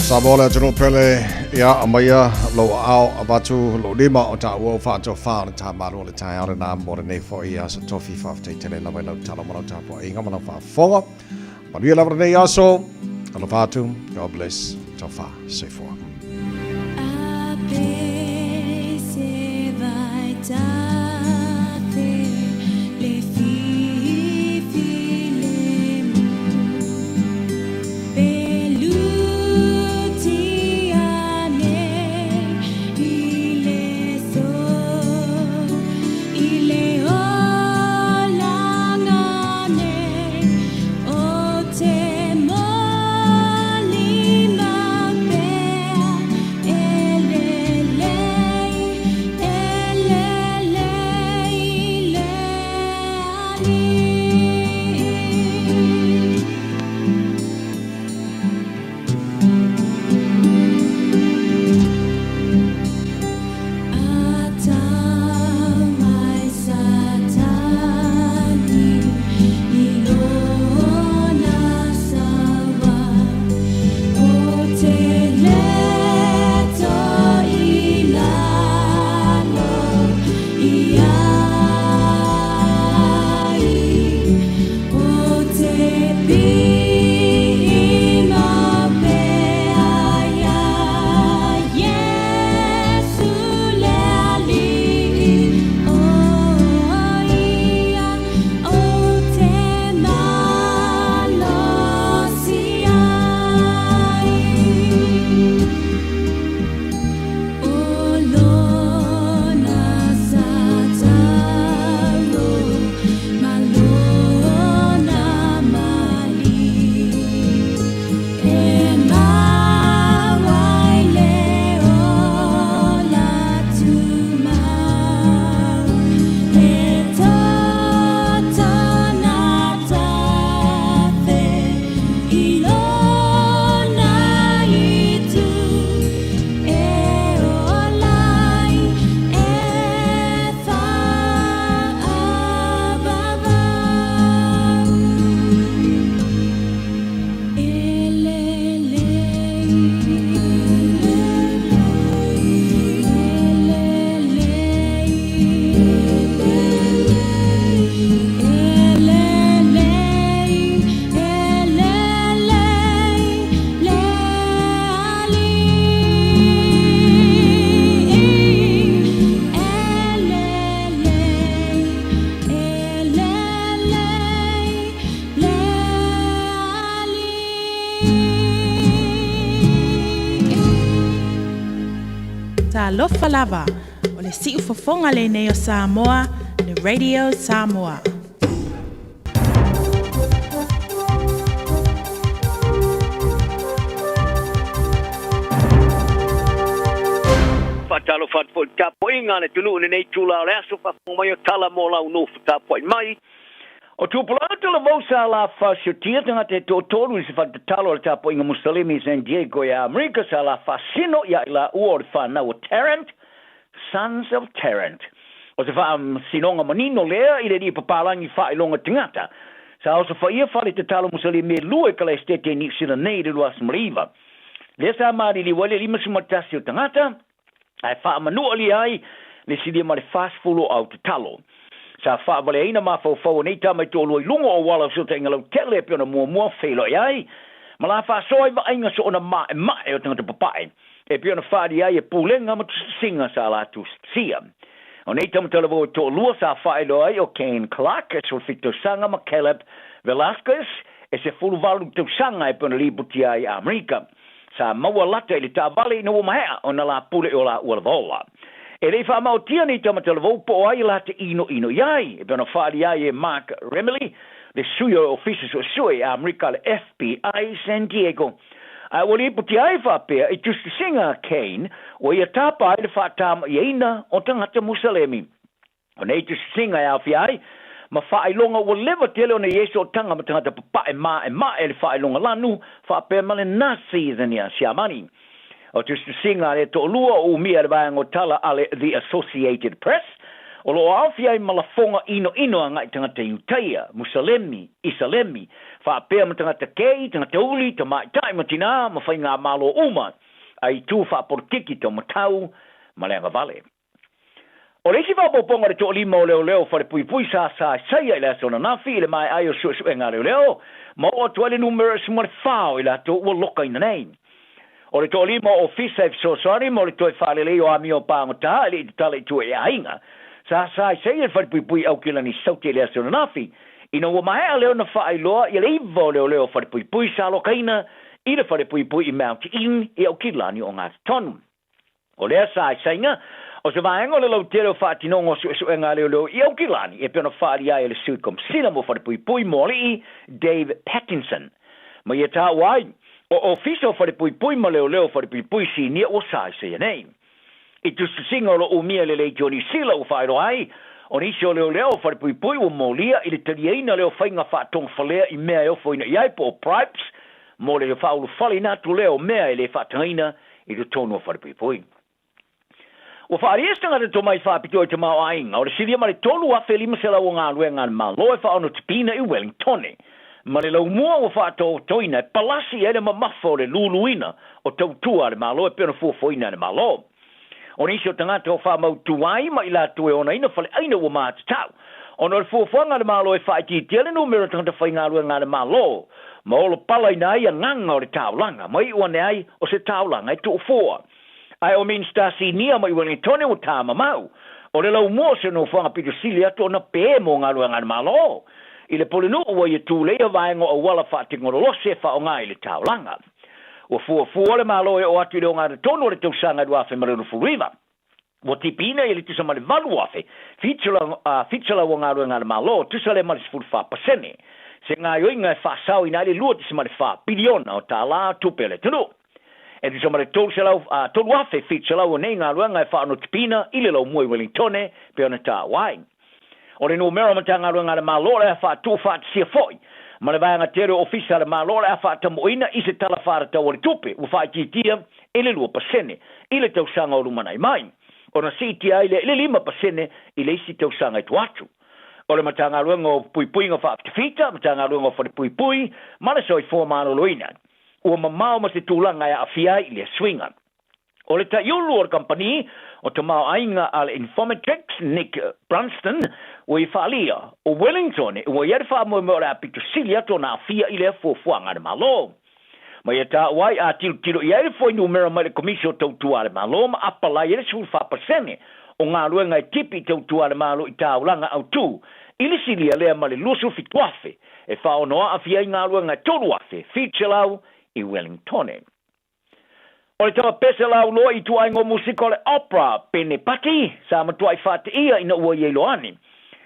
Samoa le atunuu pele, ia aumaia lou aao avatu lou lima o taua o faatofā o le tāmalu o le taeao lenā mo lenei foi aso tofi. Faafetai tele lava i lau talo ma lau tapuaiga ma lau faafofoga. Manuia lava lenei aso. Alofa atu. God bless. Tofa. Soifua. Talofa lava, o le siufofoga lenei o Samoa, le Radio Samoa. Faatalofa atu foi i le tapuaiga a le atunuu i lenei itula o le aso, faafofoga mai o tala mo lau nofo tapuai mai. O Tupulaga Talavou sa la faasiotia tagata e toatolu i se faletatalo a le tapuaiga Musalemi i San Diego ia Amerika sa la faasino ia i laua o le fanau o Tarrant, Sons of Tarrant. O se faamasinoga manino lea i le alii papalagi faailoga tagata sa osofaia faletatalo Musalemi e lua i Kalaesetete i Niu Sila nei i le 2009. Lea sa maliliu ai le 51 o tagata ae faamanualia ai le silia ma le 40 o au tatalo. Sa faavaleaina mafaufau o nei tama e toalua i luga o auala o fesootaiga lautele e pei ona muamua feiloai ai ma la faasoa ai vaaiga soona maemae o tagata papae e pei ona faaalia ai e pulega ma tusitusiga sa latou sia. O nei tama talavou e toalua sa faailoa ai o Kane Clark e 17 tausaga ma Caleb Velasquez e 18 tausaga e pei ona lipotia ai i Amerika. Sa maua lata i le taavale ina ua maea ona la pule o laua lava ola. E le i faamaotia nei tama talavou po o ai la te inoino i ai, e pei ona faaalia ai e Mark Remily, le sui o le Ofisa Suesue a Amerika le FBI i San Diego. Ae ua lipotia ai faapea i tusitusiga a Caine ua ia tapa ai le faatama'iaina o tagata Musalemi. O nei tusitusiga e aofia ai ma faailoga ua leva tele ona i ai sootaga ma tagata papae maemae le faailoga lanu faapea ma le Nazism ia Siamani. O tusitusiga a le toalua o umia le vaega o tala a le The Associated Press, O lo o aofia ai ma lafoga inoino agai i tagata Iutaia, Musalemi, Isalemi, faapea ma tagata kei, tagata uli, tamaitai ma tinā, ma faigamalo uma a itu faapolokiki taumatau ma le agavale. O le isi faaopoopoga o le toalima o leoleo falepuipui sa saesaia i le aso ananafi i le maea ai o suesuega a leoleo, ma oo atu ai le numera 14 o i latou ua lokaina nei. O le toalima o ofisa e fesoasoani mo le toe faalelei o amio pagota e le i tatala i tua i aiga, sa saesaia i le falepuipui Aukilani Saute i le aso ananafi, ina ua maea lea ona faailoa ia le iva o leoleo falepuipui sa lokaina i le falepuipui i Mount Eden i Aukilani Ogatotonu. O lea saisaiga, o se vaega o le lautele o faatinoga o suesuega a leoleo i Aukilani e pei ona faaalia ai e le Sui Komisina mo Falepuipui mo Alii, Dave Pattinson. Ma ia taua ai, o Ofisa o Falepuipui ma Leoleo Falepuipui Sinia ua saisaia nei. I tusitusiga o lo o umia e le Leitio Niu Sila ua faailoa ai, o nisi o leoleo o Falepuipui ua molia i le taliaina lea o faiga faatogafalea i mea e ofoina i ai po o bribes mo le faaulufaleina atu lea o mea e le faatagaina i totonu o Falepuipui. Ua faaalia se tagata tomai faapitoa i tamaoaiga o le silia ma le 3,500 o galuega a le Malo e faaonotipina i Wellingtone, ma le laumua ua faataotoina e palasi i ai le mamafa o le luluina o tautua a le Malo e pei ona fuafuaina e le Malo. O nisi o tagata o faamautu ai ma i latou e onaina faleaina ua matatau, ona o le fuafuaga a le Malo e faaitiitia le numera o tagata faigaluega a le Malo ma olopalaina ai agaga o le taulaga, ma iu ane ai o se taulaga e tuufua. Ae o Minisita Sinia ma Iueletone ua tamamau, o le laumua o se nofoaga pito sili atu ona pē mo galuega a le Malo. I le Pulenuu ua ia tuleia vaega o auala faatekonolosi e faaaoga i le taulaga. Ua fuafua le Malo e oo atu i le ogatotonu o le tausaga 2069. Ua tipiina ia le tusa ma le 8,700 o galuega a le Malo, tusa lea ma le 14%. Se gaoioiga e faasaoina ai le 2.4 piliona o tālā o tupe a le atunuu. E tusa ma le 3,700 o nei galuega e faaonotipiina i le laumua i Wellingtone pei ona taua ai. O le numera o Matagaluega a le Malo o le a faatuufaatasia foi ma le vaega tele o Ofisa a le Malo o le a faatamoina i se Tala Faatatau o le Tupe ua faaitiitia i le 2% i le tausaga o lumanai mai, ona siitia ai lea i le 5% i le isi tausaga i tua atu. O le Matagaluega o Puipuiga Faafitafita, Matagaluega o Falepuipui ma le Soifua Maloloina ua mamao ma se tulaga e aafia ai i lea suiga. O le taiulu o le kamupani o tamaoaiga a le Infometrics, Nick Brunston, ua i faaalia, o Wellington ua i ai le faamoemoe o le a pito sili atu ona aafia i lea fuafuaga a le Malo. Ma ia taua ai, a tilotilo i ai le fuainumera mai le Komisi o Tautua a le Malo ma apalai ai le 14% o galuega e tipi i tautua a le Malo i taulaga autū i le silia lea ma le 27,000 e faaono aafia ai galuega e 3,700 i Wellingtone. O le tama pese lauloa i ituaiga o musika o le opera, Pene Pati, sa matuai faateia ina ua ia iloa ane.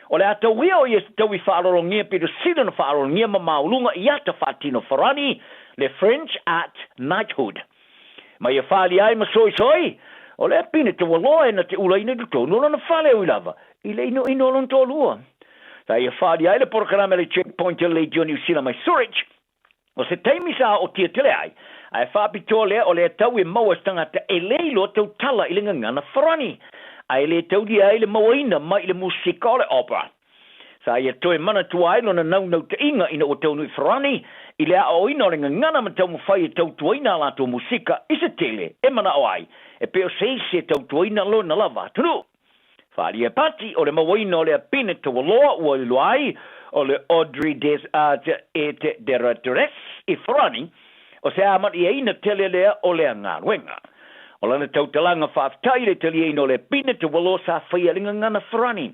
O le a tauia o ia se taui faalologia pito sili ona faalologia ma mauluga i ata faatino Farani, le French Art Knighthood. Ma ia faaalia ai ma soisoi, o lea pine taualoa e na te ulaina i totonu o lona fale ui lava i le inoino o lona toalua. Sa ia faaalia ai le polokalame a le Checkpoint a le Leitio Niu Sila mai Zurich, O se taimi sa aotia tele ai, ae faapitoa lea o lea tau e maua e se tagata e le iloa tautala i le gagana farani, ae le taulia ai le mauaina mai i le musika o le opera. Sa ia toe manatua ai lona naunautaiga ina ua taunuu i Farani i le aoaoina o le gagana ma taumafai e tautuaina a latou musika i se tele e manao ai e pei o se isi e tautuaina lona lava atunuu. Faaalia Pati o le mauaina o lea pine taualoa ua iloa ai o le Audrey des Arts et des Lettres i Farani, o se amana'iaina tele lea o lea galuega. O lana tautalaga faafetai i le taliaina o lea pine taualoa sa faia i le gagana Farani.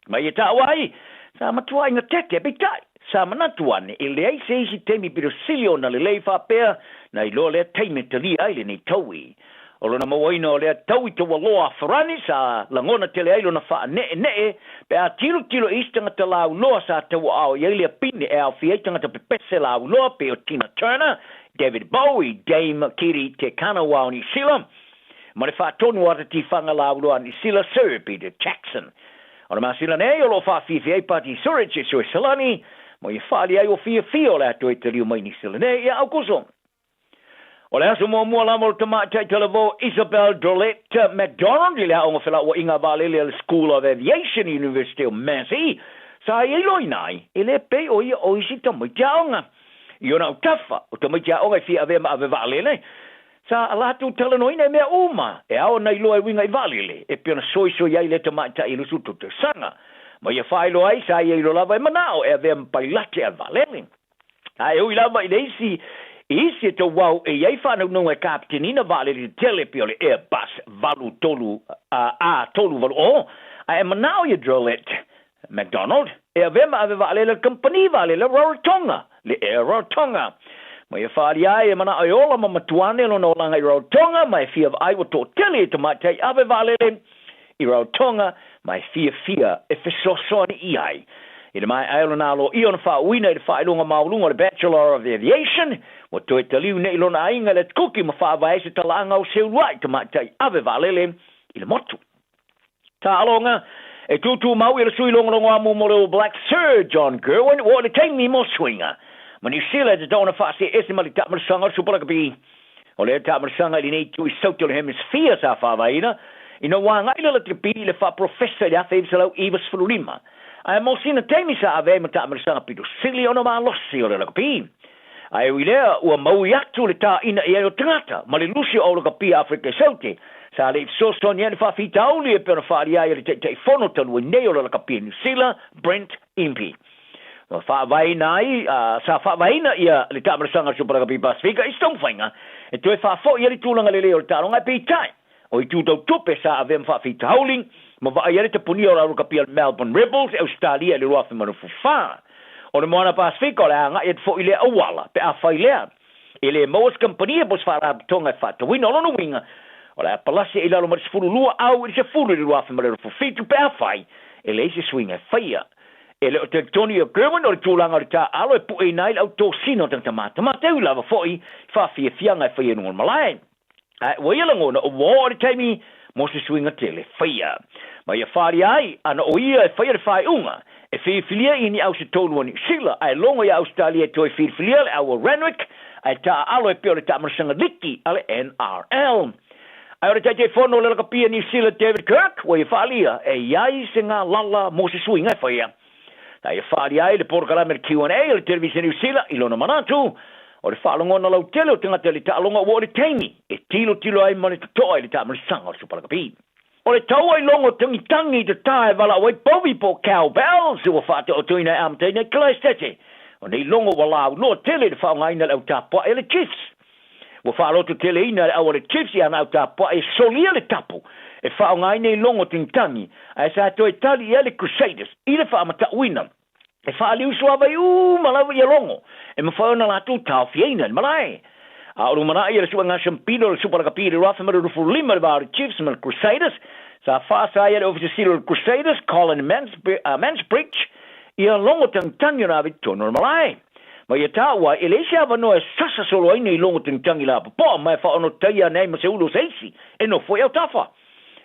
Ma ia taua ai, sa matuaiga tete, peitai, sa manatu ane e leai se isi taimi pito sili ona lelei faapea na iloa lea taimi e talia ai lenei taui. O lona mauaina o lea taui taualoa a Farani sa lagona tele ai lona faane'ene'e pe a tilotilo i isi tagata lauloa sa tauaao i ai lea pine e aofia ai tagata pepese lauloa pei o Tina Turner, David Bowie, Dame Kiri Te Kanawa o Niu Sila, ma le faatonu o ata tifaga lauloa a Niu Sila Sir Peter Jackson. O le masina nei o lo o faafiafia ai Pati Surridge i Suesalani ma ia faaali ai ua fiafia o le a toe taliu mai Niu Sila nei ia Aukuso. O le aso muamua lava o le tamaitai talavou Isabel Drolette McDonald i le Aoga Felauaiga Vaalele a le School of Aviation i University o Massey, sa ia iloaina ai e le pei o ia o isi tamaiti aoga. I ona autafa, o tamaiti aoga e fia avea ma ave vaalele, sa a latou talanoaina i mea uma e ao ona iloa e uiga i vaalele, e pei ona soisoi ai lea tamaitai i 23 tausaga. Ma ia faailoa ai, sa ia iloa lava e manao e avea ma pailate a le vaalele. Ae ui lava i le isi i isi e tauau e i ai faanaunauga e kapitenina vaalele tetele pei o le Airbus 83 A380, ae manao ia Drolette McDonald e avea ma ave vaalele a le kamupani vaalele o Rarotonga, le Air Rarotonga. Ma ia faaalia ai e manao e ola ma matua ane lona olaga i Rarotonga ma e fia vaai ua toatele i tamaitai ave vaalele i Rarotonga ma e fiafia e fesoasoani i ai. I le maea ai o lona aloaia ona faauuina i le faailoga maualuga o le Bachelor of Aviation, ua toe taliu nei lona aiga i le Atukuki ma faavae ai se talaaga o se uluai tamaitai ave vaalele i le motu. Taaloga, E tūtū mau i le sui logologo amu mo le All Blacks Sir John Kirwan ua oo le taimi mo suiga ma Niu Sila e tatau ona faasee ese ma le taamalosaga o le Super Rugby. O lea taamalosaga i lenei itu i Saute o le Hemisphere sa faavaeina ina ua agai le rugby i le faaprofesa i le 1995. Ae mo sina taimi sa avea ai ma taamalosaga pito sili ona malosi o le rugby. Ae ui lea, ua maui atu le tāina i ai o tagata ma le lusi o au rakapi a Afrika i Saute, sa le i fesoasoani ai le faafitauli e pei ona faaalia ai e le Taitaifono talu ai nei o le Rakapi a Niu Sila, Brent Impey. Ua faavaeina ai, sa faavaeina ia le taamalosaga a le Supa Rakapi Pasifika i se taumafaiga e toe faafoi ai le tulaga lelei o le taaloga ae peitai, o itu tau tupe sa avea ma faafitauli ma vaai ai le tapunia o le aurakapi a le Melbourne Rebels i Ausetalia i le 2004. O le Moana Pasifika o le a agai atu foi i lea auala pe afai lea e le maua se kamupani po o se faalapotopotoga e faatauina. O lona uiga, o le a palasi i lalo ma le 12 au i le 10 i le 2027 pe afai e leai se suiga e faia. E le o talitonu ia Gerwyn o le tulaga o le taaalo e pueina ai le autosina o tagata matamata e ui lava foi i faafiafiaga e faia i luga o le malae. Ae ua ia lagona ua oo le taimi mo se suiga tele faia. Ma ia faaalia ai, ana o ia e faia le faaiuga, e filifilia i ni au se tolu a Niu Sila, ae logo ia Ausetalia e toe filifilia le au a Renwick, ae taaalo e pei o le taamalosaga liki a le NRL. Ae o le Taitaifono o le Lakapi a Niu Sila David Kirk, ua ia faaalia e i ai se galala mo se suiga e faia. Na ia faaalia ai le polokalame le Q&A a le Televisa Niu Sila i lona manatu, o le faalogona lautele o tagata i le taaloga ua oo le taimi e tilotilo ai ma le totoa i le taamalosaga o le Supa Lakapi. O le taua i logo tangitangi i te tae valaau ai povi po o cowbells ua faataotoina e amataina i Kalaesetete. O nei logo ua lauloa tele i le faaaogaina e le au tapuae a le Chiefs. Ua faalototeleina e le au a le Chiefs i ana au tapuae e solia le tapu e faaaogaina i logo tangitangi, ae sa toe tali i ai le Crusaders i le faamatauina e faaliu suavai uma lava ia logo e mafai ona latou taofiaina i le malae. A o lumanai ia le suega siampino o le Supa Lakapi i le 2025 i le va o le Chiefs ma le Crusaders, sa faasa ai e le Ofisa Sili o le Crusaders, Colin Mansbridge, ia logo tangitangi ona ave i totonu o le malae. Ma ia taua ai, e leai se avanoa e sasa solo ai nei logo tangitangi lapopoa ma e faaonotaia ane ai ma se ulu o se isi e nofo i autafa.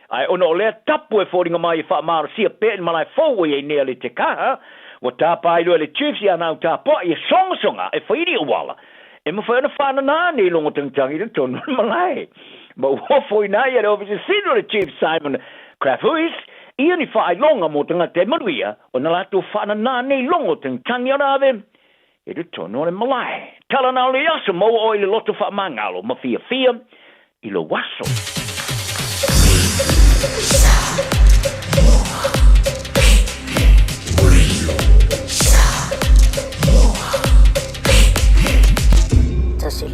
Ae ona o lea tapu e foliga mai e faamalosia pea i le malae fou ua i ai nei a le Te Kaha, ua tapa ai loa e le Chiefs i ana au tapoa ia sogasoga e fai i auala e mafai ona faanana nei logo tangitangi i totonu o le malae. Ma ua ofoina ai e le Ofisa Sili o le Chiefs Simon Crafhuis ia ni faailoga mo tagata e manuia ona latou faanana nei logo tangitangi ona ave i totonu o le malae. Tala na o le aso maua oe i le loto faamagalo ma fiafia i lou aso.